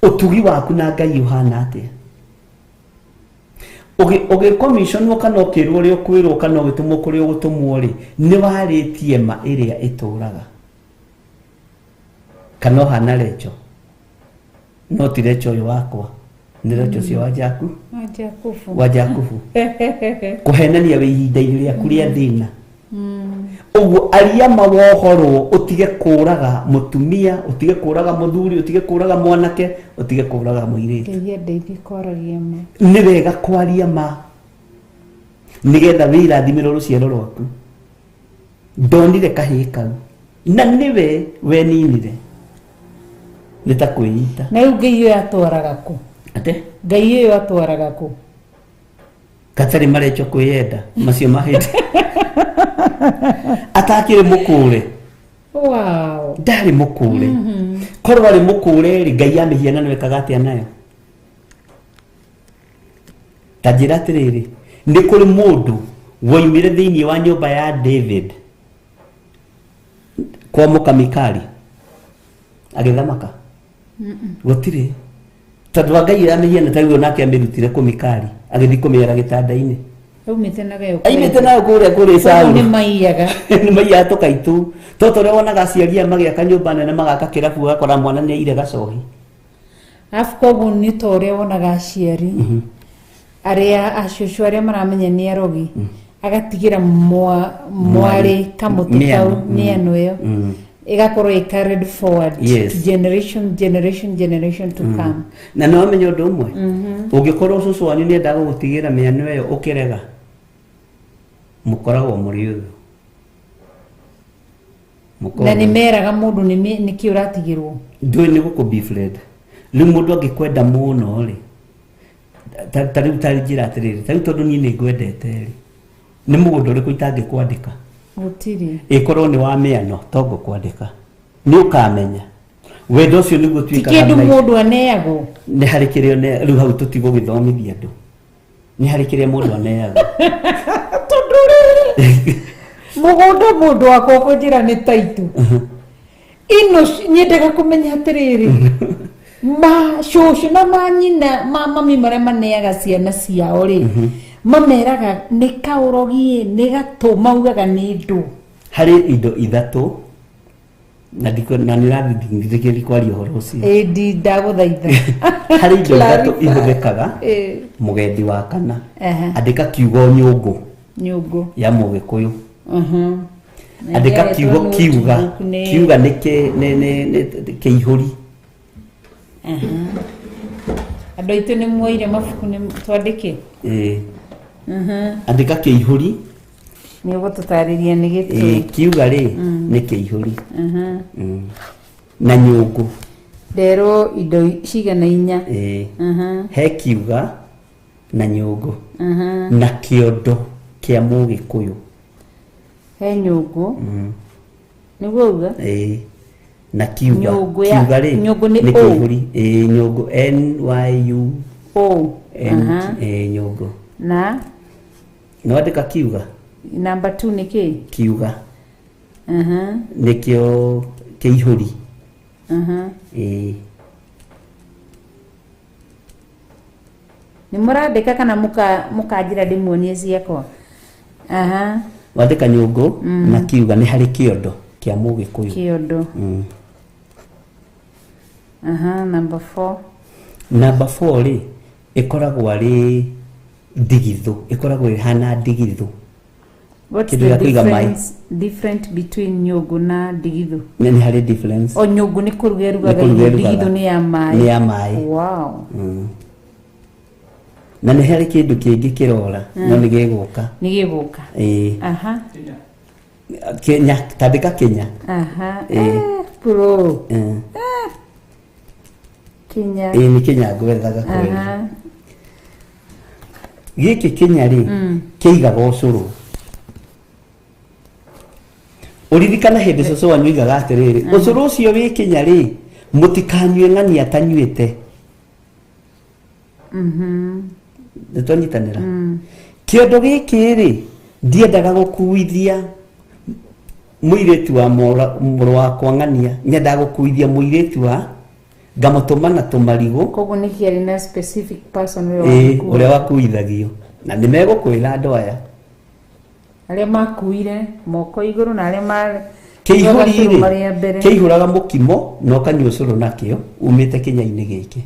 [SPEAKER 1] ũtugi waku na Ngai ũhana atĩa. Ũgĩcommissionwo kana ũkĩrwo ũrĩa ũkwĩrwo kana ũgĩtũmwo kũrĩa ũgũtũmwo rĩ, nĩ warĩtie ma ĩrĩa ĩtũraga kana ũhana Rachel? No ti Rachel ũyũ wakwa, nĩ Rachel ũcio wa Jaku.
[SPEAKER 4] Wa Jakubu.
[SPEAKER 1] Wa Jakubu, kũhenania wĩ ihinda-inĩ rĩaku rĩa thĩna. Ũguo aria ma wohorwo, ũtige kũraga mũtumia, ũtige kũraga mũthuri, ũtige kũraga mwanake, ũtige kũraga mũirĩtu.
[SPEAKER 4] Ngai andeithie kwaragia ma.
[SPEAKER 1] Nĩ wega kwaria ma nĩgetha wĩrathimĩre rũciaro rwaku. Ndonire kahĩĩ kau na nĩwe weninire, nĩ ta kwĩita.
[SPEAKER 4] Na rĩu Ngai ũyũ atwaraga kũ?
[SPEAKER 1] Ate?
[SPEAKER 4] Ngai ũyũ atwaraga kũ?
[SPEAKER 1] Gatarĩ marecho kwĩyenda macio mahĩndĩ atakĩrĩ mũkũre. Ndarĩ mũkũre. Korwo arĩ mũkũre rĩ, Ngai ya mĩhianano ekaga atĩa nayo? Ta njĩra atĩrĩrĩ, nĩ kũrĩ mũndũ woimire thĩinĩ wa nyũmba ya David kwa mũkamikari agĩthamaka? Gũtirĩ, tondũ wa Ngai ya mĩhiano ta rĩu onake amĩrutire kũmikari agĩthiĩ kũmĩara gĩtanda-inĩ.
[SPEAKER 4] Aumĩte nayo.
[SPEAKER 1] Aimĩte nayo kũrĩa kũrĩ
[SPEAKER 4] Koguo
[SPEAKER 1] Saũlũ.
[SPEAKER 4] nĩ maiyaga.
[SPEAKER 1] Nĩ maiyaga tũkaitũ toto ũrĩa wonaga aciari aya magĩaka nyũmba nene, magaka kĩrabu, ũgakora mwana nĩ aire gacohi.
[SPEAKER 4] Arabu koguo nĩ ta ũrĩa wonaga aciari arĩa acũcũ arĩa maramenya nĩ arogi, agatigĩra mwarĩ kamũtĩ
[SPEAKER 1] Mĩano.
[SPEAKER 4] kau, mĩano ĩyo ĩgakorwo ĩ carried forward to generation, generation, generation to come.
[SPEAKER 1] Na nĩ wamenya ũndũ ũmwe, ũngĩkorwo cũcũ wanyu nĩ endaga gũgũtigĩra mĩano ĩyo ũkĩrega, mũkoragwo mũrĩ ũthũ. Mũkoragwo
[SPEAKER 4] Na nĩ meraga mũndũ nĩkĩ ũratigĩrwo.
[SPEAKER 1] Ndũĩ nĩ gũkũ befriend. Rĩu mũndũ angĩkwenda mũno rĩ, ta rĩu ta njĩra atĩrĩrĩ, ta rĩu tondũ niĩ nĩ ngwendete rĩ, nĩ mũgũnda ũrĩkũ itangĩkwandĩka?
[SPEAKER 4] Gũtirĩ.
[SPEAKER 1] Ĩkorwo nĩ wa mĩano, to ngũkwandĩka, nĩ ũkamenya. Wendo ũcio nĩguo
[SPEAKER 4] Ti
[SPEAKER 1] tuĩkaga
[SPEAKER 4] kĩndũ
[SPEAKER 1] na-
[SPEAKER 4] mũndũ aneagwo.
[SPEAKER 1] Nĩ harĩ kĩrĩa rĩu hau tũtigũgĩthomithia andũ, nĩ harĩ kĩrĩa mũndũ aneagwo.
[SPEAKER 4] Tondũ rĩrĩ, mũgũnda mũndũ wakwa kũnjĩra nĩ taitũ ino, nyendaga kũmenya atĩrĩrĩ, ma cũcũ na manyina ma mami marĩa maneaga ciana ciao rĩ, mameraga nĩ kaũrogie, nĩ gatũ, maugaga nĩ ndũ?
[SPEAKER 1] Harĩ indo ithatũ na ndiko na nĩ ũrathingithĩkĩria kwaria ũhoro ũcio.
[SPEAKER 4] Ĩndi ndagũthaitha.
[SPEAKER 1] Harĩ indo ithatũ
[SPEAKER 4] Clarify.
[SPEAKER 1] ihũthĩkaga. Mũgendi wa kana. Andĩka kiugo nyũngũ.
[SPEAKER 4] Nyũngũ.
[SPEAKER 1] Ya mũgĩkũyũ. Andĩka kiugo kiuga.
[SPEAKER 4] Notebook
[SPEAKER 1] Kiuga nĩ nĩ kĩihũri.
[SPEAKER 4] Andũ aitũ nĩ muoire mabuku nĩ twandĩke.
[SPEAKER 1] Ĩĩ. Andĩka kĩihũri.
[SPEAKER 4] Nĩ ũgũtũtarĩria nĩ
[SPEAKER 1] Ĩĩ,
[SPEAKER 4] gĩtũ.
[SPEAKER 1] Kiuga rĩ nĩ kĩihũri. Na nyũngũ.
[SPEAKER 4] Nderwo indo cigana inya.
[SPEAKER 1] Ĩĩ. He kiuga na nyũngũ na kĩondo kĩa mũgĩkũyũ.
[SPEAKER 4] He nyũngũ, nĩguo uga?
[SPEAKER 1] Ĩĩ, na kiuga.
[SPEAKER 4] Nyũngũ ya-
[SPEAKER 1] Kiuga rĩ
[SPEAKER 4] nyũngũ nĩ
[SPEAKER 1] nĩ
[SPEAKER 4] O.
[SPEAKER 1] kĩihũri. Ĩĩ, nyũngũ, N Y U
[SPEAKER 4] O.
[SPEAKER 1] N. Ĩĩ, nyũngũ.
[SPEAKER 4] Na
[SPEAKER 1] Nĩ wandĩka kiuga?
[SPEAKER 4] Namba 2 nĩ kĩ?
[SPEAKER 1] Kiuga nĩkĩo kĩihũri. Ĩĩ.
[SPEAKER 4] Nĩ mũrandĩka kana mũkanjĩra ndĩmuonie ciakwa? Aha.
[SPEAKER 1] Wandĩka nyũngũ na kiuga, nĩ harĩ kĩondo kĩa mũgĩkũyũ.
[SPEAKER 4] Kĩondo. Aha, namba 4.
[SPEAKER 1] Namba 4 rĩ, ĩkoragwo arĩ ndigithũ, ĩkoragwo ĩhana ndigithũ.
[SPEAKER 4] What's
[SPEAKER 1] Kĩndũ
[SPEAKER 4] the
[SPEAKER 1] gĩa kũiga maĩ.
[SPEAKER 4] difference different between nyũngũ na ndigithũ?
[SPEAKER 1] Nĩ harĩ difference.
[SPEAKER 4] O nyũngũ nĩ kũruga
[SPEAKER 1] Nĩ
[SPEAKER 4] ĩrugaga
[SPEAKER 1] kũruga
[SPEAKER 4] irio,
[SPEAKER 1] ĩrugaga.
[SPEAKER 4] ndigithũ nĩ ya maĩ.
[SPEAKER 1] Nĩ ya maĩ.
[SPEAKER 4] Wow.
[SPEAKER 1] Na nĩ harĩ kĩndũ kĩngĩ kĩrora, no nĩ gĩgũka.
[SPEAKER 4] Nĩ gĩgũka.
[SPEAKER 1] Ĩĩ.
[SPEAKER 4] Aha.
[SPEAKER 1] Kenya, tandĩka Kenya.
[SPEAKER 4] Aha.
[SPEAKER 1] Ĩĩ.
[SPEAKER 4] Bro. Kinya.
[SPEAKER 1] Ĩĩ, nĩ Kenya ngwethaga kweri. Gĩkĩ Kenya rĩ, kĩigaga ũcũrũ. Ũririkana hĩndĩ cũcũ wanyu oigaga atĩrĩrĩ, ũcũrũ ũcio wĩ Kenya rĩ, mũtikanyue ng'ania atanyuĩte. Nĩ twanyitanĩra? Kĩondo gĩkĩ rĩ, ndiendaga gũkuithia mũirĩtu wa mũrũ wakwa ng'ania, nyendaga gũkuithia mũirĩtu wa ngamũtũma na tũmarigũ.
[SPEAKER 4] Koguo nĩ kĩarĩ na specific person ũrĩa
[SPEAKER 1] Ĩĩ,
[SPEAKER 4] wakuaga.
[SPEAKER 1] Ũrĩa wakuithagio na nĩ megũkwĩra andũ aya.
[SPEAKER 4] Arĩa makuire moko igũrũ na arĩa ma
[SPEAKER 1] Kĩihũri rĩ,
[SPEAKER 4] marĩ a mbere.
[SPEAKER 1] Kĩihũraga mũkimo na ũkanyua ũcũrũ nakĩo umĩte kĩnya-inĩ gĩkĩ.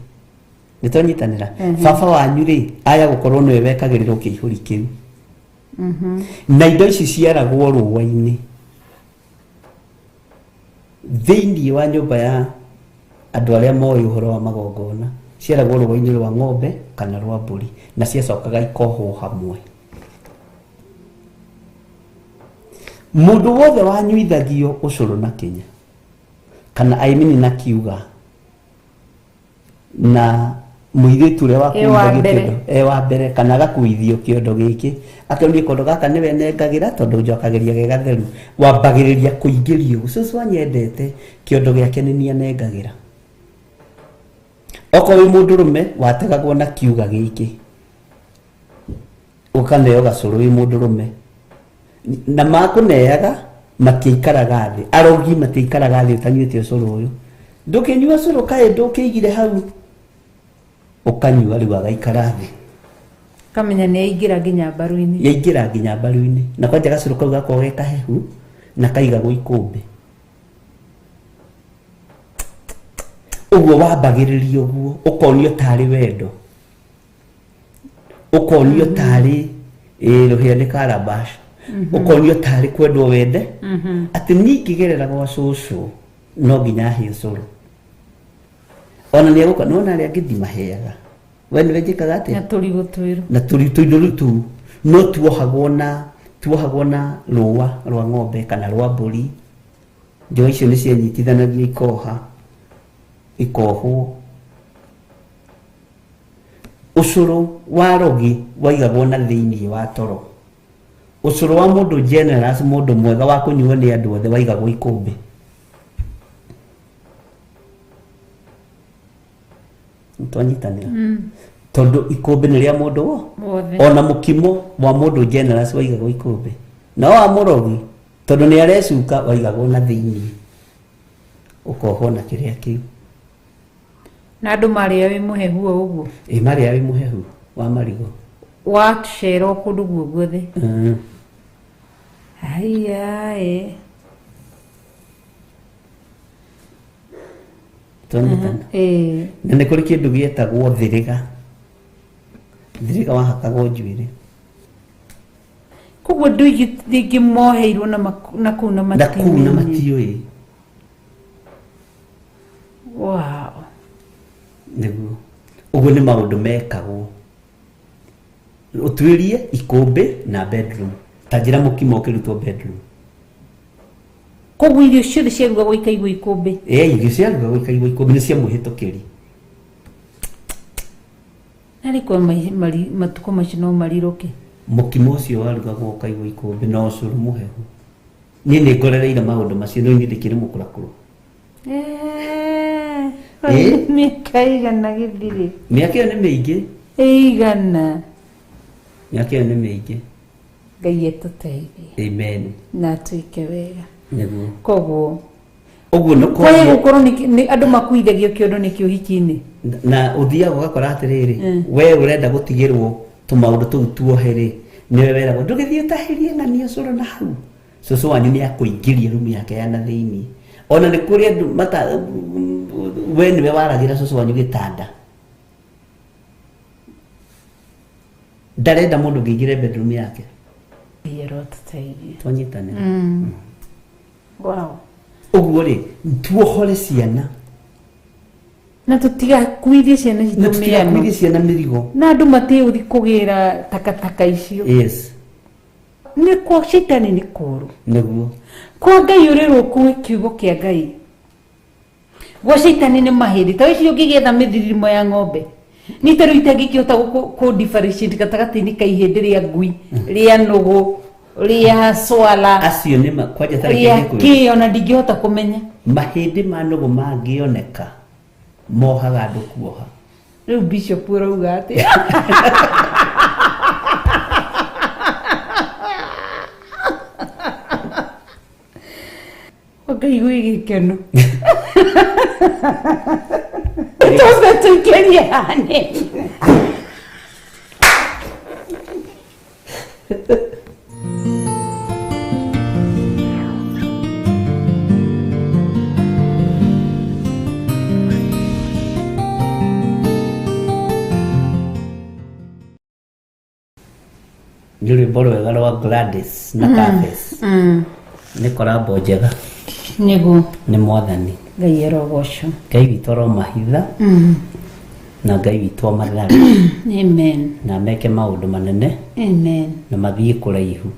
[SPEAKER 1] Nĩ twanyitanĩra? Baba wanyu rĩ, aya gũkorwo nĩwe wekagĩrĩrwo kĩihũri kĩu. Na indo ici ciaragwo rũa-inĩ thĩinĩ wa nyũmba ya andũ arĩa moĩ ũhoro wa magongona, ciaragwo rũa-inĩ rwa ng'ombe kana rwa mbũri, na ciacokaga ikohwo hamwe. Mũndũ wothe wanyuithagio ũcũrũ na Kenya kana I mean na kiuga na mũirĩtu ũrĩa
[SPEAKER 4] E wa
[SPEAKER 1] wakuithagio
[SPEAKER 4] mbere.
[SPEAKER 1] kĩondo e wa mbere kana agakuithio kĩondo gĩkĩ, akĩonio kondo gaka nĩwe nengagĩra tondũ njokagĩria ge gatheru, wambagĩrĩria kũingĩrio cũcũ anyendete kĩondo gĩake nĩ niĩ anengagĩra. Okorwo wĩ mũndũrũme, wategagwo na kiuga gĩkĩ, ũkaneo gacũrũ wĩ mũndũrũme, na makũneaga matiikaraga thĩ, arogi matiikaraga thĩ ũtanyuĩte ũcũrũ ũyũ. Ndũkĩnyua ũcũrũ kaĩ ndũkĩigire hau, ũkanyua rĩu agaikara thĩ.
[SPEAKER 4] Kamenya nĩ aingĩra nginya mbaru-inĩ.
[SPEAKER 1] Yaingĩra nginya mbaru-inĩ, na kwanja gacũrũ kau gakoragwo ge kahehu na kaigagwo ikũmbĩ ũguo. Wambagĩrĩria ũguo, ũkonio tarĩ wendo, ũkonio tarĩ ĩ rũhĩa nĩ calabash, ũkonio tarĩ kwendwo wende, atĩ niĩ ingĩgerera gwa cũcũ no nginya he ũcũrũ, ona nĩ egũka nona arĩa angĩ ndimaheaga, we nĩwe njĩkaga atĩa?
[SPEAKER 4] Na tũrigũ twĩrũ.
[SPEAKER 1] Na tũri tũindo rĩu tũu no tuohagwo na rũa rwa ng'ombe kana rwa mbũri. Njũa icio nĩ cianyitithanagia ikoha ikohwo. Ũcũrũ wa rogi waigagwo na thĩinĩ wa toro. Ũcũrũ wa mũndũ generous, mũndũ mwega wa kũnyuo nĩ andũ othe, waigagwo ikũmbĩ. Twanyitanĩra tondũ ikũmbĩ nĩ rĩa mũndũ wo
[SPEAKER 4] Wothe.
[SPEAKER 1] Ona mũkimo wa mũndũ generous waigagwo ikũmbĩ, no wa mũrogi tondũ nĩ arecuka waigagwo na thĩinĩ, ũkohwo na kĩrĩa kĩu.
[SPEAKER 4] Na andũ marĩa wĩ mũhehu o ũguo.
[SPEAKER 1] Ĩ, marĩa wĩ mũhehu wa marigũ.
[SPEAKER 4] Wacera o kũndũ guo guothe. Haiya ĩ.
[SPEAKER 1] Twanyitana?
[SPEAKER 4] Ĩ.
[SPEAKER 1] Na nĩ kũrĩ kĩndũ gĩetagwo thĩrĩga. Thĩrĩga wahakagwo njuĩrĩ.
[SPEAKER 4] Koguo andũ aingĩ rĩngĩ moheirwo na na kũu na
[SPEAKER 1] Na kũu na
[SPEAKER 4] matimenye.
[SPEAKER 1] Matiũĩ.
[SPEAKER 4] Wow.
[SPEAKER 1] Nĩguo ũguo nĩ maũndũ mekagwo, ũtuĩrie ikũmbĩ na bedroom, ta njĩra mũkimo ũkĩrutwo bedroom.
[SPEAKER 4] Koguo irio ciothe ciarugagwo ikaigwo ikũmbĩ?
[SPEAKER 1] Ĩ, irio ciarugagwo ikaigwo ikũmbĩ, nĩ cia mũhĩtũkĩri.
[SPEAKER 4] Narĩ kwa matukũ macio no marirũke.
[SPEAKER 1] Mũkimo ũcio warugagwo ũkaigwo ikũmbĩ na ũcũrũ mũhehu. Niĩ nĩ ngorereire maũndũ macio, no niĩ ndĩkĩrĩ mũkũrakũrũ. Ĩ?
[SPEAKER 4] Mĩaka igana gĩthirĩ?
[SPEAKER 1] Mĩaka ĩyo nĩ mĩingĩ.
[SPEAKER 4] Ĩigana?
[SPEAKER 1] Mĩaka ĩyo nĩ mĩingĩ.
[SPEAKER 4] Ngai atũteithie.
[SPEAKER 1] Amen.
[SPEAKER 4] Na atwĩke wega.
[SPEAKER 1] Nĩguo.
[SPEAKER 4] Koguo
[SPEAKER 1] Ũguo nĩ
[SPEAKER 4] kwaĩ gũkorwo nĩ andũ makuithagio kĩondo nĩ kĩũhiki-inĩ.
[SPEAKER 1] Na ũthiaga ũgakora atĩrĩrĩ, we ũrenda gũtigĩrwo tũmaũndũ tũu tuohe rĩ, nĩwe weragwo ndũgĩthiĩ ũtahĩrie ng'ania ũcũrũ na hau. Cũcũ wanyu nĩ akũingĩria rumu yake ya na thĩinĩ. Ona nĩ kũrĩ andũ mata we nĩwe waragĩra cũcũ wanyu gĩtanda, ndarenda mũndũ ũngĩingĩre bedroom yake.
[SPEAKER 4] Ngai arotũteithia.
[SPEAKER 1] Twanyitanĩra?
[SPEAKER 4] Wow.
[SPEAKER 1] Ũguo rĩ, tuohore ciana.
[SPEAKER 4] Na tũtigakuithie ciana
[SPEAKER 1] Na
[SPEAKER 4] citũ mĩano.
[SPEAKER 1] Tũtigakuithie ciana mĩrigo.
[SPEAKER 4] Na andũ matĩĩ gũthiĩ kũgĩra takataka icio. Nĩ kwa caitani nĩ kũũru. Kwa Ngai ũrĩrwo ũkue kiugo kĩa Ngai, gwa caitani nĩ mahĩndĩ. Ta wĩcirie ũngĩgĩetha mĩthiririmo ya ng'ombe, niĩ ta rĩu itangĩkĩhota kũ differentiate gatagatĩ-inĩ ka ihĩndĩ rĩa ngui, rĩa nũgũ, rĩa swala,
[SPEAKER 1] Acio nĩ kwanja tareke
[SPEAKER 4] rĩa
[SPEAKER 1] ngĩkwĩre.
[SPEAKER 4] kĩ, ona ndingĩhota kũmenya.
[SPEAKER 1] Mahĩndĩ ma nũgũ mangĩoneka mohaga andũ kuoha.
[SPEAKER 4] Rĩu bishop ũrauga atĩa? Ngai gwĩ gĩkeno tũmbe tũikĩrie hanini.
[SPEAKER 1] Nĩ rwĩmbo rwega rwa Gladys na Cafes, nĩ korabo njega.
[SPEAKER 4] Nĩguo.
[SPEAKER 1] Nĩ Mwathani.
[SPEAKER 4] Ngai arogocwo.
[SPEAKER 1] Ngai witũ aromahitha na Ngai witũ amathare.
[SPEAKER 4] Amen.
[SPEAKER 1] Na meke maũndũ manene.
[SPEAKER 4] Amen.
[SPEAKER 1] Na mathiĩ kũraihu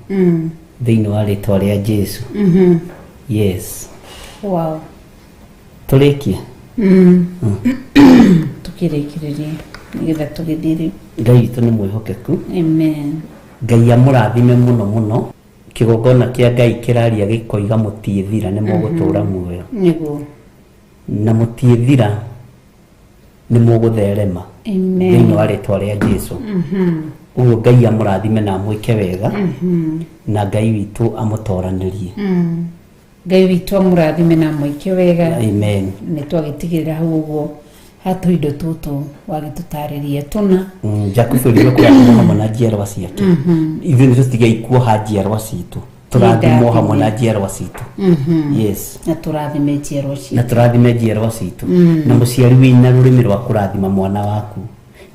[SPEAKER 1] thĩinĩ wa rĩtwa rĩa Jesu. Yes.
[SPEAKER 4] Wow.
[SPEAKER 1] Tũrĩkie.
[SPEAKER 4] Tũkĩrĩkĩrĩrie nĩgetha tũgĩthiĩ rĩu.
[SPEAKER 1] Ngai witũ nĩ mwĩhokeku.
[SPEAKER 4] Amen.
[SPEAKER 1] Ngai amũrathime mũno mũno. Kĩgongona kĩa Ngai kĩraria gĩkoiga mũtiĩthira, nĩ mũgũtũra muoyo. Na mũtiĩthira, nĩ mũgũtherema
[SPEAKER 4] Amen.
[SPEAKER 1] thĩinĩ wa rĩtwa rĩa Jesu. Ũguo Ngai amũrathime na amwĩke wega, na Ngai witũ amũtoranĩrie.
[SPEAKER 4] Ngai witũ amũrathime na amwĩke wega.
[SPEAKER 1] Amen.
[SPEAKER 4] Nĩ twagĩtigĩrĩra hau ũguo hatũindo tũtũ wagĩtũtarĩria tũna.
[SPEAKER 1] Jakubu ĩrirwo kũrathimwo hamwe na njiarwa ciake. Ithuĩ nĩ tũtigei kuoha njiarwa citũ, tũrathimwo hamwe na njiarwa citũ. Yes.
[SPEAKER 4] Na tũrathime njiarwa
[SPEAKER 1] Na
[SPEAKER 4] citũ.
[SPEAKER 1] tũrathime njiarwa citũ. Na mũciari wĩna rũrĩmĩ rwa kũrathima mwana waku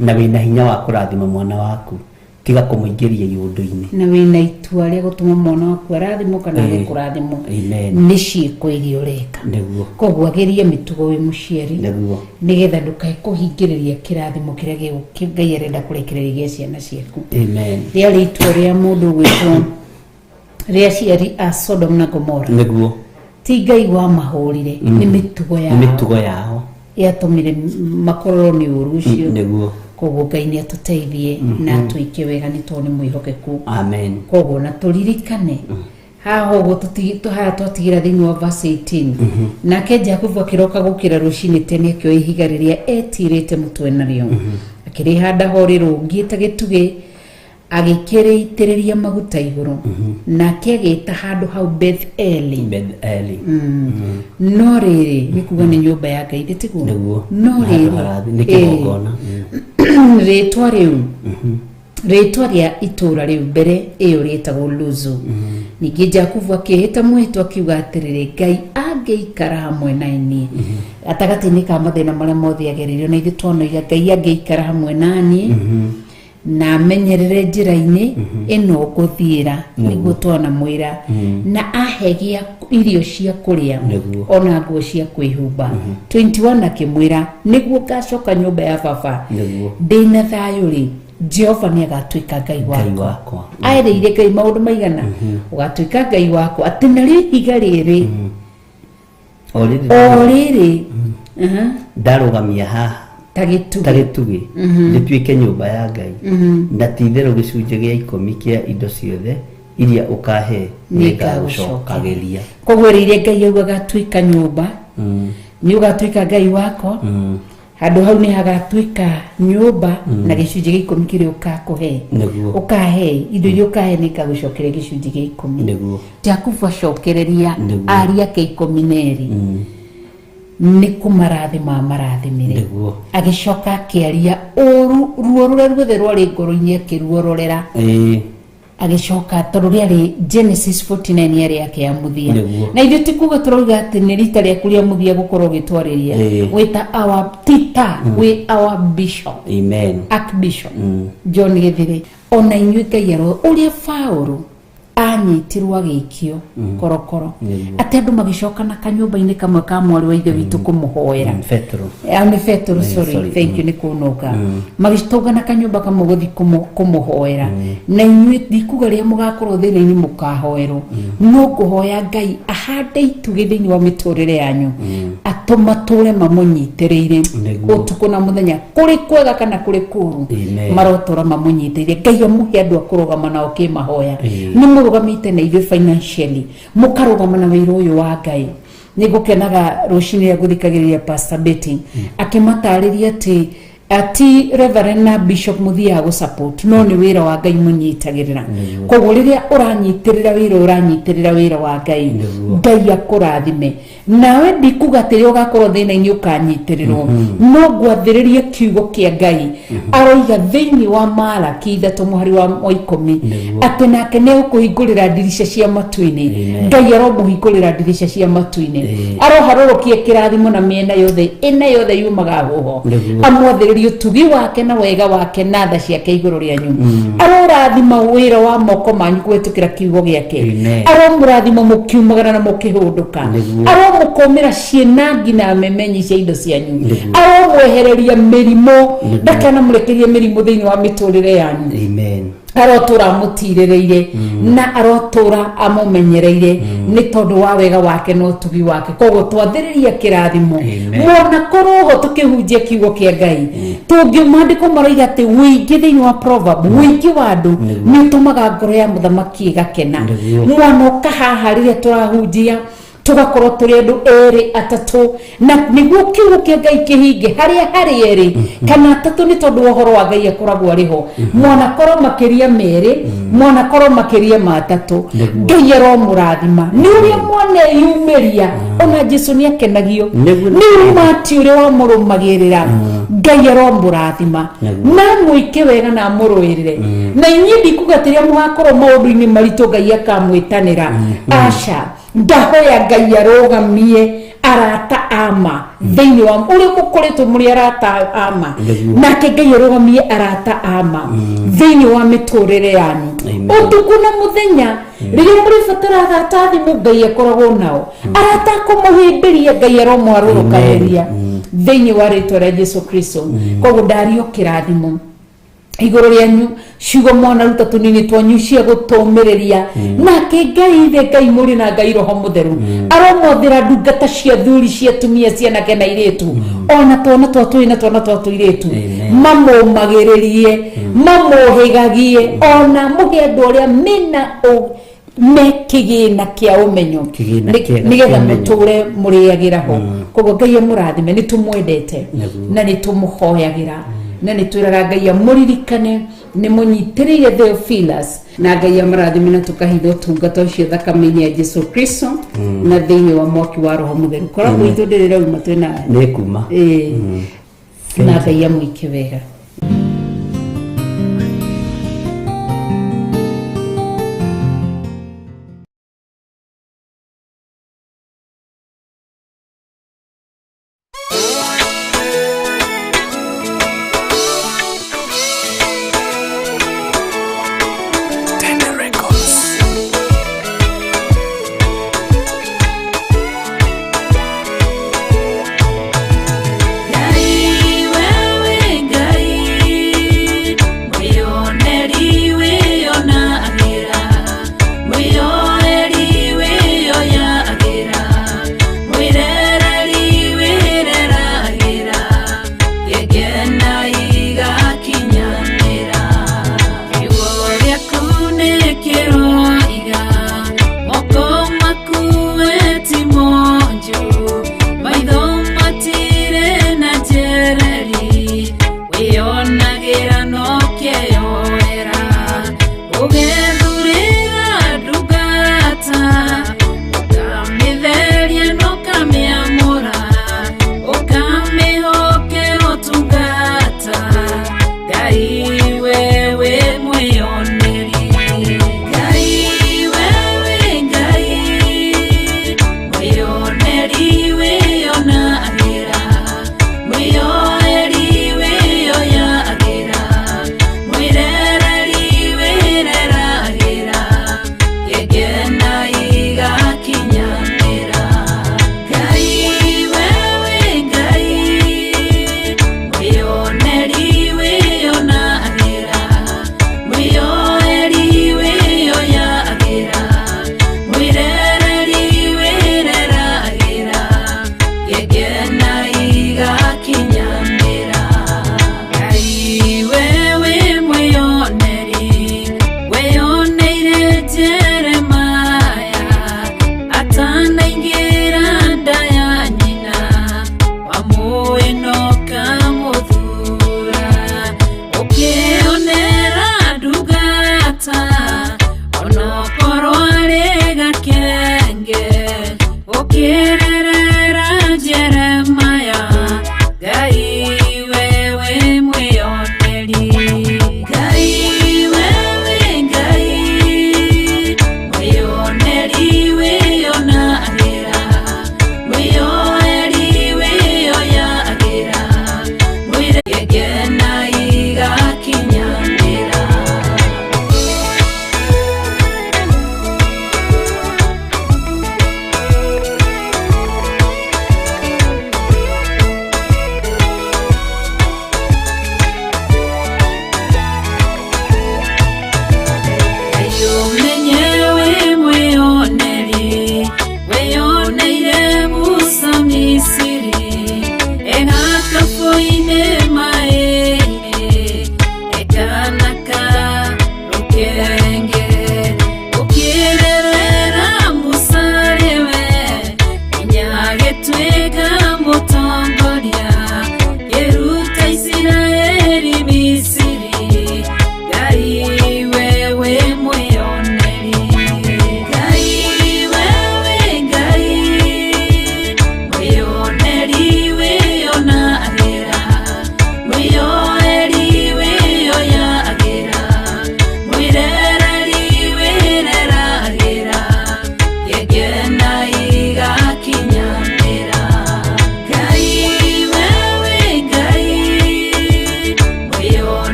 [SPEAKER 1] na wĩna hinya wa kũrathima mwana waku, tiga kũmũingĩria iũndũ-inĩ.
[SPEAKER 4] Na wĩna itua rĩa gũtũma mwana waku arathimwo kana age kũrathimwo.
[SPEAKER 1] Amen.
[SPEAKER 4] Nĩ ciĩko iria ũreka. Koguo ageria mĩtugo wĩ mũciari nĩgetha ndũkae kũhingĩrĩria kĩrathimo kĩrĩa Ngai arenda kũrekereria gĩa ciana ciaku.
[SPEAKER 1] Amen.
[SPEAKER 4] Rĩarĩ itua rĩa mũndũ ũgwĩtwo rĩa aciari a Sodom na Gomora. Ti Ngai wamahũrire, nĩ mĩtugo
[SPEAKER 1] Nĩ
[SPEAKER 4] yao
[SPEAKER 1] mĩtugo yao
[SPEAKER 4] yatũmire makorwo nĩ ũru ũcio. Koguo Ngai nĩ atũteithie na atwĩke wega nĩ tondũ nĩ mwĩhokeku.
[SPEAKER 1] Amen.
[SPEAKER 4] Koguo na tũririkane Haha ũguo haha twatigĩra thĩinĩ wa verse 18. Nake Jakubu akĩroka gũkĩra rũcinĩ tene, akĩoya ihiga rĩrĩa etirĩte mũtwe narĩo, akĩrĩhanda ho rĩrũngiĩ ta gĩtugĩ, agĩkĩrĩitĩrĩria maguta igũrũ, nake agĩta handũ hau Beth Eli.
[SPEAKER 1] Beth Eli.
[SPEAKER 4] No rĩrĩ, nĩ kuga nĩ nyũmba ya Ngai, thĩ tiguo?
[SPEAKER 1] Nĩguo.
[SPEAKER 4] No
[SPEAKER 1] Handũ
[SPEAKER 4] rĩrĩ,
[SPEAKER 1] harathi- nĩ kĩgongona.
[SPEAKER 4] Rĩtwa rĩu, rĩtwa rĩa itũũra rĩu mbere ĩyo rĩetagwo Luzu. Ningĩ Jakubu akĩĩhĩta mwĩhĩtwa akiuga atĩrĩrĩ, Ngai angĩikara hamwe na niĩ gatagatĩ-inĩ ka mathĩna marĩa mothe agereirio, na ithuĩ twanoiga Ngai angĩikara hamwe na niĩ na amenyerere njĩra-inĩ ĩno ngũthiĩra, nĩguo twanamwĩra, na ahe gĩa irio cia kũrĩa ona nguo cia kwĩhumba. 21 akĩmwĩra, nĩguo ngacoka nyũmba ya baba ndĩna thayũ rĩ, Jehova nĩ agatuĩka Ngai
[SPEAKER 1] Ngai
[SPEAKER 4] wakwa.
[SPEAKER 1] Wakwa.
[SPEAKER 4] Aerĩire Ngai maũndũ maigana, ũgatuĩka Ngai wakwa, atĩ narĩo ihiga rĩrĩ
[SPEAKER 1] o rĩrĩ
[SPEAKER 4] o rĩrĩ
[SPEAKER 1] ndarũgamia haha
[SPEAKER 4] ta gĩtugĩ
[SPEAKER 1] ta gĩtugĩ rĩtuĩke nyũmba ya Ngai, na ti-itherũ gĩcunjĩ gĩa 10 kĩa indo ciothe iria ũkahe nĩngagũcokagĩria.
[SPEAKER 4] Koguo ĩrĩire Ngai auga gatuĩka nyũmba, nĩ ũgatuĩka Ngai wakwa, handũ hau nĩ hagatuĩka nyũmba, na gĩcunjĩ gĩa 10 kĩrĩa ũkakũhe, ũkahe, indo iria ũkahe, nĩ ngagũcokeria gĩcunjĩ gĩa 10. Jakubu acokereria ariũ ake 12 nĩ kũmarathima amarathimire. Agĩcoka akĩaria ũru ruo rũrĩa ruothe rwarĩ ngoro-inĩ, akĩruororera. Agĩcoka tondũ rĩarĩ Genesis 49 yarĩ yake ya mũthia. Na ithuĩ ti kuga tũrauga atĩ nĩ rita rĩaku rĩa mũthia gũkorwo ũgĩtwarĩria wĩta our tita, wĩ our bishop,
[SPEAKER 1] Amen.
[SPEAKER 4] Archbishop John Gĩthĩrĩ, ona inyuĩ Ngai aro ũrĩa Paũlũ anyitirwo agĩikio korokoro, atĩ andũ magĩcoka na kanyũmba-inĩ kamwe ka mwarĩ wa ithe witũ kũmũhoera.
[SPEAKER 1] Petro.
[SPEAKER 4] Ah, nĩ Petero, sorry.
[SPEAKER 1] Sorry.
[SPEAKER 4] Thank you nĩ kũnũka. Magĩtũngana kanyũmba kamwe gũthiĩ kũmũhoera, na inyuĩ ndikuga rĩrĩa mũgakorwo thĩna-inĩ mũkahoerwo, no ngũhoya Ngai ahande itugĩ thĩinĩ wa mĩtũrĩre yanyu, atũmatũre mamũnyitĩrĩire ũtukũ na mũthenya, kũrĩ kwega kana kũrĩ kũru.
[SPEAKER 1] Amen.
[SPEAKER 4] Marotũra mamũnyitĩrĩire. Ngai amũhe andũ a kũrũgama nao kĩmahoya. Nĩ mũrũgamĩte na ithuĩ financially, mũkarũgama na wĩra ũyũ wa Ngai. Nĩ ngũkenaga rũcinĩ rĩrĩa ngũthikagĩrĩria Pastor Betty akĩmatarĩria atĩ ati reverend na bishop mũthiaga gũ support, no nĩ wĩra wa Ngai mũnyitagĩrĩra. Koguo rĩrĩa ũranyitĩrĩra wĩra, ũranyitĩrĩra wĩra wa Ngai. Ngai akũrathime. Nawe ndikuga atĩ rĩrĩa ũgakorwo thĩna-inĩ ũkanyitĩrĩrwo, no ngwathĩrĩrie kiugo kĩa Ngai. Aroiga thĩinĩ wa Malaki 3 mũhari wa 10 atĩ nake nĩ egũkũhingũrĩra ndirica cia matu-inĩ.
[SPEAKER 1] Amen.
[SPEAKER 4] Ngai aromũhingũrĩra ndirica cia matu-inĩ, aroharũrũkia kĩrathimo na mĩena yothe ĩna yothe yumaga huho. Amwathĩrĩrie ũtugi wake na wega wake na tha ciake igũrũ rĩanyu. Arorathima wĩra wa moko manyu kũhetũkĩra kiugo gĩake.
[SPEAKER 1] Amen.
[SPEAKER 4] Aromũrathima mũkiumagara na mũkĩhũndũka. Aromũkũmĩra ciĩna na memenyi cia indo cianyu. Aromwehereria mĩrimũ, ndakanamũrekerie mĩrimũ thĩinĩ wa mĩtũrĩre yanyu.
[SPEAKER 1] Amen.
[SPEAKER 4] Arotũra amũtirĩrĩire na arotũra amũmenyereire nĩ tondũ wa wega wake na ũtugi wake. Koguo twathĩrĩria kĩrathimo.
[SPEAKER 1] Amen.
[SPEAKER 4] Mwona korwo ho tũkĩhunjia kiugo kĩa Ngai, tũngĩ maandĩko maroiga atĩ wĩingĩ thĩinĩ wa proverb, wĩingĩ wa andũ nĩ ũtũmaga ngoro ya mũthamaki ĩgakena. Mwana ũka haha rĩrĩa tũrahunjia, tũgakorwo tũrĩ andũ erĩ atatũ, na nĩguo kiugo kĩa Ngai kĩhinge harĩa harĩ erĩ kana atatũ, nĩ tondũ wa ũhoro wa Ngai akoragwo arĩ ho. Mwana korwo makĩria merĩ, mwana korwo makĩria ma atatũ. Ngai aromũrathima nĩ ũrĩa mwana eyumĩria. Ona Jesu nĩ akenagio nĩ ũmati ũrĩa wamũrũmagĩrĩra. Ngai aromũrathima na mwĩke wega na amũrũĩrĩre. Na inyuĩ ndikuga atĩ rĩrĩa mũgakorwo maũndũ-inĩ maritũ Ngai akamwĩtanĩra, aca. Ndahoya Ngai arũgamie arata ama thĩinĩ wa ũrĩa mũkoretwo mũrĩ arata ama. Nake Ngai arũgamie arata ama thĩinĩ wa mĩtũrĩre yanyu.
[SPEAKER 1] Amen.
[SPEAKER 4] Ũtukũ na mũthenya rĩrĩa mũrĩbatara arata a thimũ, Ngai akoragwo nao. Arata akũmũhĩmbĩria, Ngai aromwarũrũkanĩria thĩinĩ wa rĩtwa rĩa Jesu Kristo. Koguo ndario kĩrathimo igũrũ rĩanyu, ciugo mwanaruta tũnini twanyu cia gũtũmĩrĩria. Nake Ngai Ithe, Ngai Mũriũ na Ngai Roho Mũtheru aromothĩra ndungata cia thuri, cia atumia, cianake na irĩtu, ona twana twa tũĩ na twana twa tũirĩtu.
[SPEAKER 1] Amen.
[SPEAKER 4] Mamũmagĩrĩrie, mamũhĩgagie, ona mũhe andũ arĩa mena Me kĩgĩna kĩa ũmenyo.
[SPEAKER 1] Kĩgĩna kĩega
[SPEAKER 4] nĩgetha
[SPEAKER 1] kĩa ũmenyo.
[SPEAKER 4] Mũtũre mũrĩagĩra ho. Koguo Ngai amũrathime, nĩ tũmwendete na nĩ tũmũhoyagĩra na nĩ twĩraga Ngai amũririkane, nĩ mũnyitĩrĩire Theophilus, na Ngai amũrathime, na tũkahitha ũtungata ũcio thakame-inĩ ya Jesu Kristo na thĩinĩ wa mwaki wa Roho Mũtheru. Koragwo itũ ndĩrĩ rauma twĩna
[SPEAKER 1] Nĩ kuma.
[SPEAKER 4] Ĩĩ. Na Ngai amwĩke wega.
[SPEAKER 5] Ngai, wewe Ngai.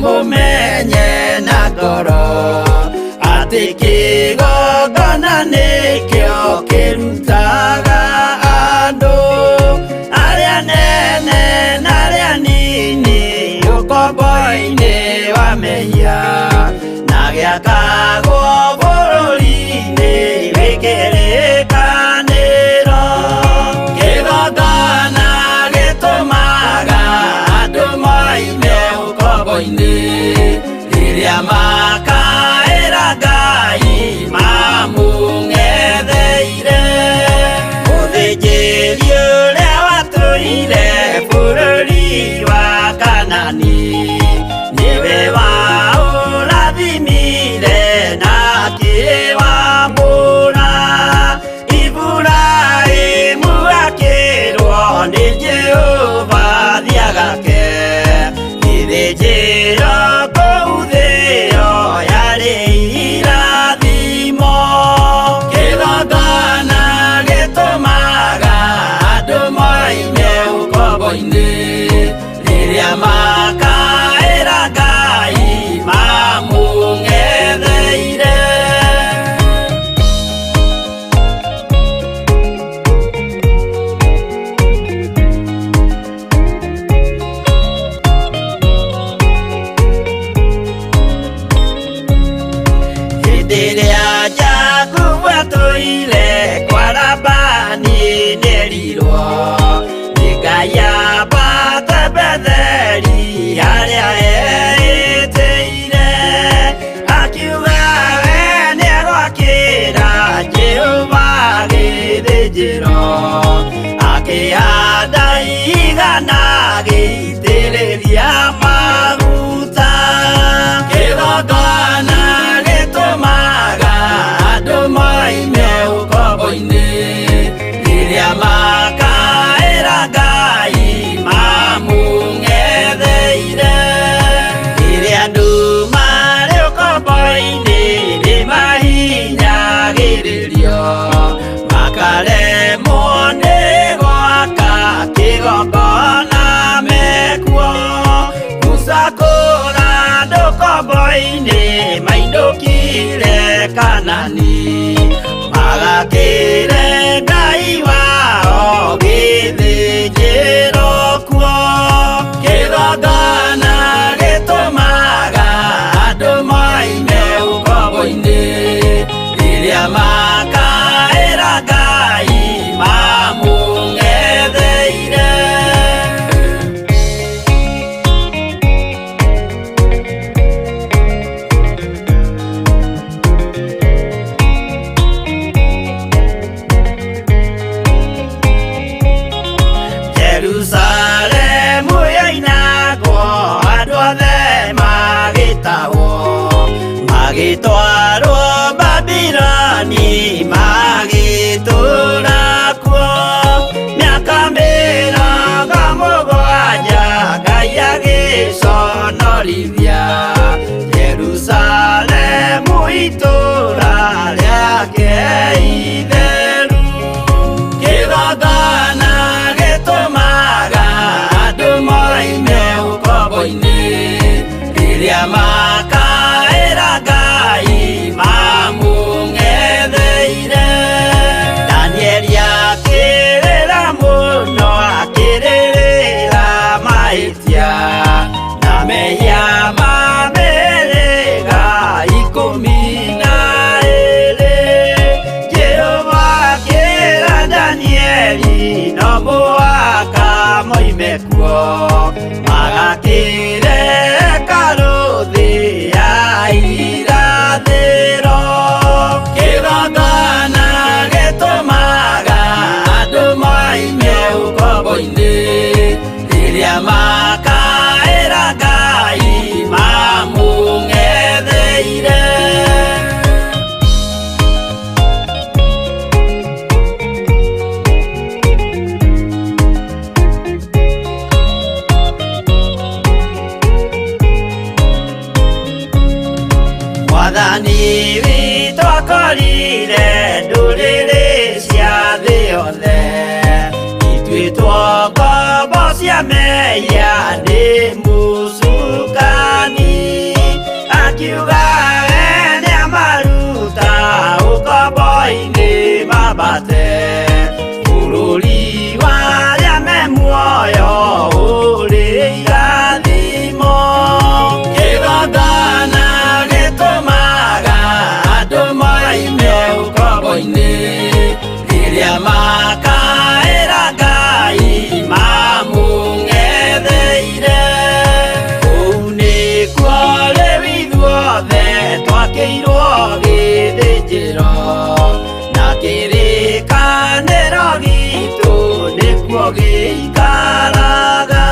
[SPEAKER 6] Mũmenye na ngoro atĩ kĩgongona nĩkĩo kĩrutaga andũ arĩa nene na arĩa nini ũkombo-inĩ wa mehia na gĩakagwo bũrũri-inĩ wĩ kĩrĩkanĩro. Kĩgongona gĩtũmaga andũ moime ũkombo-inĩ rĩrĩa makaĩra Ngai mamũng'etheire. Mũthĩnjĩri ũrĩa watũire bũrũri wa Kanani nĩwe waũrathimire na akĩwamũra. Iburahĩmu akĩrwo nĩ Jehova thiagake gĩthĩnjĩro kũu thĩo yarĩ irathimo. Kĩgongona gĩtũmaga andũ moime ũkombo-inĩ rĩrĩa makaĩra Ngai mamũng'etheire. Hĩndĩ ĩrĩa Jakubu atũire kwa Labani nĩerirwo nĩ Ngai ambate Betheli harĩa eĩtĩire. Akiuga we nĩegwakĩra Jehova gĩthĩnjĩro, akĩhanda igana agĩitĩrĩria maguta. Kĩgongona gĩtũmaga andũ moime ũkombo-inĩ rĩrĩa makaĩra Ngai mamũng'etheire. Rĩrĩa andũ marĩ ũkombo-inĩ nĩmahinyagĩrĩrio makaremwo nĩ gwaka kĩgongona mekuo. Musa kũra andũ ũkombo-inĩ mainũkire Kanani magakĩre Ngai wao gĩthĩnjĩro kuo. Kĩgongona gĩtũmaga andũ moime ũkombo-inĩ rĩrĩa makaĩra Ngai mamũng'etheire. Jerusalemu yoinagwo andũ othe magĩtahwo magĩtwarwo Babiloni magĩtũũra kuo mĩaka 70 Ngai agĩconorithia Jerusalemu itũũra rĩake itheru. Kĩgongona gĩtũmaga andũ moime ũkombo-inĩ rĩrĩa makaĩra Ngai mamũng'etheire. Danieli akĩrĩra mũno akĩrĩrĩra mahĩtia na mehia ma mĩhĩrĩga 12. Jehova akĩra Danieli no mũhaka moime kuo magakĩre hekarũ thĩ ya irathĩro. Kĩgongona gĩtũmaga andũ moime ũkombo-inĩ rĩrĩa makaĩra Ngai mamũng'etheire. Mwathani witũ akorire ndũrĩrĩ cia thĩ yothe ituĩtwo ngombo cia mehia nĩ mũcukani. Akiuga we nĩamaruta ũkombo-inĩ mambate bũrũri wa arĩa me muoyo ũrĩ irathimo. Kĩgongona gĩtũmaga andũ moime ũkombo-inĩ rĩrĩa makaĩra Ngai mamũng'etheire. Kũu nĩkuo rĩu ithuothe twakĩirwo gĩthĩnjĩro na kĩrĩkanĩro gitũ nĩkuo gĩikaraga.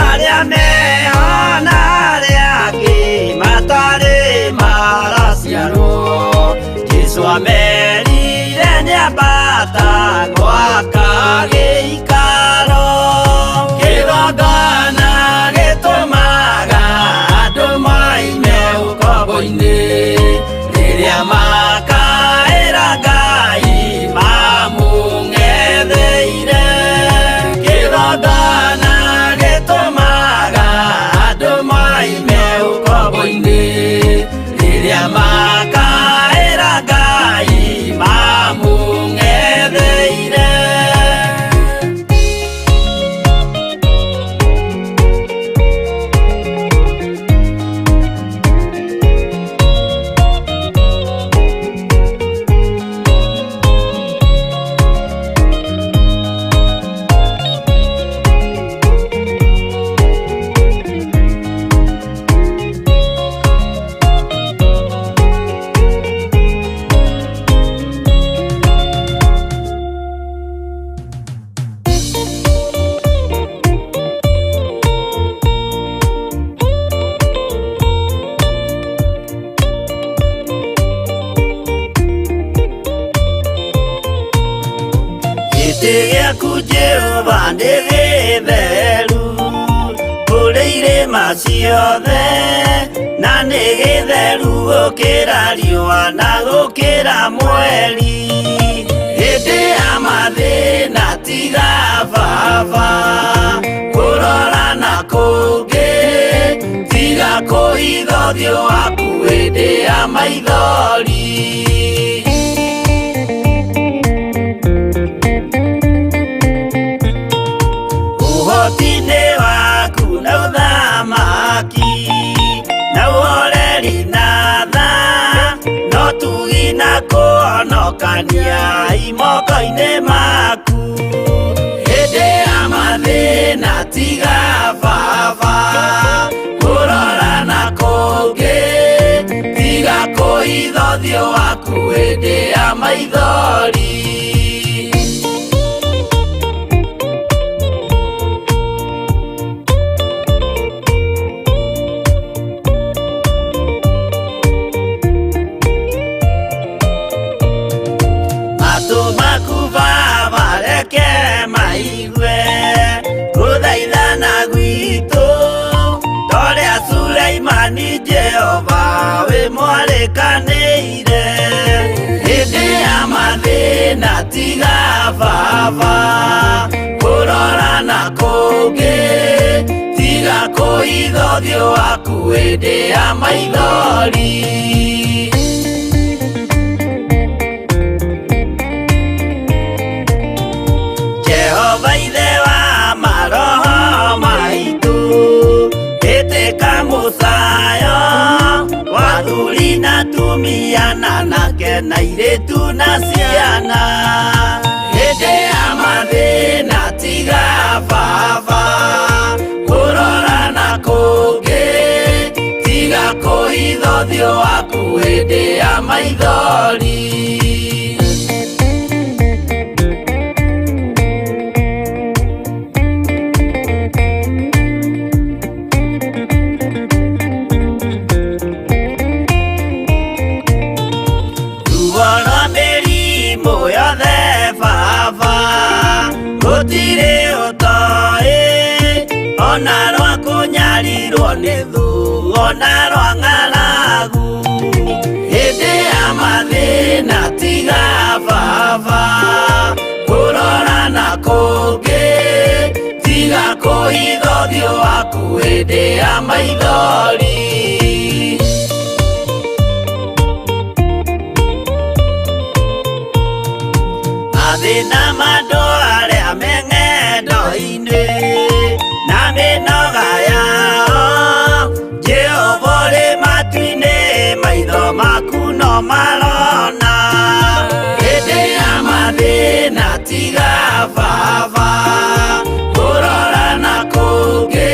[SPEAKER 6] Arĩa meho na arĩa angĩ matarĩ maraciarwo, Jesũ amerire nĩambata gwaka gĩikaro. Kĩgongona gĩtũmaga andũ moime ũkombo-inĩ rĩrĩa makaĩra Ngai mamũng'etheire. Kĩgongona gĩtũmaga andũ moime ũkombo-inĩ rĩrĩa makaĩra Ngai mamũng'etheire. Gĩtĩ gĩaku Jehova nĩ gĩtheru kũrĩ irĩma ciothe, na nĩ gĩtheru gũkĩra riũa na gũkĩra mweri. Hĩndĩ ya mathĩna tiga baba kũrora na kũngĩ, tiga kũhitha ũthiũ waku hĩndĩ ya maithori. Ũhoti-inĩ waku na ũthamaki na ũhoreri na tha, no tugi na kũhonokania imoko-inĩ maku. Hĩndĩ ya mathĩna tiga baba kũrora na kũngĩ, tiga kũhitha ũthiũ waku hĩndĩ ya maithori. Matũ maku Baba reke maigue gũthaithana gwitũ, torĩa Suleimani Jehova wĩ mwarĩkanĩire. Hĩndĩ ya mathĩna tiga baba kũrora na kũngĩ, tiga kũhitha ũthiũ waku hĩndĩ ya maithori. Jehova ithe wa maroho maitũ, ĩtĩka mũcayo wa athuri na atumia na anake na airĩtu na ciana. Hĩndĩ ya mathĩna tiga baba kũrora na kũngĩ, tiga kũhitha ũthiũ waku hĩndĩ ya maithori. Ruo rwa mĩrimũ yothe baba gũtirĩ ũtoĩ, ona rwa kũnyarirwo nĩ thũ, ona rwa ng'aragu. Hĩndĩ ya mathĩna tiga baba kũrora na kũngĩ, tiga kũhitha ũthiũ waku hĩndĩ ya maithori. Mathĩna ma andũ arĩa me ng'endo-inĩ na mĩnoga yao, Jehova ũrĩ matu-inĩ, maitho maku no marona. Hĩndĩ ya mathĩna tiga baba kũrora na kũngĩ,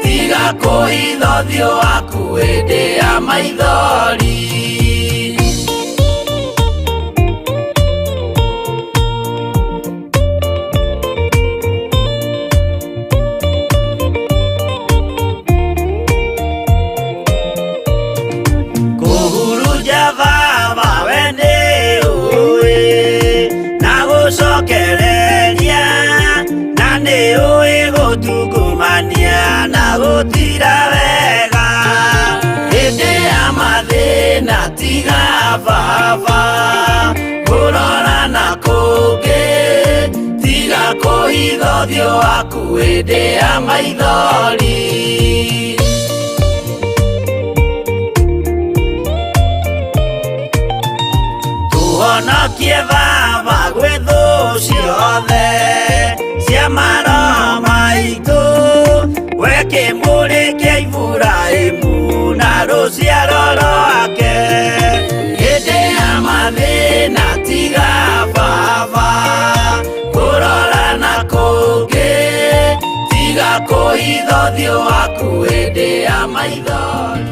[SPEAKER 6] tiga kũhitha ũthiũ waku hĩndĩ ya maithori. Kũhurunja baba we nĩ ũĩ na gũcokereria, na nĩ ũĩ gũtungumania na gũtira wega. Hĩndĩ ya mathĩna tiga baba kũrora na kũngĩ, tiga kũhitha ũthiũ waku hĩndĩ ya maithori. Tũhonokie baba gwĩ thũ ciothe cia maroho maitũ, we kĩmũrĩ kĩa Iburahĩmu na rũciaro rwake. Hĩndĩ ya mathĩna tiga baba kũrora na kũngĩ, tiga kũhitha ũthiũ waku hĩndĩ ya maithori.